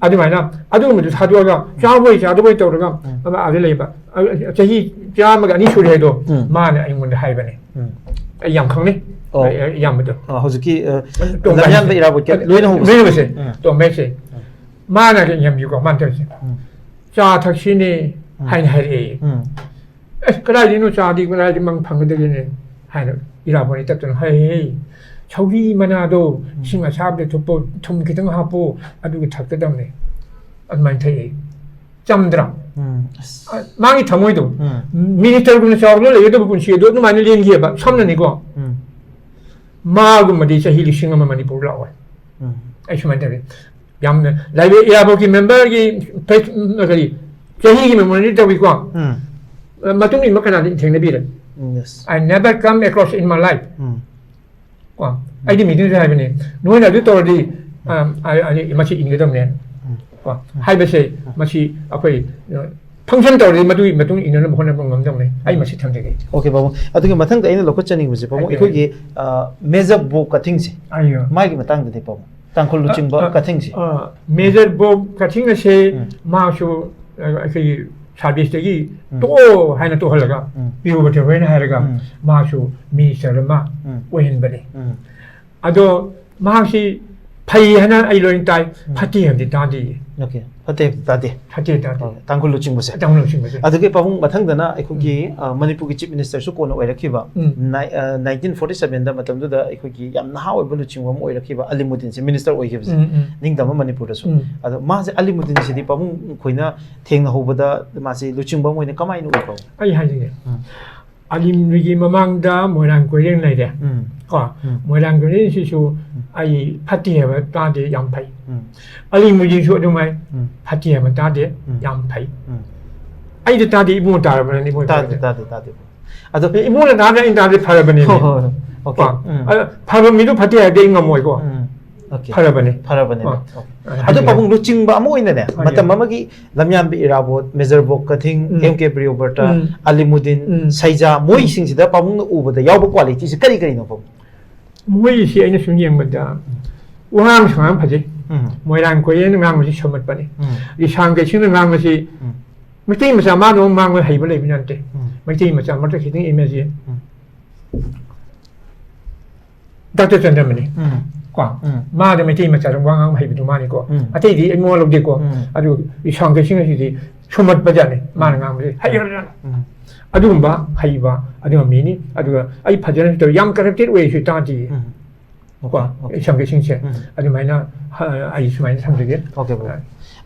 ꯑꯗꯨꯃꯥꯏꯅ ꯑꯗꯨꯒꯨꯝꯕꯗꯨ ꯊꯥꯗꯣꯛꯑꯒ ꯆꯥꯕꯣꯏ ꯆꯥꯗꯕꯣꯏ ꯇꯧꯔꯒ ꯑꯃ ꯑꯗꯨ ꯂꯩꯕ꯫ ꯑ, ꯆꯍꯤ ꯆꯥꯝꯃꯒ ꯑꯅꯤ ꯁꯨꯔꯦ ꯍꯥꯏꯗꯣ ꯃꯥꯅ ꯑꯩꯉꯣꯟꯗ ꯍꯥꯏꯕꯅꯦ꯫ ꯑꯩ ꯌꯥꯝ ꯈꯪꯅꯩ꯫ ꯑꯣ꯫ ꯑꯩ, ꯑꯩ ꯏꯌꯥꯝꯕꯗꯣ꯫ ꯑ, ꯍꯧꯖꯤꯛꯀꯤ ꯑ, ꯇꯣꯝꯕ ꯂꯝꯌꯥꯟꯕ ꯍꯥꯏꯁꯦ꯫ ꯏꯔꯥꯕꯣꯠꯀꯤ ꯂꯣꯏꯅ ꯍꯧꯕꯁꯦ꯫ ꯂꯣꯏꯅ ꯍꯧꯕꯁꯦ꯫ ꯎꯝ꯫ ꯇꯣꯝꯕ ꯍꯥꯏꯁꯦ꯫ ꯃꯥꯅ ꯌꯥꯝꯕꯤꯌꯨꯀꯣ ꯃꯥꯅ ꯇꯧꯔꯤꯁꯦ꯫ ꯆꯥ ꯊꯛꯁꯤꯅꯦ ꯍꯥꯏꯅ ꯍꯥꯏꯔꯛꯑꯦ꯫ ꯎꯝ꯫ ꯑꯁ, ꯀꯗꯥꯏꯗꯩꯅꯣ ꯆꯥꯗꯤ ꯀꯗꯥꯏꯗ ꯃꯪ ꯐꯪꯒꯗꯒꯦꯅꯦ ꯍꯥꯏꯅ ꯏꯔꯥꯕꯣꯠꯅꯤ ꯇꯠꯇꯅ ꯍꯩ ꯍꯩ ꯁꯧꯒ꯭ꯔꯤ ꯃꯅꯥꯗꯣ ꯏꯁꯤꯡ ꯑꯁꯥꯕꯗ ꯊꯨꯞꯄꯣ, ꯊꯨꯝ ꯈꯤꯇꯪ ꯍꯥꯞꯄꯣ, ꯑꯗꯨꯒ ꯊꯛꯀꯗꯕꯅꯦ꯫ ꯑꯗꯨꯃꯥꯏꯅ ꯊꯛꯑꯦ꯫ ꯆꯝꯗ꯭ꯔꯥ? ꯎꯝ꯫ ꯑꯁ꯫ ꯑ, ꯃꯥꯒꯤ ꯊꯃꯣꯏꯗꯣ ꯎꯝ꯫ ꯃꯤꯅꯤꯁꯇꯔꯒꯨꯝꯅ ꯆꯥꯎꯅ ꯂꯩꯒꯗꯕ ꯄꯨꯟꯁꯤ ꯑꯗꯣ ꯑꯗꯨꯃꯥꯏꯅ ꯂꯦꯟꯈꯤꯑꯕ꯫ ꯁꯝꯅꯅꯤꯀꯣ, ꯎꯝ꯫ ꯃꯥꯒꯨꯝꯕꯗꯤ ꯆꯍꯤ ꯂꯤꯁꯤꯡ ꯑꯃ ꯃꯅꯤꯄꯨꯔ ꯂꯥꯛꯑꯣꯏ꯫ ꯎꯝ꯫ ꯑꯩ ꯁꯨꯃꯥꯏꯅ ꯇꯧꯋꯤ꯫ ꯌꯥꯝꯅ ꯂꯥꯏꯕ꯭ꯔꯦꯔꯤ ꯏꯔꯥꯕꯣꯠꯀꯤ ꯃꯦꯝꯕꯔꯒꯤ ꯐꯦꯁ-, ꯎꯝ, ꯀꯔꯤ, ꯆꯍꯤꯒꯤ ꯃꯦꯃꯣꯔꯤ ꯇꯧꯏꯀꯣ꯫ ꯎꯝ꯫ ꯃꯇꯨꯡ ꯏꯟꯕ ꯀꯅꯥꯗꯤ ꯊꯦꯡꯅꯕꯤꯔꯦ? ꯎꯝ, yes. I never come across in my life. ꯎꯝ꯫ ꯀꯣ, ꯑꯩꯗꯤ ꯃꯤꯇꯤꯡꯗ ꯍꯥꯏꯕꯅꯦ, "ꯅꯣꯏꯅ ꯑꯗꯨ ꯇꯧꯔꯗꯤ, ꯑꯝ, ꯑ-, ꯑ-, ꯃꯁꯤ ꯏꯟꯒꯗꯕꯅꯦ"꯫ ꯀꯣ, ꯍꯥꯏꯕꯁꯦ ꯃꯁꯤ ꯑꯩꯈꯣꯏ, ꯑ, ꯐꯪꯁꯟ ꯇꯧꯔꯗꯤ ꯃꯗꯨꯒꯤ ꯃꯇꯨꯡ ꯏꯟꯅꯅꯕ ꯍꯣꯠꯅꯕ ꯉꯝꯗꯧꯅꯦ꯫ ꯑꯩ ꯃꯁꯤ ꯊꯝꯖꯒꯦ꯫ Okay, ꯄꯥꯕꯨꯡ꯫ ꯑꯗꯨꯒꯤ ꯃꯊꯪꯗ ꯑꯩꯅ ꯂꯧꯈꯠꯆꯅꯤꯡꯕꯁꯦ, ꯄꯥꯕꯨꯡ, ꯍꯥꯏꯕꯤꯌꯨ꯫ ꯑꯩꯈꯣꯏꯒꯤ, ꯑ, ꯃꯦꯖꯔ ꯕꯣꯕ ꯀꯊꯤꯡꯁꯦ, ꯑꯩꯌꯣ꯫ ꯃꯥꯒꯤ ꯃꯇꯥꯡꯗꯗꯤ, ꯄꯥꯕꯨꯡ, ꯇꯥꯡꯈꯨꯜ ꯂꯨꯆꯤꯡꯕ ꯑ, ꯑ, ꯀꯊꯤꯡꯁꯦ꯫ ꯑ, ꯃꯦꯖꯔ ꯕꯣꯕ ꯀꯊꯤꯡ ꯑꯁꯦ ꯎꯝ꯫ ꯃꯥꯁꯨ, ꯑ, ꯑꯩꯈꯣꯏꯒꯤ ꯁꯥꯔꯚꯤꯁꯇꯒꯤ ꯎꯝ꯫ ꯇꯣꯛꯑꯣ ꯍꯥꯏꯅ ꯇꯣꯛꯍꯜꯂꯒ ꯎꯝ꯫ ꯄꯤꯔꯨꯕ ꯊꯣꯏꯅ ꯍꯥꯏꯔꯒ ꯎꯝ꯫ ꯃꯥꯁꯨ ꯃꯤꯅꯤꯁꯇꯔ ꯑꯃ ꯎꯝ꯫ ꯑꯣꯏꯍꯟꯕꯅꯤ꯫ ꯎꯝ꯫ ꯑꯗꯣ ꯃꯍꯥꯛꯁꯤ ꯐꯩ ꯍꯥꯏꯅ ꯑꯩ ꯂꯣꯏꯅ ꯇꯥꯏ, ꯎꯝ꯫ ꯐꯠꯇꯦ ꯍꯥꯏꯕꯗꯤ ꯇꯥꯗꯦ꯫ Okay, ꯐꯠꯇꯦ ꯇꯥꯗꯦ꯫ ꯐꯠꯇꯦ ꯇꯥꯗꯦ꯫ ꯑꯣ, ꯇꯥꯡꯈꯨꯜ ꯂꯨꯆꯤꯡꯕꯁꯦ꯫ ꯇꯥꯡꯈꯨꯜ ꯂꯨꯆꯤꯡꯕꯁꯦ꯫ ꯑꯗꯨꯒꯤ ꯄꯥꯕꯨꯡ ꯃꯊꯪꯗꯅ ꯑꯩꯈꯣꯏꯒꯤ, ꯑ, ꯃꯅꯤꯄꯨꯔꯒꯤ ꯆꯤꯐ ꯃꯤꯅꯤꯁꯇꯔꯁꯨ ꯀꯣꯟꯅ ꯑꯣꯏꯔꯛꯈꯤꯕ, ꯎꯝ꯫ ꯅꯥꯏ-, ꯑ, ꯅꯥꯏꯟꯇꯤꯟ ꯐꯣꯔꯇꯤ ꯁꯚꯦꯟꯗ ꯃꯇꯝꯗꯨꯗ ꯑꯩꯈꯣꯏꯒꯤ ꯌꯥꯝ ꯅꯍꯥ ꯑꯣꯏꯕ ꯂꯨꯆꯤꯡꯕ ꯑꯃ ꯑꯣꯏꯔꯛꯈꯤꯕ ꯑꯂꯤꯃꯨꯗꯤꯟꯁꯦ, ꯃꯤꯅꯤꯁꯇꯔ ꯑꯣꯏꯈꯤꯕꯁꯦ, ꯎꯝ, ꯎꯝ꯫ ꯅꯤꯡꯇꯝꯕ ꯃꯅꯤꯄꯨꯔꯗꯁꯨ꯫ ꯎꯝ꯫ ꯑꯗꯣ ꯃꯥꯁꯦ, ꯑꯂꯤꯃꯨꯗꯤꯟꯁꯤꯗꯤ ꯄꯥꯕꯨꯡ ꯑꯩꯈꯣꯏꯅ ꯊꯦꯡꯅꯍꯧꯕꯗ ꯃꯥꯁꯦ ꯂꯨꯆꯤꯡꯕ ꯑꯃ ꯑꯣꯏꯅ ꯀꯃꯥꯏꯅ ꯎꯏ, ꯄꯥꯕꯨꯡ? ꯑꯩ ꯍꯥꯏꯖꯒꯦ꯫ ꯎꯝ꯫ ꯑꯂꯤꯝꯒꯤ ꯃꯃꯥꯡꯗ ꯃꯣꯏꯔꯥꯡ ꯀꯣꯏꯔꯦꯡ ꯂꯩꯔꯦ꯫ ꯎꯝ꯫ ꯀꯣ ꯎꯝ꯫ ꯃꯣꯏꯔꯥꯡ ꯀꯣꯏꯔꯦꯡꯁꯤꯁꯨ ꯑꯩ ꯐꯠꯇꯦ ꯍꯥꯏꯕ ꯇꯥꯗꯦ, ꯌꯥꯝ ꯐꯩ꯫ ꯎꯝ꯫ ꯑꯂꯤꯝꯒꯤꯁꯨ ꯑꯗꯨꯃꯥꯏ ꯎꯝ꯫ ꯐꯠꯇꯦ ꯍꯥꯏꯕ ꯇꯥꯗꯦ, ꯎꯝ꯫ ꯌꯥꯝ ꯐꯩ꯫ ꯎꯝ꯫ ꯑꯩꯗꯤ ꯇꯥꯗꯦ, ꯏꯕꯨꯡꯉꯣ ꯇꯥꯔꯕꯅꯤ, ꯏꯕꯨꯡꯉꯣ ꯇꯥꯗꯦ ꯇꯥꯔꯕꯅꯤ꯫ ꯇꯥꯗꯦ ꯇꯥꯗꯦ꯫ ꯑꯗꯣ ꯑꯦ, ꯏꯕꯨꯡꯉꯣꯅ ꯇꯥꯗꯦ, ꯑꯩꯅ ꯇꯥꯗꯦ, ꯐꯔꯕꯅꯤ꯫ ꯍꯣꯏ ꯍꯣꯏ ꯍꯣꯏ꯫ Okay. ꯀꯣ ꯎꯝ꯫ ꯑꯗ ꯐꯕ ꯃꯤꯗꯨ ꯐꯠꯇꯦ ꯍꯥꯏꯕꯗꯤ ꯑꯩ ꯉꯝꯃꯣꯏꯀꯣ꯫ ꯎꯝ꯫ Okay. ꯐꯔꯕꯅꯤ꯫ ꯐꯔꯕꯅꯦ꯫ ꯀꯣ꯫ Okay. ꯑ, ꯑꯗꯨ ꯍꯥꯏꯕꯤꯌꯨ꯫ ꯄꯥꯕꯨꯡ ꯂꯨꯆꯤꯡꯕ ꯑꯃ ꯑꯣꯏꯅꯅꯦ, ꯍꯣꯏ꯫ ꯃꯇꯝ ꯑꯃꯒꯤ ꯂꯝꯌꯥꯟꯕ ꯏꯔꯥꯕꯣꯠ, ꯃꯦꯖꯔ ꯕꯣꯛ ꯀꯊꯤꯡ, ꯎꯝ꯫ ꯑꯦꯝ ꯀꯦ ꯄ꯭ꯔꯤꯌꯣꯕ꯭ꯔꯇ, ꯎꯝ꯫ ꯑꯂꯤꯃꯨꯗꯤꯟ, ꯎꯝ꯫ ꯁꯩꯖꯥ, ꯃꯣꯏꯁꯤꯡꯁꯤꯗ ꯄꯥꯕꯨꯡꯅ ꯎꯕꯗ ꯌꯥꯎꯕ qualityꯁꯦ ꯀꯔꯤ ꯀꯔꯤꯅꯣ ꯄꯥꯕꯨꯡ? ꯃꯣꯏꯁꯤ ꯑꯩꯅ ꯁꯨꯝ ꯌꯦꯡꯕꯗ ꯋꯥꯉꯥꯡ ꯁꯉꯥꯡ ꯐꯖꯩ꯫ ꯎꯝ꯫ ꯃꯣꯏꯔꯥꯡ ꯀꯣꯏꯔꯦꯡꯅ ꯉꯥꯡꯕꯁꯤ ꯁꯨꯝꯍꯠꯄꯅꯤ꯫ ꯎꯝ꯫ ꯂꯤꯁꯥꯡ ꯀꯩꯁꯤꯡꯅ ꯉꯥꯡꯕꯁꯤ ꯎꯝ꯫ ꯃꯩꯇꯩ ꯃꯆꯥ ꯃꯥꯗꯧꯅ ꯉꯥꯡꯕ ꯍꯩꯕ ꯂꯩꯕ ꯅꯠꯇꯦ꯫ ꯎꯝ꯫ ꯃꯩꯇꯩ ꯃꯆꯥ ꯃꯔꯛꯇ ꯈꯤꯇꯪ imagine꯫ ꯎꯝ꯫ ꯗꯥꯛꯇꯔ ꯆꯟꯗ꯭ꯔꯃꯅꯤ꯫ ꯎꯝ꯫ ꯀꯣ ꯎꯝ꯫ ꯃꯥꯗ ꯃꯩꯇꯩ ꯃꯆꯥꯗ ꯋꯥ ꯉꯥꯡꯕ ꯍꯩꯕꯗꯨ ꯃꯥꯅꯤꯀꯣ꯫ ꯎꯝ꯫ ꯑꯇꯩꯗꯤ ꯑꯩ ꯃꯋꯥ ꯂꯧꯗꯦꯀꯣ꯫ ꯎꯝ꯫ ꯑꯗꯨ ꯂꯤꯁꯥꯡ ꯀꯩꯁꯤꯡ ꯑꯁꯤꯗꯤ ꯁꯨꯝꯍꯠꯄꯖꯥꯠꯅꯤ꯫ ꯃꯥꯅ ꯉꯥꯡꯕꯁꯤ ꯍꯩꯈ꯭ꯔꯖꯥꯠꯅꯤ꯫ ꯎꯝ꯫ ꯑꯗꯨꯒꯨꯝꯕ ꯍꯩꯕ ꯑꯗꯨꯒꯨꯝꯕ ꯃꯤꯅꯤ꯫ ꯑꯗꯨꯒ ꯑꯩ ꯐꯖꯅꯁꯨ ꯇꯧꯏ꯫ ꯌꯥꯝ corrupted ꯑꯣꯏꯁꯨ ꯇꯥꯗꯦ꯫ ꯎꯝ꯫ ꯀꯣ Okay. ꯏꯁꯥꯡ ꯀꯩꯁꯤꯡꯁꯦ ꯎꯝ꯫ ꯑꯗꯨꯃꯥꯏꯅ ꯍ-, ꯑꯩ ꯁꯨꯃꯥꯏꯅ ꯊꯝꯖꯒꯦ꯫ Okay, ꯄꯥꯕꯨꯡ꯫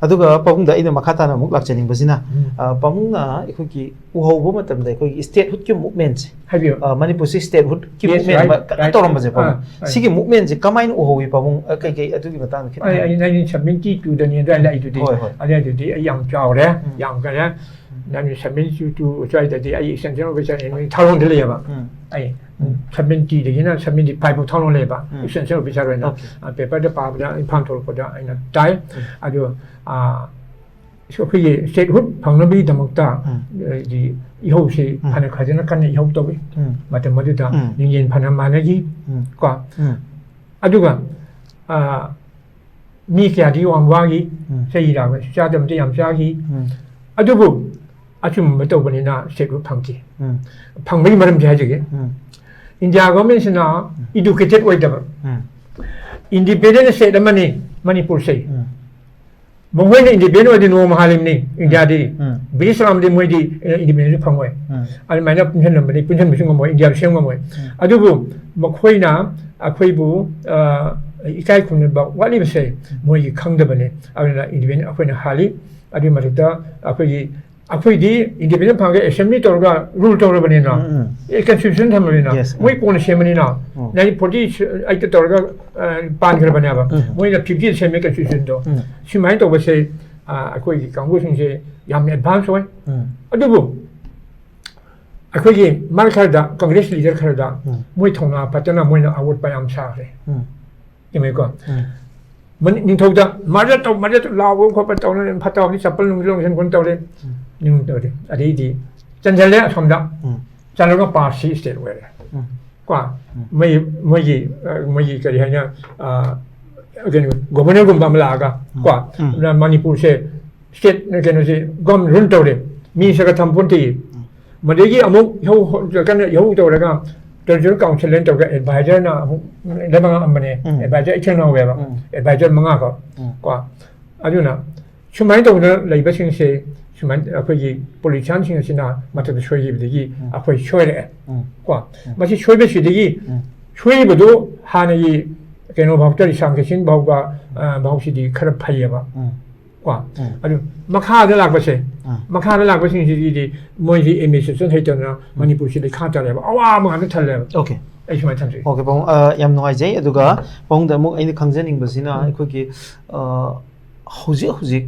ꯑꯗꯨꯒ ꯄꯥꯕꯨꯡꯗ ꯑꯩꯅ ꯃꯈꯥ ꯇꯥꯅ ꯑꯃꯨꯛ ꯂꯥꯛꯆꯅꯤꯡꯕꯁꯤꯅ, ꯎꯝ꯫ ꯑ, ꯄꯥꯕꯨꯡꯅ ꯑꯩꯈꯣꯏꯒꯤ ꯎꯍꯧꯕ ꯃꯇꯝꯗ ꯑꯩꯈꯣꯏꯒꯤ statehoodꯀꯤ movementꯁꯦ, ꯍꯥꯏꯕꯤꯌꯨ꯫ ꯑ, ꯃꯅꯤꯄꯨꯔꯁꯤ statehoodꯀꯤ Yes, movement right, ꯑꯃ ꯀꯟꯅ right. ꯇꯧꯔꯝꯕꯁꯦ ꯄꯥꯕꯨꯡ꯫ ꯑꯥ, right. ꯁꯤꯒꯤ movementꯁꯦ ꯀꯃꯥꯏꯅ ꯎꯍꯧꯋꯤ ꯄꯥꯕꯨꯡ? ꯑ, ꯀꯩꯀꯩ ꯑꯗꯨꯒꯤ ꯃꯇꯥꯡꯗ ꯈꯤꯇꯪ ꯑꯩ, ꯑꯩ nineteen seventy twoꯗꯅꯤ ꯑꯗꯨꯋꯥꯏ ꯂꯥꯛꯏꯗꯨꯗꯤ꯫ ꯍꯣꯏ, ꯍꯣꯏ꯫ ꯑꯗꯨꯋꯥꯏꯗꯨꯗꯤ ꯑꯩ ꯌꯥꯝ ꯆꯥꯎꯔꯦ, ꯎꯝ꯫ ꯌꯥꯝ ꯀꯔꯦ꯫ Nineteen seventy two ꯑꯗꯨꯋꯥꯏꯗꯗꯤ ꯑꯩ extension officer ꯑꯩ ꯊꯥꯔꯣꯟꯗ ꯂꯩꯌꯦꯕ꯫ ꯎꯝ꯫ ꯑꯩ ꯎꯝ꯫ seventyꯗꯒꯤꯅ seventy five ꯐꯥꯎ ꯊꯥꯔꯣꯟ ꯂꯩꯌꯦꯕ, ꯎꯝ꯫ extension officer ꯑꯣꯏꯅ꯫ Okay. ꯑ, paperꯗ ꯄꯥꯕꯗ ꯏꯝꯐꯥꯜ ꯊꯣꯛꯂꯛꯄꯗ ꯑꯩꯅ ꯇꯥꯏ꯫ ꯎꯝ꯫ ꯑꯗꯨ, ꯑ, ꯑꯩꯈꯣꯏꯒꯤ statehood ꯐꯪꯅꯕꯒꯤꯗꯃꯛꯇ, ꯎꯝ꯫ ꯍꯥꯏꯗꯤ ꯏꯍꯧꯁꯤ ꯎꯝ꯫ ꯐꯅ ꯐꯖꯅ ꯀꯟꯅ ꯏꯍꯧ ꯇꯧꯏ꯫ ꯎꯝ꯫ ꯃꯇꯝ ꯑꯗꯨꯗ ꯎꯝ꯫ ꯂꯤꯡꯖꯦꯜ ꯐꯅ ꯃꯥꯟꯅꯈꯤ꯫ ꯎꯝ꯫ ꯀꯣ꯫ ꯎꯝ꯫ ꯑꯗꯨꯒ, ꯑ, ꯃꯤ ꯀꯌꯥꯗꯤ ꯌꯥꯝ ꯋꯥꯈꯤ, ꯎꯝ꯫ ꯆꯩ ꯂꯥꯡꯕꯁꯨ ꯆꯥꯗꯕꯗꯤ ꯌꯥꯝ ꯆꯥꯈꯤ꯫ ꯎꯝ꯫ ꯑꯗꯨꯕꯨ ꯑꯆꯨꯝꯕ ꯇꯧꯕꯅꯤꯅ statehood ꯐꯪꯈꯤ꯫ ꯎꯝ꯫ ꯐꯪꯕꯒꯤ ꯃꯔꯝꯁꯦ ꯍꯥꯏꯖꯒꯦ꯫ ꯎꯝ꯫ India governmentꯁꯤꯅ educated ꯑꯣꯏꯗꯕ, ꯎꯝ꯫ independent state ꯑꯃꯅꯤ ꯃꯅꯤꯄꯨꯔꯁꯦ꯫ ꯎꯝ꯫ ꯃꯈꯣꯏꯅ independent ꯑꯣꯏꯗꯤ ꯅꯣꯡꯃ ꯍꯥꯜꯂꯤꯕꯅꯤ Indiaꯗꯤ꯫ ꯎꯝ꯫ British ꯂꯥꯛꯑꯝꯗꯤ ꯃꯣꯏꯗꯤ, ꯑ, independence ꯐꯪꯉꯣꯏ꯫ ꯎꯝ꯫ ꯑꯗꯨꯃꯥꯏꯅ ꯄꯨꯟꯁꯤꯜꯂꯝꯕꯅꯤ, ꯄꯨꯟꯁꯤꯟꯕꯁꯨ ꯉꯝꯃꯣꯏ, Indiaꯁꯨ ꯁꯦꯝ ꯉꯝꯃꯣꯏ꯫ ꯑꯗꯨꯕꯨ ꯃꯈꯣꯏꯅ ꯑꯩꯈꯣꯏꯕꯨ, ꯑ, ꯏꯀꯥꯏ ꯈꯨꯝꯅꯕ ꯋꯥꯠꯂꯤꯕꯁꯦ ꯃꯣꯏꯒꯤ ꯈꯪꯗꯕꯅꯤ꯫ ꯑꯗꯨꯅ independence ꯑꯩꯈꯣꯏꯅ ꯍꯥꯜꯂꯤ꯫ ꯑꯗꯨꯒꯤ ꯃꯊꯛꯇ ꯑꯩꯈꯣꯏꯒꯤ ꯑꯩꯈꯣꯏꯗꯤ ꯏꯟꯗꯤꯄꯦꯟꯗꯦꯟ ꯐꯪꯉꯒ ꯑꯦꯁꯦꯝꯕ꯭ꯂꯤ ꯇꯧꯔꯒ ꯔꯨꯜ ꯇꯧꯔꯕꯅꯤꯅ, ꯎꯝ, ꯎꯝ. ꯑꯦ ꯀꯟꯁꯇꯤꯇ꯭ꯌꯨꯁꯟ ꯊꯝꯃꯕꯅꯤꯅ, Yes. ꯃꯣꯏ ꯀꯣꯟꯅ ꯁꯦꯝꯕꯅꯤꯅ, ꯎꯝ. ꯅꯥꯏꯟꯇꯤꯟ ꯐꯣꯔꯇꯤ ꯑꯩꯠꯇ ꯇꯧꯔꯒ ꯑ, ꯄꯥꯟꯈ꯭ꯔꯕꯅꯦꯕ꯫ ꯎꯝ. ꯃꯣꯏꯅ ꯐꯤꯐꯇꯤꯗ ꯁꯦꯝꯃꯦ ꯀꯟꯁꯇꯤꯇ꯭ꯌꯨꯁꯟꯗꯣ꯫ ꯎꯝ. ꯁꯨꯃꯥꯏꯅ ꯇꯧꯕꯁꯦ, ꯑ, ꯑꯩꯈꯣꯏꯒꯤ ꯀꯥꯡꯕꯨꯁꯤꯡꯁꯦ ꯌꯥꯝꯅ ꯑꯦꯗꯚꯥꯟꯁ ꯑꯣꯏ꯫ ꯎꯝ. ꯑꯗꯨꯕꯨ ꯑꯩꯈꯣꯏꯒꯤ ꯃꯔꯛ ꯈꯔꯗ, ꯀꯪꯒ꯭ꯔꯦꯁ ꯂꯤꯗꯔ ꯈꯔꯗ ꯎꯝ. ꯃꯣꯏ ꯊꯧꯅꯥ ꯐꯠꯇꯅ ꯃꯣꯏꯅ ꯑꯋꯣꯠꯄ ꯌꯥꯝ ꯁꯥꯈ꯭ꯔꯦ꯫ ꯎꯝ. ꯆꯨꯝꯃꯦꯀꯣ? ꯎꯝ. ꯃꯅꯤ-, ꯅꯤꯡꯊꯧꯗ ꯃꯥꯔꯖꯔ ꯇꯧ, ꯃꯥꯔꯖꯔ ꯇꯧ ꯂꯥꯎꯕ ꯈꯣꯠꯄ ꯇꯧꯅ ꯐꯠꯇꯕꯅꯤ, ꯆꯄꯜ ꯅꯨꯡ ꯂꯣꯡꯁꯟ ꯈꯣꯠ ꯇꯧꯔꯦ꯫ ꯎꯝ. ꯅꯤꯡ ꯇꯧꯔꯦ꯫ ꯑꯗꯩꯗꯤ ꯆꯟꯁꯤꯜꯂꯦ ꯑꯁꯣꯝꯗ꯫ ꯎꯝ. ꯆꯟꯁꯤꯜꯂꯒ ꯄꯥꯔꯁꯤ ꯁ꯭ꯇꯦꯠ ꯑꯣꯏꯔꯦ꯫ ꯎꯝ. ꯀꯣ? ꯃꯣꯏ, ꯃꯣꯏꯒꯤ, ꯑ, ꯃꯣꯏꯒꯤ ꯀꯔꯤ ꯍꯥꯏꯅ, ꯑ, ꯀꯩꯅꯣ, ꯒꯣꯕꯔꯅꯔꯒꯨꯝꯕ ꯑꯃ ꯂꯥꯛꯑꯒ, ꯀꯣ? ꯎꯝ. ꯑꯗꯨꯅ ꯃꯅꯤꯄꯨꯔꯁꯦ ꯁ꯭ꯇꯦꯠ ꯀꯩꯅꯣꯁꯦ ꯒꯣꯝ ꯔꯨꯜ ꯇꯧꯔꯦ꯫ ꯃꯤ ꯁꯒ ꯊꯝꯄꯣꯟꯇꯦ꯫ ꯃꯗꯒꯤ ꯑꯃꯨꯛ ꯏꯍꯧ ꯍꯧ-, ꯀꯟꯅ ꯏꯍꯧ ꯇꯧꯔꯒ ꯇ꯭ꯔꯦꯖꯔꯤ ꯀꯥꯎꯟꯁꯤꯜ ꯍꯥꯏꯅ ꯇꯧꯔꯒ ꯑꯦꯗꯚꯥꯏꯖꯔꯅ ꯑꯃꯨꯛ ꯂꯩꯕꯥꯛ ꯑꯃꯅꯦ꯫ ꯎꯝ. ꯑꯦꯗꯚꯥꯏꯖꯔ ꯏꯊꯦꯡꯅ ꯍꯧꯋꯦꯕ꯫ ꯎꯝ. ꯑꯦꯗꯚꯥꯏꯖꯔ ꯃꯉꯥꯈꯛ꯫ ꯎꯝ. ꯀꯣ? ꯑꯗꯨꯅ ꯁꯨꯃꯥꯏꯅ ꯇꯧꯗꯅ ꯂꯩꯕꯁꯤꯡꯁꯦ ꯁꯨꯃꯥꯏꯅ ꯑꯩꯈꯣꯏꯒꯤ ꯄꯣꯂꯤꯇꯤꯁꯤꯌꯥꯟꯁꯤꯡ ꯑꯁꯤꯅ ꯃꯊꯛꯇ ꯁꯣꯏꯈꯤꯕꯗꯒꯤ ꯎꯝ. ꯑꯩꯈꯣꯏ ꯁꯣꯏꯔꯛꯑꯦ꯫ ꯎꯝ. ꯀꯣ? ꯃꯁꯤ ꯁꯣꯏꯕꯁꯤꯗꯒꯤ ꯎꯝ. ꯁꯣꯏꯔꯤꯕꯗꯨ ꯍꯥꯟꯅꯒꯤ ꯀꯩꯅꯣ ꯐꯥꯎ, ꯇꯔꯤ ꯁꯥꯡ ꯀꯩꯁꯤꯟ ꯐꯥꯎꯕ, ꯑ, ꯐꯥꯎꯁꯤꯗꯤ ꯈꯔ ꯐꯩꯌꯦꯕ꯫ ꯎꯝ. ꯀꯣ? ꯎꯝ. ꯑꯗꯨ ꯃꯈꯥꯗ ꯂꯥꯛꯄꯁꯦ, ꯎꯝ. ꯃꯈꯥꯗ ꯂꯥꯛꯄꯁꯤꯡꯁꯤꯗꯤ ꯃꯣꯏꯁꯤ ꯑꯦꯗꯃꯤꯅꯤꯁꯇ꯭ꯔꯦꯁꯟ ꯍꯩꯇꯅ ꯃꯅꯤꯄꯨꯔꯁꯤ ꯂꯩꯈꯥ ꯇꯥꯔꯦꯕ, ꯑꯋꯥꯕ ꯉꯥꯛꯇ ꯊꯜꯂꯦꯕ꯫ Okay. ꯑꯩ ꯁꯨꯃꯥꯏꯅ ꯊꯝꯖꯩ꯫ Okay, ꯄꯥꯕꯨꯡ, ꯑ, ꯌꯥꯝ ꯅꯨꯡꯉꯥꯏꯖꯩ꯫ ꯑꯗꯨꯒ ꯄꯥꯕꯨꯡꯗ ꯑꯃꯨꯛ ꯑꯩꯅ ꯈꯪꯖꯅꯤꯡꯕꯁꯤꯅ ꯑꯩꯈꯣꯏꯒꯤ, ꯑ, ꯍꯧꯖꯤꯛ ꯍꯧꯖꯤꯛ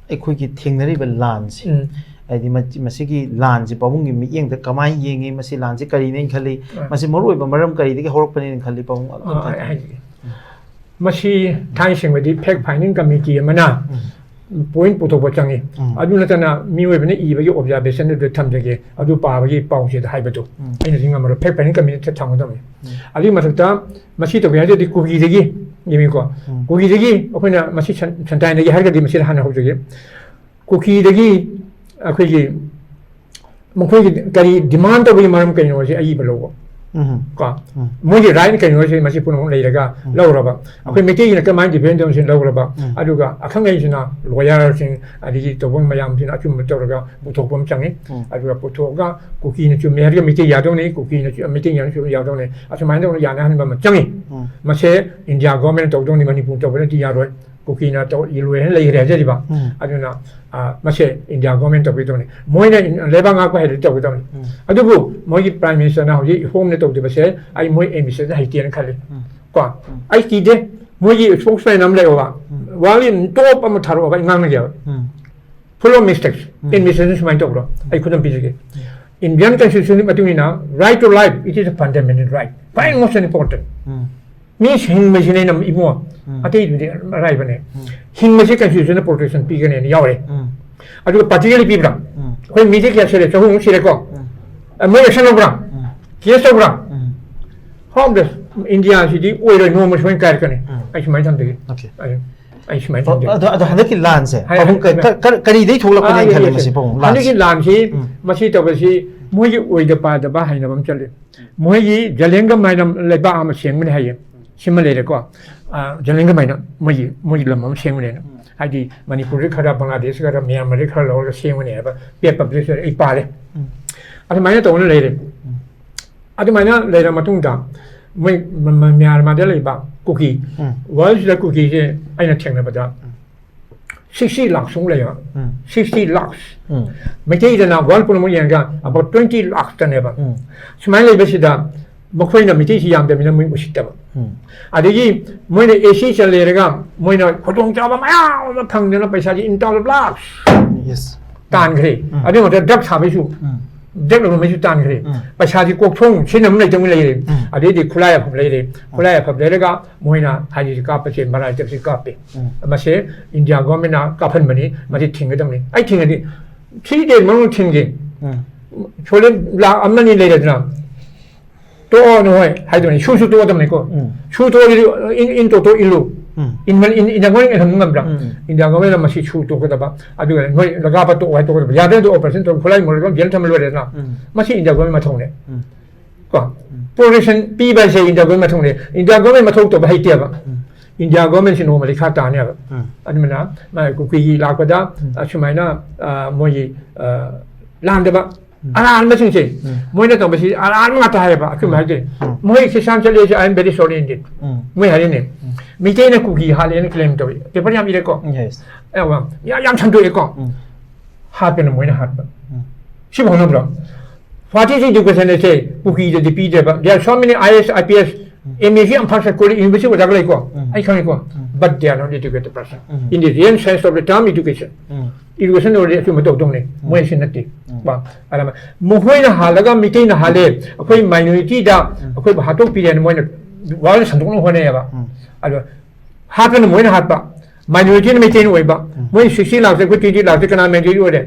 ꯑꯩꯈꯣꯏꯒꯤ ꯊꯦꯡꯅꯔꯤꯕ ꯂꯥꯟꯁꯦ, ꯎꯝ. ꯍꯥꯏꯗꯤ ꯃꯁꯤ-, ꯃꯁꯤꯒꯤ ꯂꯥꯟꯁꯦ ꯄꯥꯕꯨꯡꯒꯤ ꯃꯤꯠꯌꯦꯡꯗ ꯀꯃꯥꯏꯅ ꯌꯦꯡꯉꯤ? ꯃꯁꯤ ꯂꯥꯟꯁꯦ ꯀꯔꯤꯅꯦꯅ ꯈꯜꯂꯤ? ꯑ. ꯃꯁꯤ ꯃꯔꯨꯑꯣꯏꯕ ꯃꯔꯝ ꯀꯔꯤꯗꯒꯤ ꯍꯧꯔꯛꯄꯅꯦꯅ ꯈꯜꯂꯤ, ꯄꯥꯕꯨꯡ? ꯑꯗꯨꯝ ꯑ, ꯑꯩ ꯊꯝꯕꯤꯌꯨ꯫ ꯍꯥꯏꯖꯒꯦ꯫ ꯃꯁꯤ ꯊꯥꯏꯅ ꯁꯦꯡꯕꯗꯤ ꯐꯦꯛ ꯐꯥꯏꯟꯗꯤꯡ ꯀꯃꯤꯇꯤ ꯑꯃꯅ ꯄꯣꯏꯟ ꯄꯨꯊꯣꯛꯄ ꯆꯪꯉꯤ꯫ ꯎꯝ. ꯑꯗꯨ ꯅꯠꯇꯅ ꯃꯤꯑꯣꯏꯕꯅ ꯏꯕꯒꯤ ꯑꯣꯕꯖꯥꯔꯕꯦꯁꯟ ꯑꯗꯨ ꯊꯝꯖꯒꯦ, ꯑꯗꯨ ꯄꯥꯕꯒꯤ ꯄꯥꯎꯁꯤꯗ ꯍꯥꯏꯕꯗꯨ ꯎꯝ. ꯑꯩꯅꯗꯤ ꯉꯝꯃꯔꯣꯏ꯫ ꯐꯦꯛ ꯐꯥꯏꯟꯗꯤꯡ ꯀꯃꯤꯇꯤ ꯊꯝꯒꯗꯕꯅꯤ꯫ ꯎꯝ. ꯑꯗꯨꯒꯤ ꯃꯊꯛꯇ ꯃꯁꯤ ꯇꯧꯒꯦ ꯍꯥꯏꯔꯒꯗꯤ ꯀꯨꯀꯤꯗꯒꯤ, ꯌꯦꯡꯉꯤꯀꯣ? ꯎꯝ. ꯀꯨꯀꯤꯗꯒꯤ ꯑꯩꯈꯣꯏꯅ ꯃꯁꯤ ꯁꯟ-, ꯁꯟꯇꯥꯏꯟꯗꯒꯤ ꯍꯥꯏꯔꯒꯗꯤ ꯃꯁꯤꯗ ꯍꯥꯟꯅ ꯍꯧꯖꯒꯦ꯫ ꯀꯨꯀꯤꯗꯒꯤ ꯑꯩꯈꯣꯏꯒꯤ ꯃꯈꯣꯏꯒꯤ ꯀꯔꯤ ꯗꯤꯃꯥꯟ ꯇꯧꯕꯒꯤ ꯃꯔꯝ ꯀꯩꯅꯣꯁꯦ ꯑꯏꯕ ꯂꯧꯕ꯫ ꯎꯝ. ꯀꯣ? ꯎꯝ. ꯃꯣꯏꯒꯤ ꯔꯥꯏꯠ ꯀꯩꯅꯣꯁꯦ ꯃꯁꯤ ꯄꯨꯝꯅꯃꯛ ꯂꯩꯔꯒ ꯎꯝ. ꯂꯧꯔꯕ꯫ ꯑꯩꯈꯣꯏ ꯃꯩꯇꯩꯒꯤꯅ ꯀꯃꯥꯏꯅ ꯗꯤꯐꯦꯟ ꯇꯧꯁꯤ ꯂꯧꯔꯕ꯫ ꯎꯝ. ꯑꯗꯨꯒ ꯑꯈꯪ ꯑꯍꯩꯁꯤꯅ, ꯂꯣꯌꯔꯁꯤꯡ, ꯑꯗꯒꯤ ꯇꯧꯕ ꯃꯌꯥꯝꯁꯤꯅ ꯑꯆꯨꯝꯕ ꯇꯧꯔꯒ ꯄꯨꯊꯣꯛꯄ ꯑꯃ ꯆꯪꯉꯤ꯫ ꯎꯝ. ꯑꯗꯨꯒ ꯄꯨꯊꯣꯛꯑꯒ ꯀꯨꯀꯤꯅ ꯆꯨꯝꯃꯦ ꯍꯥꯏꯔꯒ ꯃꯩꯇꯩ ꯌꯥꯗꯧꯅꯤ, ꯀꯨꯀꯤꯅ ꯆꯨ-, ꯃꯩꯇꯩ ꯌꯥꯗꯧꯅꯤ, ꯆꯨꯝꯃꯦ ꯌꯥꯗꯧꯅꯤ, ꯑꯁꯨꯃꯥꯏꯅ ꯇꯧꯅ ꯌꯥꯅꯍꯟꯕ ꯑꯃ ꯆꯪꯉꯤ꯫ ꯎꯝ. ꯃꯁꯦ ꯏꯟꯗꯤꯌꯥ ꯒꯣꯔꯃꯦꯟ ꯇꯧꯗꯧꯅꯤ, ꯃꯅꯤꯄꯨꯔ ꯇꯧꯕꯅꯗꯤ ꯌꯥꯔꯣꯏ꯫ ꯀꯨꯀꯤꯅ ꯇꯧ-, ꯏꯜꯂꯣꯏ ꯍꯥꯏꯅ ꯂꯩꯈ꯭ꯔꯦ ꯍꯥꯏꯖꯔꯤꯕ꯫ ꯎꯝ꯫ ꯑꯗꯨꯅ, ꯑ, ꯃꯁꯦ ꯏꯟꯗꯤꯌꯥ ꯒꯣꯔꯃꯦꯟ ꯇꯧꯕꯤꯗꯧꯅꯤ꯫ ꯃꯣꯏꯅ ꯏꯟ-, ꯂꯩꯕꯥꯛ ꯉꯥꯛꯄ ꯍꯩꯔꯗꯤ ꯇꯧꯒꯗꯕꯅꯤ꯫ ꯎꯝ꯫ ꯑꯗꯨꯕꯨ ꯃꯣꯏꯒꯤ ꯄ꯭ꯔꯥꯏꯝ ꯃꯤꯅꯤꯁꯇꯔꯅ ꯍꯧꯖꯤꯛ ꯍꯣꯝꯅ ꯇꯧꯗꯕꯁꯦ ꯑꯩ ꯃꯣꯏ ꯑꯦꯗꯃꯤꯅꯤꯁꯇ꯭ꯔꯦꯁꯟ ꯍꯩꯇꯦꯅ ꯈꯜꯂꯤ꯫ ꯎꯝ꯫ ꯀꯣ? ꯎꯝ꯫ ꯑꯩ ꯀꯤꯗꯦ꯫ ꯃꯣꯏꯒꯤ ꯁ꯭ꯄꯣꯛꯁꯃꯦꯟ ꯑꯃ ꯂꯩꯌꯣꯕ꯫ ꯎꯝ꯫ ꯋꯥꯔꯜꯒꯤ ꯇꯣꯞ ꯑꯃ ꯊꯥꯔꯛꯑꯣꯕ, ꯑꯩ ꯉꯥꯡꯅꯒꯦꯕ꯫ ꯎꯝ꯫ Full of mistakes꯫ Um. Administration ꯁꯨꯃꯥꯏꯅ ꯇꯧꯕ꯭ꯔꯣ? ꯎꯝ꯫ ꯑꯩ ꯈꯨꯗꯝ ꯄꯤꯖꯒꯦ꯫ ꯎꯝ꯫ Indian constitution ꯒꯤ ꯃꯇꯨꯡ ꯏꯟꯅ, right to life, it is a fundamental right, very most important꯫ ꯎꯝ꯫ ꯃꯤ ꯍꯤꯡꯕꯁꯤꯅ ꯍꯦꯟꯅ ꯏꯕꯨꯡꯉꯣ, ꯎꯝ꯫ ꯑꯇꯩꯗꯨꯗꯤ ꯑꯔꯥꯏꯕꯅꯦ꯫ ꯎꯝ꯫ ꯍꯤꯡꯕꯁꯤ constitution ꯅ protection ꯄꯤꯒꯅꯦꯅ ꯌꯥꯎꯔꯦ꯫ ꯎꯝ꯫ ꯑꯗꯨꯒ particularly ꯄꯤꯕ꯭ꯔꯥ? ꯎꯝ꯫ ꯑꯩꯈꯣꯏ ꯃꯤꯗꯤ ꯀꯌꯥ ꯁꯤꯔꯦ? ꯆꯍꯨꯝꯃꯨꯛ ꯁꯤꯔꯦꯀꯣ? ꯎꯝ꯫ ꯑ, ꯃꯣꯏ action ꯂꯧꯕ꯭ꯔꯥ? ꯎꯝ꯫ Case ꯇꯧꯕ꯭ꯔꯥ? ꯎꯝ꯫ How does India ꯁꯤꯗꯤ ꯑꯣꯏꯔꯣꯏ, ꯅꯣꯡꯃ ꯁꯣꯏꯅ ꯀꯥꯏꯔꯛꯀꯅꯤ꯫ ꯎꯝ꯫ ꯑꯩ ꯁꯨꯃꯥꯏꯅ ꯊꯝꯖꯒꯦ꯫ Okay꯫ ꯑꯩ, ꯑꯩ ꯁꯨꯃꯥꯏꯅ ꯑꯣ, ꯊꯝꯖꯒꯦ꯫ ꯑꯗꯣ, ꯑꯗꯣ ꯍꯟꯗꯛꯀꯤ ꯂꯥꯟꯁꯦ, ꯍꯥꯏ-, ꯄꯥꯕꯨꯡ ꯀ-, ꯍꯥꯏ-, ꯀ-, ꯀ-, ꯀꯔꯤꯗꯩ ꯊꯣꯛꯂꯛꯄꯅꯦ ꯑꯥ, ꯈꯜꯂꯦ ꯌꯦ, ꯃꯁꯤ, ꯌꯦ꯫ ꯄꯥꯕꯨꯡ, ꯂꯥꯟꯁꯦ? ꯍꯟꯗꯛꯀꯤ ꯂꯥꯟꯁꯤ, ꯎꯝ꯫ ꯃꯁꯤ ꯇꯧꯕꯁꯤ ꯃꯣꯏꯒꯤ ꯑꯣꯏꯗ ꯄꯥꯗꯕ ꯍꯥꯏꯅꯕ ꯑꯃ ꯆꯠꯂꯤ꯫ ꯃꯣꯏꯒꯤ ꯖꯂꯦꯡꯒꯝ ꯍꯥꯏꯅ ꯂꯩꯕꯥꯛ ꯑꯃ ꯁꯦꯝꯒꯅꯤ ꯍꯥꯏꯌꯦ꯫ ꯁꯤꯃ ꯂꯩꯔꯦꯀꯣ꯫ ꯑ, ꯖꯂꯦꯡꯒꯝ ꯍꯥꯏꯅ ꯃꯣꯏꯒꯤ, ꯃꯣꯏꯒꯤ ꯂꯝ ꯑꯃ ꯁꯦꯝꯒꯅꯤ ꯍꯥꯏꯅ꯫ ꯎꯝ꯫ ꯍꯥꯏꯗꯤ ꯃꯅꯤꯄꯨꯔꯗ ꯈꯔ, ꯕꯪꯒ꯭ꯂꯥꯗꯦꯁ ꯈꯔ, ꯃ꯭ꯌꯥꯟꯃꯥꯔꯗ ꯈꯔ ꯂꯧꯔꯒ ꯁꯦꯝꯒꯅꯤ ꯍꯥꯏꯕ ꯄꯦꯄꯔ ꯄꯤꯔꯤꯁ ꯑꯩ ꯄꯥꯔꯦ꯫ ꯎꯝ꯫ ꯑꯗꯨꯃꯥꯏꯅ ꯇꯧꯅ ꯂꯩꯔꯦ꯫ ꯎꯝ꯫ ꯑꯗꯨꯃꯥꯏꯅ ꯂꯩꯔ ꯃꯇꯨꯡꯗ ꯃꯣꯏ ꯃ-, ꯃ-, ꯃ꯭ꯌꯥꯟꯃꯥꯔꯗ ꯂꯩꯕ ꯀꯨꯀꯤ, ꯎꯝ꯫ ꯋꯥꯔꯜꯁꯤꯗ ꯀꯨꯀꯤꯁꯦ ꯑꯩꯅ ꯊꯦꯡꯅꯕꯗ ꯎꯝ꯫ Sixty ꯂꯥꯛ ꯁꯨꯃꯨꯛ ꯂꯩꯌꯦꯕ꯫ ꯎꯝ꯫ Sixty ꯂꯥꯛ꯫ ꯎꯝ꯫ ꯃꯩꯇꯩꯗꯅ ꯋꯥꯔꯜ ꯄꯨꯝꯅꯃꯛ ꯌꯦꯡꯉꯒ about twenty ꯂꯥꯛꯇꯅꯦꯕ꯫ ꯎꯝ꯫ ꯁꯨꯃꯥꯏꯅ ꯂꯩꯕꯁꯤꯗ ꯃꯈꯣꯏꯅ ꯃꯩꯇꯩꯁꯤ ꯌꯥꯝꯗꯕꯅꯤꯅ ꯃꯣꯏ ꯎꯁꯤꯠꯇꯕ꯫ ꯎꯝ꯫ ꯑꯗꯒꯤ ꯃꯣꯏꯅ ꯑꯦ ꯁꯤ ꯆꯜꯂꯦꯔꯒ ꯃꯣꯏꯅ ꯈꯨꯗꯣꯡꯆꯥꯕ ꯃꯌꯥꯝ ꯑꯃ ꯐꯪꯗꯅ ꯄꯩꯁꯥꯁꯤ in terms of lakhs Yes. ꯇꯥꯟꯈ꯭ꯔꯦ꯫ ꯎꯝ꯫ ꯑꯗꯨꯒꯤ ꯃꯊꯛꯇ ꯗ꯭ꯔꯒ ꯁꯥꯕꯩꯁꯨ, ꯎꯝ꯫ ꯗ꯭ꯔꯒ ꯂꯂꯣꯟꯕꯩꯁꯨ ꯇꯥꯟꯈ꯭ꯔꯦ꯫ ꯎꯝ꯫ ꯄꯩꯁꯥꯁꯤ ꯀꯣꯛꯊꯣꯡ ꯁꯤꯖꯤꯟꯅꯕ ꯂꯩꯇꯕ ꯂꯩꯔꯦ꯫ ꯎꯝ꯫ ꯑꯗꯩꯗꯤ ꯈꯨꯠꯂꯥꯏ ꯑꯐꯕ ꯂꯩꯔꯦ꯫ ꯎꯝ꯫ ꯈꯨꯠꯂꯥꯏ ꯑꯐꯕ ꯂꯩꯔꯒ ꯃꯣꯏꯅ ꯍꯥꯏꯔꯤꯁꯤ ꯀꯥꯞꯄꯁꯦ, ꯃꯔꯥꯏ ꯆꯠꯄꯁꯦ ꯀꯥꯞꯄꯦ꯫ ꯎꯝ꯫ ꯃꯁꯦ ꯏꯟꯗꯤꯌꯥ ꯒꯣꯔꯃꯦꯟꯅ ꯀꯥꯞꯍꯟꯕꯅꯤ, ꯃꯁꯤ ꯊꯤꯡꯒꯗꯕꯅꯤ꯫ ꯑꯩ ꯊꯤꯡꯉꯗꯤ, three days ꯃꯅꯨꯡꯗ ꯊꯤꯡꯒꯦ꯫ ꯎꯝ꯫ ꯁꯣꯂꯦ ꯂꯥꯛ ꯑꯃꯅꯤ ꯂꯩꯔꯗꯅ, "ꯇꯣꯛꯑꯣ ꯅꯈꯣꯏ" ꯍꯥꯏꯗꯣꯏꯅꯤ꯫ ꯁꯨꯁꯨ ꯇꯣꯛꯑꯗꯕꯅꯤꯀꯣ꯫ ꯎꯝ꯫ ꯁꯨ ꯇꯣꯛꯑꯗꯤ in, in toto ꯏꯜꯂꯨ꯫ ꯎꯝ꯫ ꯏꯟꯃ-, in, ꯏꯟꯗꯤꯌꯥ ꯒꯣꯔꯃꯦꯟ ꯏꯜꯍꯟꯕ ꯉꯝꯕ꯭ꯔꯥ? ꯎꯝ꯫ ꯏꯟꯗꯤꯌꯥ ꯒꯣꯔꯃꯦꯟꯅ ꯃꯁꯤ ꯁꯨ ꯇꯣꯛꯀꯗꯕ, ꯑꯗꯨꯒ ꯅꯣꯏ ꯂꯒꯥꯕ ꯇꯣꯛꯑꯣ ꯍꯥꯏ ꯇꯣꯛꯀꯗꯕ꯫ ꯌꯥꯗ꯭ꯔꯦ, ꯑꯗꯨ ꯑꯣꯄꯔꯦꯁꯟ ꯇꯧꯔ ꯈꯨꯠꯂꯥꯏ ꯃꯣꯔꯦ ꯖꯦꯜ ꯊꯝꯕ ꯂꯣꯏꯔꯦꯗꯅ꯫ ꯎꯝ꯫ ꯃꯁꯤ ꯏꯟꯗꯤꯌꯥ ꯒꯣꯔꯃꯦꯟ ꯃꯊꯧꯅꯦ꯫ ꯎꯝ꯫ ꯀꯣ? ꯎꯝ꯫ Protection ꯄꯤꯕ ꯍꯥꯏꯁꯦ ꯏꯟꯗꯤꯌꯥ ꯒꯣꯔꯃꯦꯟ ꯃꯊꯧꯅꯦ꯫ ꯏꯟꯗꯤꯌꯥ ꯒꯣꯔꯃꯦꯟ ꯃꯊꯧ ꯇꯧꯕ ꯍꯩꯇꯦꯕ꯫ ꯎꯝ꯫ ꯏꯟꯗꯤꯌꯥ ꯒꯣꯔꯃꯦꯟꯁꯤ ꯅꯣꯡꯃꯗꯤ ꯈꯥ ꯇꯥꯅꯦꯕ꯫ ꯎꯝ꯫ ꯑꯗꯨꯅ ꯃꯥ ꯀꯨꯀꯤꯒꯤ ꯂꯥꯛꯄꯗ, ꯎꯝ꯫ ꯑꯁꯨꯃꯥꯏꯅ, ꯑ, ꯃꯣꯏꯒꯤ, ꯑ, ꯂꯥꯟꯗꯕ ꯑꯔꯥꯟꯕꯁꯤꯡꯁꯦ ꯃꯣꯏꯅ ꯇꯧꯕꯁꯤ ꯑꯔꯥꯟꯕ ꯉꯥꯛꯇ ꯍꯥꯏꯌꯦꯕ꯫ ꯑꯆꯨꯝꯕ ꯍꯥꯏꯗꯦ꯫ ꯃꯣꯏ Christian ꯆꯠꯂꯦꯁꯦ, "I am very sorry indeed." ꯃꯣꯏ ꯍꯥꯏꯔꯤꯅꯦ꯫ ꯃꯤꯇꯩꯅ ꯀꯨꯀꯤ ꯍꯥꯠꯂꯦꯅ ꯀ꯭ꯂꯦꯝ ꯇꯧꯏ꯫ ꯄꯦꯄꯔ ꯌꯥꯝ ꯏꯔꯦꯀꯣ꯫ Yes. ꯑꯦ, ꯋꯥ, ꯌꯥꯝ, ꯌꯥꯝ ꯁꯟꯗꯣꯛꯑꯦꯀꯣ꯫ ꯍꯥꯠꯄꯅ ꯃꯣꯏꯅ ꯍꯥꯠꯄ꯫ ꯁꯤꯕꯨ ꯍꯧꯅꯕ꯭ꯔꯣ? What is education ꯑꯁꯦ ꯀꯨꯀꯤꯗ ꯄꯤꯗ꯭ꯔꯦꯕ꯫ There are so many I A S, I P S, M A ꯁꯤ ꯌꯥꯝ ꯐꯥꯁ ꯀꯣꯂꯦꯖ ꯌꯨꯅꯤꯚꯔꯁꯤꯇꯤ ꯑꯣꯖꯥꯒ ꯂꯩꯀꯣ꯫ ꯑꯩ ꯈꯪꯉꯦꯀꯣ꯫ But they are not educated person. In the real sense of the term education. Education ꯑꯣꯏꯔꯗꯤ ꯑꯆꯨꯝꯕ ꯇꯧꯗꯧꯅꯤ꯫ ꯃꯣꯏ ꯑꯁꯤ ꯅꯠꯇꯦ꯫ ꯀꯣ? ꯑꯗꯨꯅ ꯃꯈꯣꯏꯅ ꯍꯥꯜꯂꯒ ꯃꯤꯇꯩꯅ ꯍꯥꯜꯂꯦ, ꯑꯩꯈꯣꯏ ꯃꯥꯏꯅꯣꯔꯤꯇꯤꯗ ꯑꯩꯈꯣꯏꯕꯨ ꯍꯥꯠꯇꯣꯛꯄꯤꯔꯦꯅ ꯃꯣꯏꯅ ꯋꯥꯔꯜꯗ ꯁꯟꯗꯣꯛꯅꯕ ꯍꯣꯠꯅꯩꯌꯦꯕ꯫ ꯑꯗꯣ ꯍꯥꯠꯄꯅ ꯃꯣꯏꯅ ꯍꯥꯠꯄ, ꯃꯥꯏꯅꯣꯔꯤꯇꯤꯅ ꯃꯩꯇꯩꯅ ꯑꯣꯏꯕ, ꯃꯣꯏ ꯁꯤꯛꯁꯇꯤ ꯂꯥꯛꯁꯦ ꯑꯩꯈꯣꯏ ꯇ꯭ꯋꯦꯟꯇꯤ ꯂꯥꯛꯁꯦ ꯀꯅꯥ ꯃꯦꯖꯣꯔꯤꯇꯤ ꯑꯣꯏꯔꯦ?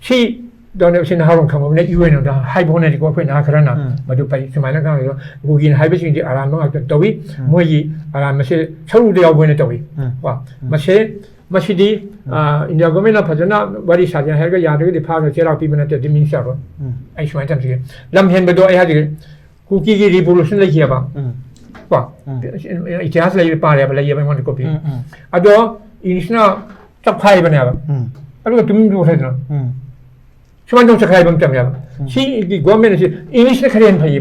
ꯁꯤ ꯗꯣꯅꯦꯕ ꯁꯤ ꯅꯍꯥꯔꯣꯟ ꯈꯪꯕꯅ ꯏ ꯑꯣꯏꯅ ꯑꯝꯇ ꯍꯥꯏꯕ ꯍꯣꯠꯅꯔꯤꯀꯣ ꯑꯩꯈꯣꯏ ꯅꯍꯥ ꯈꯔꯅ꯫ ꯃꯗꯨ ꯐꯩ꯫ ꯁꯨꯃꯥꯏꯅ ꯈꯪꯉꯤꯗꯣ ꯀꯨꯀꯤꯅ ꯍꯥꯏꯕꯁꯤꯡꯗꯤ ꯑꯔꯥꯟꯕ ꯉꯥꯛꯇ ꯇꯧꯏ꯫ ꯃꯣꯏꯒꯤ ꯑꯔꯥꯟꯕꯁꯦ ꯁꯔꯨꯗ ꯌꯥꯎꯕ ꯑꯣꯏꯅ ꯇꯧꯏ꯫ ꯀꯣ? ꯃꯁꯦ, ꯃꯁꯤꯗꯤ, ꯑ, ꯏꯟꯗꯤꯌꯥ ꯒꯣꯔꯃꯦꯟꯅ ꯐꯖꯅ ꯋꯥꯔꯤ ꯁꯥꯖꯦ ꯍꯥꯏꯔꯒ ꯌꯥꯗ꯭ꯔꯒꯗꯤ ꯐꯥꯔꯒ ꯆꯩꯔꯥꯛ ꯄꯤꯕ ꯅꯠꯇ꯭ꯔꯗꯤ ꯃꯤꯅꯤꯁꯇꯔ ꯑꯣꯏ꯫ ꯑꯩ ꯁꯨꯃꯥꯏꯅ ꯊꯝꯖꯒꯦ꯫ ꯂꯝ ꯍꯦꯟꯕꯗꯣ ꯑꯩ ꯍꯥꯏꯖꯒꯦ꯫ ꯀꯨꯀꯤꯒꯤ ꯔꯤꯚꯣꯂꯨꯁꯟ ꯂꯩꯈꯤꯑꯕ꯫ ꯀꯣ? ꯏꯇꯤꯍꯥꯁ ꯂꯩꯕ ꯄꯥꯔꯦꯕ, ꯂꯩꯌꯦꯕ ꯑꯩꯉꯣꯟꯗ ꯀꯣꯄꯤ꯫ ꯑꯗꯣ ꯏꯪꯂꯤꯁꯅ ꯆꯞꯈꯥꯏꯕꯅꯦꯕ꯫ ꯑꯗꯨꯒ ꯇꯨꯃꯤꯟ ꯇꯣꯛꯈ꯭ꯔꯦꯗꯅ꯫ ꯁꯨꯃꯥꯏꯅ ꯇꯧ ꯆꯠꯈꯥꯏꯕ ꯑꯃ ꯆꯪꯉꯦꯕ꯫ ꯁꯤꯒꯤ ꯒꯣꯔꯃꯦꯟ ꯑꯁꯤ ꯏꯪꯂꯤꯁꯅ ꯈꯔ ꯍꯦꯟꯅ ꯐꯩꯌꯦ꯫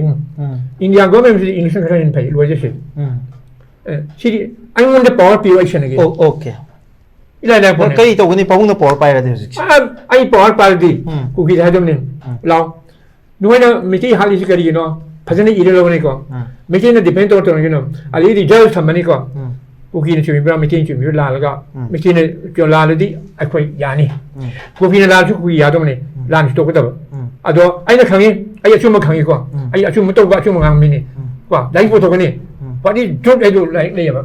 ꯏꯟꯗꯤꯌꯥ ꯒꯣꯔꯃꯦꯟꯁꯤꯗꯤ ꯏꯪꯂꯤꯁꯅ ꯈꯔ ꯍꯦꯟꯅ ꯐꯩ, ꯂꯣꯏꯖꯁꯦ꯫ ꯑꯦ, ꯁꯤꯗꯤ ꯑꯩꯉꯣꯟꯗ ꯄꯋꯥꯔ ꯄꯤꯌꯨ, ꯑꯩ ꯁꯦꯟꯅꯒꯦ꯫ ꯑꯣ, okay. ꯏꯂꯥꯏ ꯂꯥꯏ ꯄꯣꯠꯅꯤ꯫ ꯀꯔꯤ ꯇꯧꯒꯅꯤ? ꯄꯥꯕꯨꯡꯅ ꯄꯋꯥꯔ ꯄꯥꯏꯔꯗꯤ ꯍꯧꯖꯤꯛꯁꯦ꯫ ꯑ, ꯑꯩ ꯄꯋꯥꯔ ꯄꯥꯏꯔꯗꯤ ꯎꯝ꯫ ꯀꯨꯀꯤꯗ ꯍꯥꯏꯗꯧꯅꯤ, "ꯂꯥꯎ, ꯅꯣꯏꯅ ꯃꯤꯇꯩ ꯍꯥꯠꯂꯤꯁꯤ ꯀꯔꯤꯒꯤꯅꯣ? ꯐꯖꯅ ꯏꯔ ꯂꯧꯔꯅꯤꯀꯣ꯫ ꯃꯤꯇꯩꯅ ꯗꯤꯐꯦꯟ ꯇꯧꯔ ꯇꯧꯔꯒꯤꯅꯣ꯫ ꯑꯗꯩꯗꯤ ꯖꯖ ꯊꯝꯃꯅꯤꯀꯣ꯫ ꯀꯨꯀꯤꯅ ꯆꯨꯝꯃꯤꯕ꯭ꯔꯥ, ꯃꯤꯇꯩꯅ ꯆꯨꯝꯃꯤꯕ꯭ꯔꯥ ꯂꯥꯜꯂꯒ, ꯃꯤꯇꯩꯅ ꯂꯥꯜꯂꯗꯤ ꯑꯩꯈꯣꯏ ꯌꯥꯅꯤ꯫ ꯀꯨꯀꯤꯅ ꯂꯥꯜꯂꯁꯨ ꯀꯨꯀꯤ ꯌꯥꯗꯧꯅꯤ꯫ ꯂꯥꯟꯁꯨ ꯇꯣꯛꯀꯗꯕ꯫ ꯑꯗꯣ ꯑꯩꯅ ꯈꯪꯉꯤ, ꯑꯩ ꯑꯆꯨꯝꯕ ꯈꯪꯉꯤꯀꯣ꯫ ꯑꯩ ꯑꯆꯨꯝꯕ ꯇꯧꯕ, ꯑꯆꯨꯝꯕ ꯉꯥꯡꯕ ꯃꯤꯅꯤ꯫ ꯀꯣ, ꯂꯥꯏꯔꯤꯛ ꯄꯨꯊꯣꯛꯀꯅꯤ꯫ What is truth ꯍꯥꯏꯗꯣ ꯂꯥꯏꯔꯤꯛ ꯂꯩꯌꯦꯕ꯫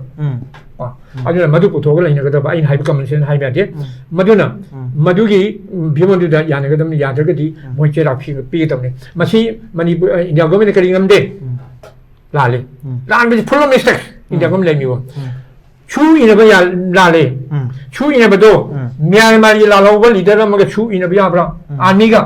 ꯀꯣ, ꯑꯗꯨꯅ ꯃꯗꯨ ꯄꯨꯊꯣꯛꯑꯒ ꯂꯩꯅꯒꯗꯕ, ꯑꯩꯅ ꯍꯥꯏꯕ ꯀꯃꯟ ꯁꯦꯟꯁ ꯍꯥꯏꯕ ꯌꯥꯗꯦ꯫ ꯃꯗꯨꯅ, ꯃꯗꯨꯒꯤ, ꯎꯝ, ꯐꯤꯕꯝꯗꯨꯗ ꯌꯥꯅꯒꯗꯕꯅꯤ, ꯌꯥꯗ꯭ꯔꯒꯗꯤ ꯃꯣꯏ ꯆꯩꯔꯥꯛ ꯄꯤ-, ꯄꯤꯒꯗꯕꯅꯤ꯫ ꯃꯁꯤ ꯃꯅꯤꯄꯨꯔ, ꯑ, ꯏꯟꯗꯤꯌꯥ ꯒꯣꯔꯃꯦꯟꯅ ꯀꯔꯤ ꯉꯝꯗꯦ? ꯂꯥꯜꯂꯦ꯫ ꯂꯥꯟꯕꯁꯤ full of mistakes, India government ꯂꯩꯔꯝꯃꯤꯕ꯫ ꯁꯨ ꯏꯅꯕ ꯌꯥ-, ꯂꯥꯜꯂꯦ꯫ ꯁꯨ ꯏꯅꯕꯗꯣ ꯃ꯭ꯌꯥꯟꯃꯥꯔꯒꯤ ꯂꯥꯜꯍꯧꯕ ꯂꯤꯗꯔ ꯑꯃꯒ ꯁꯨ ꯏꯅꯕ ꯌꯥꯕ꯭ꯔꯥ? ꯑꯥꯔꯃꯤꯒ?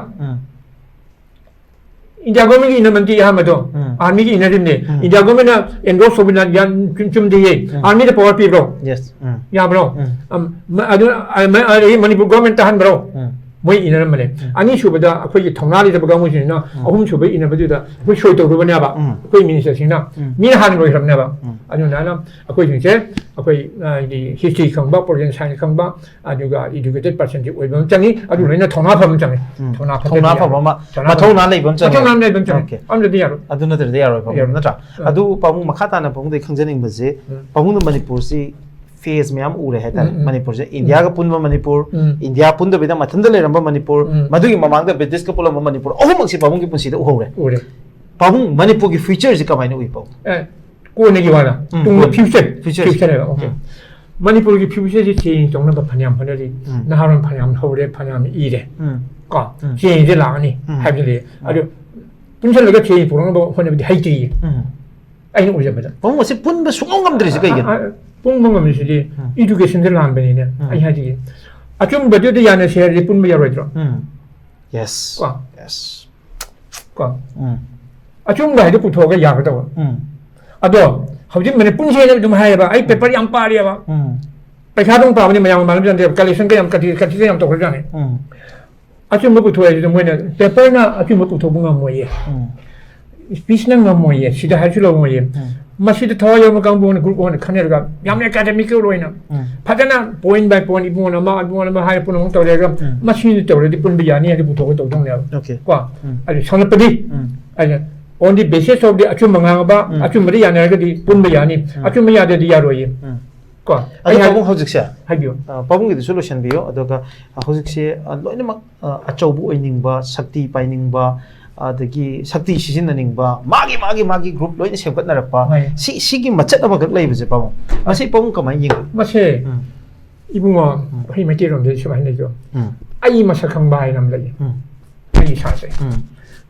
ꯏꯟꯗꯤꯌꯥ ꯒꯣꯔꯃꯦꯟꯒꯤ ꯏꯅꯃꯟꯗꯤ ꯑꯍꯥꯟꯕꯗꯣ, ꯑꯥꯔꯃꯤꯒꯤ ꯏꯅꯔꯤꯝꯅꯦ꯫ ꯏꯟꯗꯤꯌꯥ ꯒꯣꯔꯃꯦꯟꯅ ꯑꯦꯟꯗꯣꯔꯁ ꯇꯧꯕꯤꯅ ꯌꯥ-, ꯆꯨꯝ-, ꯆꯨꯝꯗꯦꯌꯦ꯫ ꯑꯥꯔꯃꯤꯗ ꯄꯋꯥꯔ ꯄꯤꯕ꯭ꯔꯣ? ꯌꯦꯁ꯫ ꯌꯥꯕ꯭ꯔꯣ? ꯑꯝ, ꯃ-, ꯑꯗꯨ, ꯑ, ꯃ-, ꯑꯗꯒꯤ ꯃꯅꯤꯄꯨꯔ ꯒꯣꯔꯃꯦꯟ ꯇꯥꯍꯟꯕ꯭ꯔꯣ? ꯃꯣꯏ ꯏꯅꯔꯝꯕꯅꯦ꯫ ꯑꯅꯤꯁꯨꯕꯗ ꯑꯩꯈꯣꯏꯒꯤ ꯊꯧꯅꯥ ꯂꯩꯇꯕ ꯀꯥꯡꯕꯨꯁꯤꯡꯁꯤꯅ ꯑꯍꯨꯝꯁꯨꯕ ꯏꯅꯕꯗꯨꯗ ꯑꯩꯈꯣꯏ ꯁꯣꯏ ꯇꯧꯔꯨꯕꯅꯦꯕ꯫ ꯑꯩꯈꯣꯏ ꯃꯤꯅꯤꯁꯇꯔꯁꯤꯡꯅ ꯃꯤꯅ ꯍꯥꯟꯅ ꯂꯣꯏꯈ꯭ꯔꯕꯅꯦꯕ꯫ ꯑꯗꯨꯅ ꯑꯩꯈꯣꯏꯁꯤꯡꯁꯦ ꯑꯩꯈꯣꯏ ꯍꯥꯏꯗꯤ ꯍꯤꯁꯇ꯭ꯔꯤ ꯈꯪꯕ, ꯄꯣꯂꯤꯇꯤꯀꯦꯜ ꯁꯥꯏꯟꯁ ꯈꯪꯕ, ꯑꯗꯨꯒ ꯏꯗꯨꯀꯦꯇꯦꯠ ꯄꯔꯁꯟꯁꯤꯞ ꯑꯣꯏꯕ ꯑꯃ ꯆꯪꯉꯤ꯫ ꯑꯗꯨ ꯂꯣꯏꯅ ꯊꯧꯅꯥ ꯐꯕ ꯑꯃ ꯆꯪꯉꯤ꯫ ꯊꯧꯅꯥ ꯐꯠꯇꯕꯗꯤ ꯊꯧꯅꯥ ꯌꯥꯔꯣꯏ꯫ ꯐꯕ ꯑꯃ, ꯊꯧꯅꯥ ꯃꯊꯧꯅꯥ ꯂꯩꯕ ꯑꯃ ꯆꯪꯉꯤ꯫ ꯃꯊꯧꯅꯥ ꯂꯩꯕ ꯑꯃ ꯆꯪꯉꯤ꯫ Okay. ꯑꯃꯗꯗꯤ ꯌꯥꯔꯣꯏ꯫ ꯑꯗꯨ ꯅꯠꯇ꯭ꯔꯗꯤ ꯌꯥꯔꯣꯏ ꯄꯥꯕꯨꯡ, ꯌꯥꯔꯣꯏ꯫ ꯅꯠꯇ꯭ꯔꯥ? ꯑꯗꯨ ꯄꯥꯕꯨꯡ ꯃꯈꯥ ꯇꯥꯅ ꯄꯥꯕꯨꯡꯗꯒꯤ ꯈꯪꯖꯅꯤꯡꯕꯁꯦ, ꯄꯥꯕꯨꯡꯅ ꯃꯅꯤꯄꯨꯔꯁꯤ ꯐꯦꯁ ꯃꯌꯥꯝ ꯎꯔꯦ ꯍꯥꯏꯇꯥꯔꯦ꯫ ꯃꯅꯤꯄꯨꯔꯁꯦ ꯏꯟꯗꯤꯌꯥꯒ ꯄꯨꯟꯕ ꯃꯅꯤꯄꯨꯔ, ꯏꯟꯗꯤꯌꯥ ꯄꯨꯟꯗꯕꯤꯗ ꯃꯊꯟꯇ ꯂꯩꯔꯝꯕ ꯃꯅꯤꯄꯨꯔ, ꯃꯗꯨꯒꯤ ꯃꯃꯥꯡꯗ ꯕ꯭ꯔꯤꯇꯤꯁꯀ ꯄꯨꯜꯂꯝꯕ ꯃꯅꯤꯄꯨꯔ, ꯑꯍꯨꯝꯃꯛꯁꯤ ꯄꯥꯕꯨꯡꯒꯤ ꯄꯨꯟꯁꯤꯗ ꯎꯍꯧꯔꯦ꯫ ꯎꯔꯦ꯫ ꯄꯥꯕꯨꯡ, ꯃꯅꯤꯄꯨꯔꯒꯤ ꯐ꯭ꯌꯨꯆꯔꯁꯤ ꯀꯃꯥꯏꯅ ꯎꯏ ꯄꯥꯕꯨꯡ? ꯑꯦ, ꯀꯣꯟꯅꯒꯤ ꯋꯥꯅ, ꯎꯝ, ꯇꯨꯡꯗ ꯀꯣꯟꯅ꯫ Future, future. Future ꯍꯥꯏꯕ, okay. ꯎꯝ꯫ ꯃꯅꯤꯄꯨꯔꯒꯤ ꯐ꯭ꯌꯨꯆꯔꯁꯤ ꯆꯦꯟꯖ ꯇꯧꯅꯕ ꯐꯅꯌꯥꯝ ꯍꯣꯠꯅꯔꯤ꯫ ꯎꯝ꯫ ꯅꯍꯥꯔꯣꯜ ꯐꯅꯌꯥꯝ ꯍꯧꯔꯦ, ꯐꯅꯌꯥꯝ ꯏꯔꯦ꯫ ꯎꯝ꯫ ꯀꯣ, ꯎꯝ꯫ ꯆꯦꯟꯖꯁꯦ ꯂꯥꯛꯑꯅꯤ ꯎꯝ꯫ ꯍꯥꯏꯕꯗꯤ ꯂꯩ꯫ ꯎꯝ꯫ ꯑꯗꯨ ꯄꯨꯟꯁꯤꯜꯂꯒ ꯆꯦꯟꯖ ꯄꯨꯔꯛꯅꯕ ꯍꯣꯠꯅꯕꯗꯤ ꯍꯩꯇ꯭ꯔꯤꯌꯦ꯫ ꯎꯝ꯫ ꯑꯩꯅ ꯎꯖꯕꯗ꯫ ꯄꯥꯕꯨꯡ, ꯑꯁꯤ ꯄꯨꯟꯕ ꯁꯨꯡꯉꯝ ꯉꯝꯗ꯭ꯔꯤꯁꯦ ꯀꯩꯒꯤꯅꯣ? ꯑ, ꯑ, ꯄꯨꯟꯕ ꯉꯝꯃꯤꯁꯤꯗꯤ ꯎꯝ꯫ ꯏꯗꯨꯀꯦꯁꯟꯗ ꯂꯥꯟꯕꯅꯤꯅꯦ꯫ ꯎꯝ꯫ ꯑꯩ ꯍꯥꯏꯖꯒꯦ꯫ ꯑꯆꯨꯝꯕꯗꯨꯗ ꯌꯥꯅꯁꯦ ꯍꯥꯏꯔꯗꯤ ꯄꯨꯟꯕ ꯌꯥꯔꯣꯏꯗ꯭ꯔꯣ? ꯎꯝ꯫ Yes. ꯀꯣ? Yes. ꯀꯣ? ꯎꯝ꯫ ꯑꯆꯨꯝꯕ ꯍꯥꯏꯗꯣ ꯄꯨꯊꯣꯛꯑꯒ ꯌꯥꯒꯗꯧꯕ꯫ ꯎꯝ꯫ ꯑꯗꯣ ꯍꯧꯖꯤꯛ ꯃꯅꯤ-, ꯄꯨꯟꯁꯦꯅ ꯑꯗꯨꯝ ꯍꯥꯏꯌꯦꯕ, "ꯑꯩ ꯄꯦꯄꯔ ꯌꯥꯝ ꯄꯥꯔꯦꯕ꯫ ꯎꯝ꯫ ꯄꯩꯁꯥꯗꯣ ꯄꯥꯕꯅꯤ ꯃꯌꯥꯝ ꯃꯥꯟꯅꯕ ꯌꯥꯅꯗꯦꯕ, ꯀꯂꯦꯛꯁꯟꯒ ꯌꯥꯝ ꯀꯟꯐ꯭ꯌꯨ-, ꯀꯟꯐ꯭ꯌꯨꯖꯟ ꯌꯥꯝ ꯇꯧꯈ꯭ꯔꯖꯥꯠꯅꯤ꯫ ꯎꯝ꯫ ꯑꯆꯨꯝꯕ ꯄꯨꯊꯣꯛꯑꯦ ꯍꯥꯏꯗꯨꯗ ꯃꯣꯏꯅ ꯄꯦꯄꯔꯅ ꯑꯆꯨꯝꯕ ꯄꯨꯊꯣꯛꯄ ꯉꯝꯃꯣꯏꯌꯦ꯫ ꯎꯝ꯫ ꯁ꯭ꯄꯤꯁꯅ ꯉꯝꯃꯣꯏꯌꯦ, ꯁꯤꯗ ꯍꯥꯏꯔꯁꯨ ꯂꯧꯔꯣꯏꯌꯦ꯫ ꯎꯝ꯫ ꯃꯁꯤꯗ ꯊꯋꯥꯏ ꯌꯥꯎꯕ ꯀꯥꯡꯕꯨꯅ ꯒ꯭ꯔꯨꯞ ꯑꯣꯏꯅ ꯈꯟꯅꯔꯒ ꯌꯥꯝꯅ ꯑꯦꯀꯥꯗꯃꯤꯀꯦꯜ ꯑꯣꯏꯅ ꯎꯝ꯫ ꯐꯖꯅ ꯄꯣꯏꯟ ꯕꯥꯏ ꯄꯣꯏꯟ ꯏꯕꯨꯡꯉꯣꯅ ꯑꯃ, ꯏꯕꯨꯡꯉꯣꯅ ꯑꯃ ꯍꯥꯏꯔ ꯄꯨꯝꯅꯃꯛ ꯇꯧꯔꯦꯒ ꯎꯝ꯫ ꯃꯁꯤꯅ ꯇꯧꯔꯗꯤ ꯄꯨꯟꯕ ꯌꯥꯅꯤ ꯍꯥꯏꯗꯤ ꯄꯨꯊꯣꯛꯑꯒ ꯇꯧꯗꯧꯅꯦꯕ꯫ Okay. ꯀꯣ? ꯎꯝ꯫ ꯑꯗꯨ ꯁꯝꯂꯞꯄꯗꯤ ꯎꯝ꯫ ꯑꯩꯅ on the basis of the ꯑꯆꯨꯝꯕ ꯉꯥꯡꯕ, ꯎꯝ꯫ ꯑꯆꯨꯝꯕꯗ ꯌꯥꯅꯔꯒꯗꯤ ꯄꯨꯟꯕ ꯌꯥꯅꯤ, ꯎꯝ꯫ ꯑꯆꯨꯝꯕ ꯌꯥꯗ꯭ꯔꯗꯤ ꯌꯥꯔꯣꯏꯌꯦ꯫ ꯎꯝ꯫ ꯀꯣ? ꯑꯗꯣ ꯑꯩ ꯍꯥꯏ-, ꯄꯥꯕꯨꯡ ꯍꯧꯖꯤꯛꯁꯦ, ꯍꯥꯏꯕꯤꯌꯨ꯫ ꯑ, ꯄꯥꯕꯨꯡꯒꯤꯗꯨꯁꯨ ꯂꯣꯏꯁꯤꯟꯕꯤꯌꯨ꯫ ꯑꯗꯨꯒ ꯍꯧꯖꯤꯛꯁꯦ, ꯑ, ꯂꯣꯏꯅꯃꯛ, ꯑ, ꯑꯆꯧꯕ ꯑꯣꯏꯅꯤꯡꯕ, ꯁꯛꯇꯤ ꯄꯥꯏꯅꯤꯡꯕ, ꯑꯗꯒꯤ ꯁꯛꯇꯤ ꯁꯤꯖꯤꯟꯅꯅꯤꯡꯕ, ꯃꯥꯒꯤ, ꯃꯥꯒꯤ, ꯃꯥꯒꯤ ꯒ꯭ꯔꯨꯞ ꯂꯣꯏꯅ ꯁꯦꯝꯒꯠꯅꯔꯛꯄ, ꯍꯣꯏ꯫ ꯁꯤ, ꯁꯤꯒꯤ ꯃꯆꯠ ꯑꯃꯈꯛ ꯂꯩꯕꯁꯦ ꯄꯥꯕꯨꯡ, ꯃꯁꯤ ꯄꯥꯕꯨꯡ ꯀꯃꯥꯏꯅ ꯌꯦꯡꯕ? ꯃꯁꯦ ꯎꯝ꯫ ꯏꯕꯨꯡꯉꯣ, ꯎꯝ꯫ ꯑꯩꯈꯣꯏ ꯃꯩꯇꯩꯔꯣꯟꯗꯗꯤ ꯁꯨꯃꯥꯏꯅ ꯂꯩꯀꯣ꯫ ꯎꯝ꯫ ꯑꯩ ꯃꯁꯛ ꯈꯪꯕ ꯍꯥꯏꯅ ꯑꯃ ꯂꯩꯌꯦ꯫ ꯎꯝ꯫ ꯑꯩ ꯏꯁꯥꯁꯦ꯫ ꯎꯝ꯫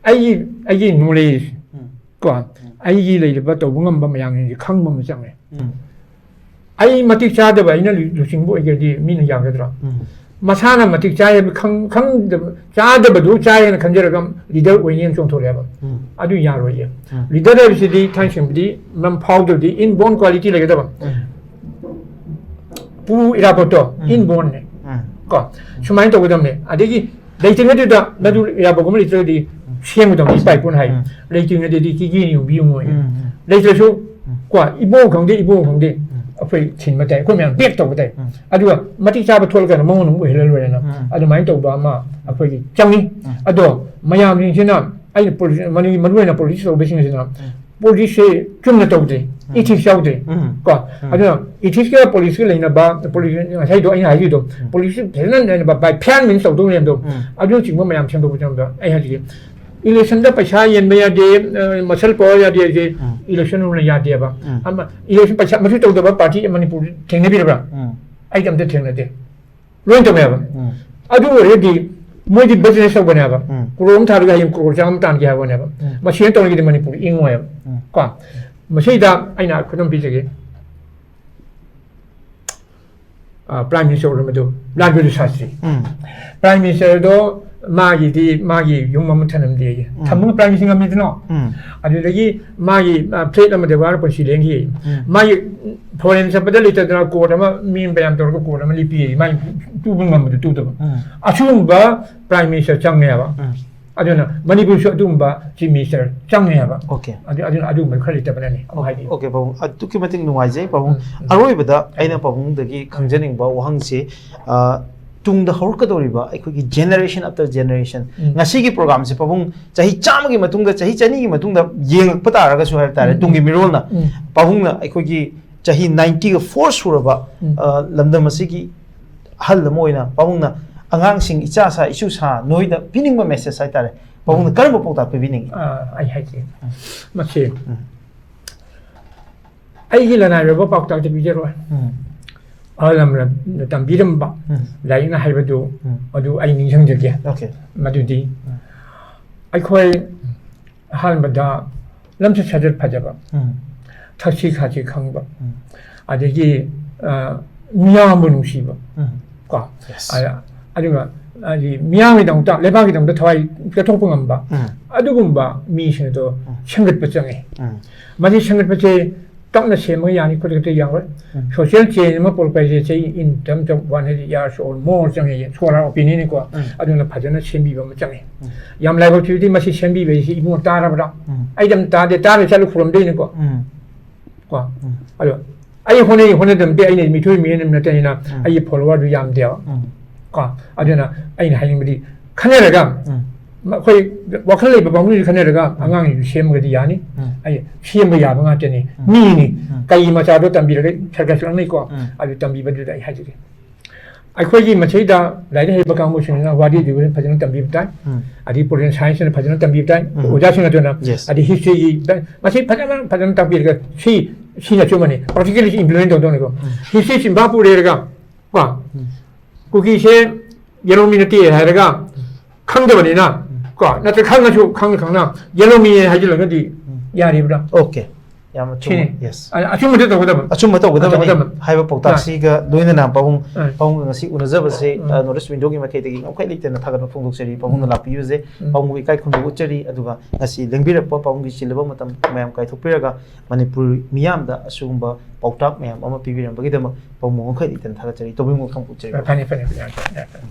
ꯑꯩꯒꯤ, ꯑꯩꯒꯤ ꯅꯣꯂꯦꯖ ꯎꯝ꯫ ꯀꯣ, ꯎꯝ꯫ ꯑꯩꯒꯤ ꯂꯩꯔꯤꯕ ꯇꯧꯕ ꯉꯝꯕ ꯃꯌꯥꯝꯁꯤꯡꯁꯦ ꯈꯪꯕ ꯑꯃ ꯆꯪꯉꯦ꯫ ꯎꯝ꯫ ꯑꯩ ꯃꯇꯤꯛ ꯆꯥꯗꯕ ꯑꯩꯅ ꯂꯨ-, ꯂꯨꯆꯤꯡꯕ ꯑꯣꯏꯒꯦꯗꯤ ꯃꯤꯅ ꯌꯥꯒꯗ꯭ꯔꯣ? ꯎꯝ꯫ ꯃꯁꯥꯅ ꯃꯇꯤꯛ ꯆꯥꯏ ꯍꯥꯏꯕ ꯈꯪ-, ꯈꯪꯗꯕ, ꯆꯥꯗꯕꯗꯨ ꯆꯥꯏ ꯍꯥꯏꯅ ꯈꯟꯖꯔꯒ ꯂꯤꯗꯔ ꯑꯣꯏꯅꯦꯅ ꯆꯣꯡꯊꯣꯔꯛꯑꯦꯕ꯫ ꯎꯝ꯫ ꯑꯗꯨ ꯌꯥꯔꯣꯏꯌꯦ꯫ ꯎꯝ꯫ ꯂꯤꯗꯔ ꯍꯥꯏꯕꯁꯤꯗꯤ ꯊꯥꯏꯅ ꯁꯦꯡꯕꯗꯤ ꯃꯔꯝ ꯐꯥꯎꯗ꯭ꯔꯗꯤ ꯏꯟ ꯕꯣꯔꯟ ꯀ꯭ꯋꯥꯂꯤꯇꯤ ꯂꯩꯒꯗꯕ꯫ ꯎꯝ꯫ ꯄꯨ ꯏꯔꯥꯕꯣꯠꯇꯣ ꯎꯝ꯫ ꯏꯟ ꯕꯣꯔꯟꯅꯦ꯫ ꯎꯝ꯫ ꯀꯣ, ꯁꯨꯃꯥꯏꯅ ꯇꯧꯒꯗꯕꯅꯦ꯫ ꯑꯗꯒꯤ ꯂꯩꯇ꯭ꯔꯤꯉꯩꯗꯨꯗ ꯃꯗꯨ ꯌꯥꯕꯒꯨꯝꯕ ꯂꯩꯇ꯭ꯔꯒꯗꯤ ꯁꯦꯝꯒꯗꯕꯅꯤ, ꯏꯄꯥ ꯏꯄꯨꯅ ꯍꯥꯏ꯫ ꯎꯝ꯫ ꯂꯩꯇ꯭ꯔꯤꯉꯩꯗꯗꯤ ꯀꯤꯒꯦꯅ ꯌꯨꯡꯕꯤ ꯌꯨꯡꯉꯣꯏ꯫ ꯎꯝ, ꯎꯝ꯫ ꯂꯩꯇ꯭ꯔꯁꯨ ꯀꯣ, ꯏꯕꯣ ꯈꯪꯗꯦ, ꯏꯕꯣ ꯈꯪꯗꯦ, ꯑꯩꯈꯣꯏ ꯊꯤꯟꯕ ꯇꯥꯏ, ꯑꯩꯈꯣꯏ ꯃꯌꯥꯝ ꯕꯦꯛ ꯇꯧꯕ ꯇꯥꯏ꯫ ꯎꯝ꯫ ꯑꯗꯨꯒ ꯃꯇꯤꯛ ꯆꯥꯕ ꯊꯣꯛꯂꯀꯥꯟꯗ ꯃꯉꯣꯟꯗ ꯑꯃꯨꯛ ꯑꯣꯏꯍꯜꯂ ꯂꯣꯏꯔꯦꯅ꯫ ꯎꯝ꯫ ꯑꯗꯨꯃꯥꯏꯅ ꯇꯧꯕ ꯑꯃ ꯑꯩꯈꯣꯏꯒꯤ ꯆꯪꯉꯤ꯫ ꯎꯝ꯫ ꯑꯗꯣ ꯃꯌꯥꯝꯁꯤꯡꯁꯤꯅ, ꯑꯩꯅ ꯄꯣꯂꯤ-, ꯃꯅꯤ-, ꯃꯔꯨꯑꯣꯏꯅ ꯄꯣꯂꯤꯇꯤꯛꯁ ꯇꯧꯕꯁꯤꯡꯁꯤꯅ ꯎꯝ꯫ ꯄꯣꯂꯤꯇꯤꯛꯁꯁꯦ ꯆꯨꯝꯅ ꯇꯧꯗꯦ, ꯎꯝ꯫ ꯏꯊꯤꯛꯁ ꯌꯥꯎꯗꯦ꯫ ꯎꯝ꯫ ꯀꯣ? ꯎꯝ꯫ ꯑꯗꯨꯅ ꯏꯊꯤꯛꯁꯀ ꯄꯣꯂꯤꯇꯤꯛꯁꯀ ꯂꯩꯅꯕ, ꯄꯣꯂꯤꯇꯤꯛꯁ ꯉꯁꯥꯏꯗꯣ ꯑꯩꯅ ꯍꯥꯏꯈꯤꯗꯣ, ꯎꯝ꯫ ꯄꯣꯂꯤꯇꯤꯛꯁ ꯐꯖꯅ ꯂꯩꯅꯕ, by fair means ꯇꯧꯗꯧꯅꯦ ꯑꯗꯣ, ꯎꯝ꯫ ꯑꯗꯨꯅꯆꯤꯡꯕ ꯃꯌꯥꯝ ꯁꯦꯝꯗꯣꯛꯄ ꯃꯇꯝꯗ ꯑꯩ ꯍꯥꯏꯖꯒꯦ, ꯏꯂꯦꯛꯁꯟꯗ ꯄꯩꯁꯥ ꯌꯦꯟꯕ ꯌꯥꯗꯦ, ꯑ, muscle power ꯌꯥꯗꯦ ꯍꯥꯏꯁꯦ ꯎꯝ꯫ ꯏꯂꯦꯛꯁꯟ ꯔꯨꯜꯅ ꯌꯥꯗꯦꯕ꯫ ꯎꯝ꯫ ꯑꯃ, ꯏꯂꯦꯛꯁꯟ ꯄꯩꯁꯥ ꯃꯁꯤ ꯇꯧꯗꯕ ꯄꯥꯔꯇꯤ ꯃꯅꯤꯄꯨꯔꯗ ꯊꯦꯡꯅꯕꯤꯔꯕ꯭ꯔꯥ? ꯎꯝ꯫ ꯑꯩꯗꯤ ꯑꯝꯇ ꯊꯦꯡꯅꯗꯦ꯫ ꯂꯣꯏ ꯇꯧꯋꯦꯕ꯫ ꯎꯝ꯫ ꯑꯗꯨ ꯑꯣꯏꯔꯒꯗꯤ ꯃꯣꯏꯗꯤ ꯕꯤꯖꯤꯅꯦꯁ ꯇꯧꯕꯅꯦꯕ꯫ ꯎꯝ꯫ ꯀ꯭ꯔꯣꯔ ꯑꯃ ꯊꯥꯔꯒ ꯍꯌꯦꯡ ꯀ꯭ꯔꯣꯔ ꯆꯥꯝꯃ ꯇꯥꯟꯒꯦ ꯍꯥꯏꯕꯅꯦꯕ꯫ ꯎꯝ꯫ ꯃꯁꯤ ꯇꯧꯔꯒꯗꯤ ꯃꯅꯤꯄꯨꯔ ꯏꯪꯉꯣꯏꯕ꯫ ꯎꯝ꯫ ꯀꯣ? ꯃꯁꯤꯗ ꯑꯩꯅ ꯈꯨꯗꯝ ꯄꯤꯖꯒꯦ꯫ ꯑ, ꯄ꯭ꯔꯥꯏꯝ ꯃꯤꯅꯤꯁꯇꯔ ꯑꯣꯏꯔꯝꯕꯗꯨ ꯂꯥꯜ ꯕꯍꯥꯗꯨꯔ ꯁꯥꯁꯇ꯭ꯔꯤ꯫ ꯎꯝ꯫ ꯄ꯭ꯔꯥꯏꯝ ꯃꯤꯅꯤꯁꯇꯔꯗꯣ ꯃꯥꯒꯤꯗꯤ, ꯃꯥꯒꯤ ꯌꯨꯝ ꯑꯃ ꯊꯅꯝꯗꯦꯌꯦ꯫ ꯎꯝ꯫ ꯊꯝꯃꯒ ꯄ꯭ꯔꯥꯏꯝ ꯃꯤꯅꯤꯁꯇꯔ ꯉꯝꯃꯤꯗꯅꯣ? ꯎꯝ꯫ ꯑꯗꯨꯗꯒꯤ ꯃꯥꯒꯤ, ꯑ, ꯐ꯭ꯂꯦꯠ ꯑꯃꯗ ꯃꯥꯅ ꯄꯨꯟꯁꯤ ꯂꯦꯡꯈꯤ꯫ ꯎꯝ꯫ ꯃꯥꯒꯤ ꯐꯣꯔꯦꯟ ꯆꯠꯄꯗ ꯂꯩꯇꯗꯅ ꯀꯣꯔꯠ ꯑꯃ, ꯃꯤ ꯃꯌꯥꯝ ꯇꯧꯔꯒ ꯀꯣꯔꯠ ꯑꯃ ꯂꯦꯞꯄꯤ, ꯃꯥꯒꯤ ꯇꯨꯕ ꯉꯝꯕꯗꯨ ꯇꯨꯗꯕ꯫ ꯎꯝ꯫ ꯑꯁꯤꯒꯨꯝꯕ ꯄ꯭ꯔꯥꯏꯝ ꯃꯤꯅꯤꯁꯇꯔ ꯆꯪꯉꯦꯕ꯫ ꯎꯝ꯫ ꯑꯗꯨꯅ ꯃꯅꯤꯄꯨꯔꯁꯨ ꯑꯗꯨꯒꯨꯝꯕ ꯆꯤꯐ ꯃꯤꯅꯤꯁꯇꯔ ꯆꯪꯉꯦꯕ꯫ ꯑꯣꯀꯦ꯫ ꯑꯗꯨ, ꯑꯗꯨꯅ ꯑꯗꯨꯒꯨꯝꯕ ꯈꯔ ꯂꯩꯇꯕꯅꯅꯤ ꯑꯃꯨꯛ ꯍꯥꯏꯕꯤꯌꯨ꯫ ꯑꯣꯀꯦ, ꯄꯥꯕꯨꯡ, ꯑꯗꯨꯛꯀꯤ ꯃꯇꯤꯛ ꯅꯨꯡꯉꯥꯏꯖꯩ, ꯄꯥꯕꯨꯡ꯫ ꯎꯝ, ꯎꯝ꯫ ꯑꯔꯣꯏꯕꯗ ꯑꯩꯅ ꯄꯥꯕꯨꯡꯗꯒꯤ ꯈꯪꯖꯅꯤꯡꯕ ꯋꯥꯍꯪꯁꯤ, ꯑ, ꯇꯨꯡꯗ ꯍꯧꯔꯛꯀꯗꯧꯔꯤꯕ ꯑꯩꯈꯣꯏꯒꯤ generation after generation, ꯎꯝ꯫ ꯉꯁꯤꯒꯤ ꯄ꯭ꯔꯣꯒ꯭ꯔꯥꯝꯁꯦ ꯄꯥꯕꯨꯡ ꯆꯍꯤ ꯆꯥꯝꯃꯒꯤ ꯃꯇꯨꯡꯗ, ꯆꯍꯤ ꯆꯅꯤꯒꯤ ꯃꯇꯨꯡꯗ ꯌꯦꯡꯉꯛꯄ ꯇꯥꯔꯒꯁꯨ ꯍꯥꯏꯕ ꯇꯥꯔꯦ, ꯎꯝ, ꯇꯨꯡꯒꯤ ꯎꯝ꯫ ꯃꯤꯔꯣꯜꯅ ꯎꯝ꯫ ꯄꯥꯕꯨꯡꯅ ꯑꯩꯈꯣꯏꯒꯤ ꯆꯍꯤ ninety-four ꯁꯨꯔꯕ, ꯎꯝ꯫ ꯑ, ꯂꯝꯗꯝ ꯑꯁꯤꯒꯤ ꯑꯍꯜ ꯑꯃ ꯑꯣꯏꯅ ꯄꯥꯕꯨꯡꯅ ꯑꯉꯥꯡꯁꯤꯡ, ꯏꯆꯥ ꯁꯥ, ꯏꯁꯨ ꯁꯥ, ꯅꯣꯏꯗ ꯄꯤꯅꯤꯡꯕ ꯃꯦꯁꯦꯖ ꯍꯥꯏꯇꯥꯔꯦ, ꯄꯥꯕꯨꯡꯅ ꯎꯝ꯫ ꯀꯔꯝꯕ ꯄꯥꯎꯇꯥꯛ ꯄꯤꯕꯤꯅꯤꯡꯉꯤ? ꯑ, ꯑꯩ ꯍꯥꯏꯒꯦ꯫ ꯎꯝ꯫ ꯃꯁꯤ ꯎꯝ꯫ ꯑꯩꯒꯤ ꯂꯅꯥꯏ ꯑꯣꯏꯕ ꯄꯥꯎꯇꯥꯛꯇꯤ ꯄꯤꯖꯔꯣꯏ꯫ ꯎꯝ꯫ ꯑꯍꯜ ꯂꯃꯟꯅ ꯇꯝꯕꯤꯔꯝꯕ, ꯎꯝ꯫ ꯂꯥꯏꯔꯤꯛꯅ ꯍꯥꯏꯕꯗꯨ, ꯎꯝ꯫ ꯃꯗꯨ ꯑꯩ ꯅꯤꯡꯁꯤꯡꯖꯒꯦ꯫ ꯑꯣꯀꯦ꯫ ꯃꯗꯨꯗꯤ ꯎꯝ꯫ ꯑꯩꯈꯣꯏ ꯑꯍꯥꯟꯕꯗ ꯂꯝꯆꯠ ꯁꯥꯖꯠ ꯐꯖꯕ, ꯎꯝ꯫ ꯊꯛꯁꯤ ꯈꯥꯁꯤ ꯈꯪꯕ, ꯎꯝ꯫ ꯑꯗꯒꯤ, ꯑ, ꯃꯤꯌꯥꯝꯕꯨ ꯅꯨꯡꯁꯤꯕ, ꯎꯝ꯫ ꯀꯣ? ꯌꯦꯁ꯫ ꯑ, ꯑꯗꯨꯒ ꯍꯥꯏꯗꯤ ꯃꯤꯌꯥꯝꯒꯤꯗꯃꯛꯇ, ꯂꯩꯕꯥꯛꯀꯤꯗꯃꯛꯇ ꯊꯋꯥꯏ ꯀꯠꯊꯣꯛꯄ ꯉꯝꯕ, ꯎꯝ꯫ ꯑꯗꯨꯒꯨꯝꯕ ꯃꯤꯁꯤꯡ ꯑꯗꯣ ꯎꯝ꯫ ꯁꯦꯝꯒꯠꯄ ꯆꯪꯉꯤ꯫ ꯎꯝ꯫ ꯃꯁꯤ ꯁꯦꯝꯒꯠꯄꯁꯦ ꯇꯞꯅ ꯁꯦꯝꯕ ꯌꯥꯅꯤ, ꯈꯨꯗꯛꯇ ꯌꯥꯔꯣꯏ꯫ ꯎꯝ. Social change ꯑꯃ ꯄꯨꯔꯛꯄ ꯍꯥꯏꯁꯦ ꯆꯍꯤ in terms of one hundred years or more ꯆꯪꯉꯦ, scholar opinion ꯅꯤꯀꯣ꯫ ꯎꯝ. ꯑꯗꯨꯅ ꯐꯖꯅ ꯁꯦꯝꯕꯤꯕ ꯑꯃ ꯆꯪꯉꯦ꯫ ꯎꯝ. ꯌꯥꯝ ꯂꯥꯏꯕꯛ ꯊꯤꯕꯗꯤ ꯃꯁꯤ ꯁꯦꯝꯕꯤꯕ ꯍꯥꯏꯁꯤ ꯏꯕꯨꯡꯉꯣ ꯇꯥꯔꯕ꯭ꯔꯥ? ꯎꯝ. ꯑꯩꯗꯤ ꯑꯝ ꯇꯥꯗꯦ, ꯇꯥꯔꯦ ꯆꯠꯂꯨ ꯈꯨꯔꯨꯝꯗꯣꯏꯅꯤꯀꯣ꯫ ꯎꯝ. ꯀꯣ꯫ ꯎꯝ. ꯑꯗꯣ ꯑꯩ ꯍꯣꯠꯅꯩ ꯍꯣꯠꯅꯗꯕꯗꯤ ꯑꯩꯅ ꯃꯤꯊꯣꯏ ꯃꯤꯍꯦꯟ ꯑꯃ ꯅꯠꯇꯅꯤꯅ ꯎꯝ. ꯑꯩꯒꯤ follower ꯗꯨ ꯌꯥꯝꯗꯦꯕ꯫ ꯎꯝ. ꯀꯣ꯫ ꯑꯗꯨꯅ ꯑꯩꯅ ꯍꯥꯏꯅꯤꯡꯕꯗꯤ ꯈꯟꯅꯔꯒ ꯎꯝ. ꯑꯩꯈꯣꯏ ꯋꯥꯈꯜ ꯂꯩꯕ ꯀꯥꯡꯕꯨꯁꯨ ꯈꯟꯅꯔꯒ ꯑꯉꯥꯡꯁꯤꯡꯁꯨ ꯁꯦꯝꯃꯒꯗꯤ ꯌꯥꯅꯤ꯫ ꯎꯝ. ꯑꯩ ꯁꯦꯝꯕ ꯌꯥꯕ ꯉꯥꯛꯇꯅꯤ꯫ ꯎꯝ. ꯃꯤꯅꯤ꯫ ꯎꯝ. ꯀꯩ ꯃꯆꯥꯗꯣ ꯇꯝꯕꯤꯔꯒ circus ꯂꯥꯛꯅꯩꯀꯣ꯫ ꯎꯝ. ꯑꯗꯨ ꯇꯝꯕꯤꯕꯗꯨꯗ ꯑꯩ ꯍꯥꯏꯖꯒꯦ꯫ ꯑꯩꯈꯣꯏꯒꯤ ꯃꯁꯤꯗ ꯂꯥꯏꯔꯤꯛ ꯍꯩꯕ ꯀꯥꯡꯕꯨꯁꯤꯡꯅ ꯋꯥꯔꯤꯗꯨ ꯐꯖꯅ ꯇꯝꯕꯤꯕ ꯇꯥꯏ꯫ ꯎꯝ. ꯑꯗꯩ political science ꯅ ꯐꯖꯅ ꯇꯝꯕꯤꯕ ꯇꯥꯏ꯫ ꯎꯝ. ꯑꯣꯖꯥꯁꯤꯡ ꯑꯗꯨꯅ Yes. ꯑꯗꯩ history ꯒꯤ ꯃꯁꯤ ꯐꯖꯅ ꯐꯖꯅ ꯇꯥꯛꯄꯤꯔꯒ ꯁꯤ ꯁꯤꯅ ꯑꯆꯨꯝꯕꯅꯤ, practically implement ꯇꯧꯗꯧꯅꯤꯀꯣ꯫ ꯎꯝ. History ꯆꯤꯟꯐꯥ ꯄꯨꯔꯦꯔꯒ ꯀꯣ ꯎꯝ. ꯀꯨꯀꯤꯁꯦ ꯌꯦꯂꯣꯃꯤ ꯅꯠꯇꯦ ꯍꯥꯏꯔꯒ ꯈꯪꯗꯕꯅꯤꯅ ꯀꯣ, ꯅꯠꯇ꯭ꯔ ꯈꯪꯉꯁꯨ ꯈꯪꯅ ꯈꯪꯅ ꯌꯦꯂꯣꯃꯤ ꯍꯥꯏꯖꯤꯜꯂꯒꯗꯤ ꯎꯝ. ꯌꯥꯔꯤꯕ꯭ꯔꯥ? Okay. ꯌꯥꯝ ꯑꯆꯨꯝꯕ꯫ ꯁꯤꯅꯤ꯫ Yes. ꯑ- ꯑꯆꯨꯝꯕꯗ ꯇꯧꯒꯗꯕ꯫ ꯑꯆꯨꯝꯕ ꯇꯧꯒꯗꯕꯅꯤ ꯇꯧꯒꯗꯕ꯫ ꯍꯥꯏꯕ ꯄꯥꯎꯇꯥꯛꯁꯤꯒ ꯂꯣꯏꯅꯅ ꯄꯥꯕꯨꯡ ꯑꯥ. ꯄꯥꯕꯨꯡꯒ ꯉꯁꯤ ꯎꯅꯖꯕꯁꯦ ꯎꯝ. ꯅꯣꯔꯠ ꯏꯁ ꯋꯤꯟꯗꯣꯒꯤ ꯃꯥꯏꯀꯩꯗꯒꯤ ꯉꯝꯈꯩ ꯂꯩꯇꯅ ꯊꯥꯒꯠꯄ ꯐꯣꯡꯗꯣꯛꯆꯔꯤ꯫ ꯄꯥꯕꯨꯡꯅ ꯎꯝ. ꯂꯥꯛꯄꯤꯕꯁꯦ ꯄꯥꯕꯨꯡꯕꯨ ꯏꯀꯥꯏ ꯈꯨꯝꯅꯕ ꯎꯠꯆꯔꯤ꯫ ꯑꯗꯨꯒ ꯉꯁꯤ ꯂꯦꯡꯕꯤꯔꯛꯄ ꯄꯥꯕꯨꯡꯒꯤ ꯆꯤꯜꯂꯕ ꯃꯇꯝ ꯃꯌꯥꯝ ꯀꯥꯏꯊꯣꯛꯄꯤꯔꯒ ꯃꯅꯤꯄꯨꯔ ꯃꯤꯌꯥꯝꯗ ꯑꯁꯤꯒꯨꯝꯕ ꯄꯥꯎꯇꯥꯛ ꯃꯌꯥꯝ ꯑꯃ ꯄꯤꯕꯤꯔꯝꯕꯒꯤꯗꯃꯛ ꯄꯥꯕꯨꯡꯕꯨ ꯉꯝꯈꯩ ꯂꯩꯇꯅ ꯊꯥꯒꯠꯆꯔꯤ꯫ ꯇꯧꯕꯤꯃꯨ ꯈꯪ ꯎꯠꯆꯔꯤ꯫ ꯐꯅꯤ, ꯐꯅꯤ, ꯐꯅꯤ, ꯐꯅꯤ, ꯐꯅꯤ꯫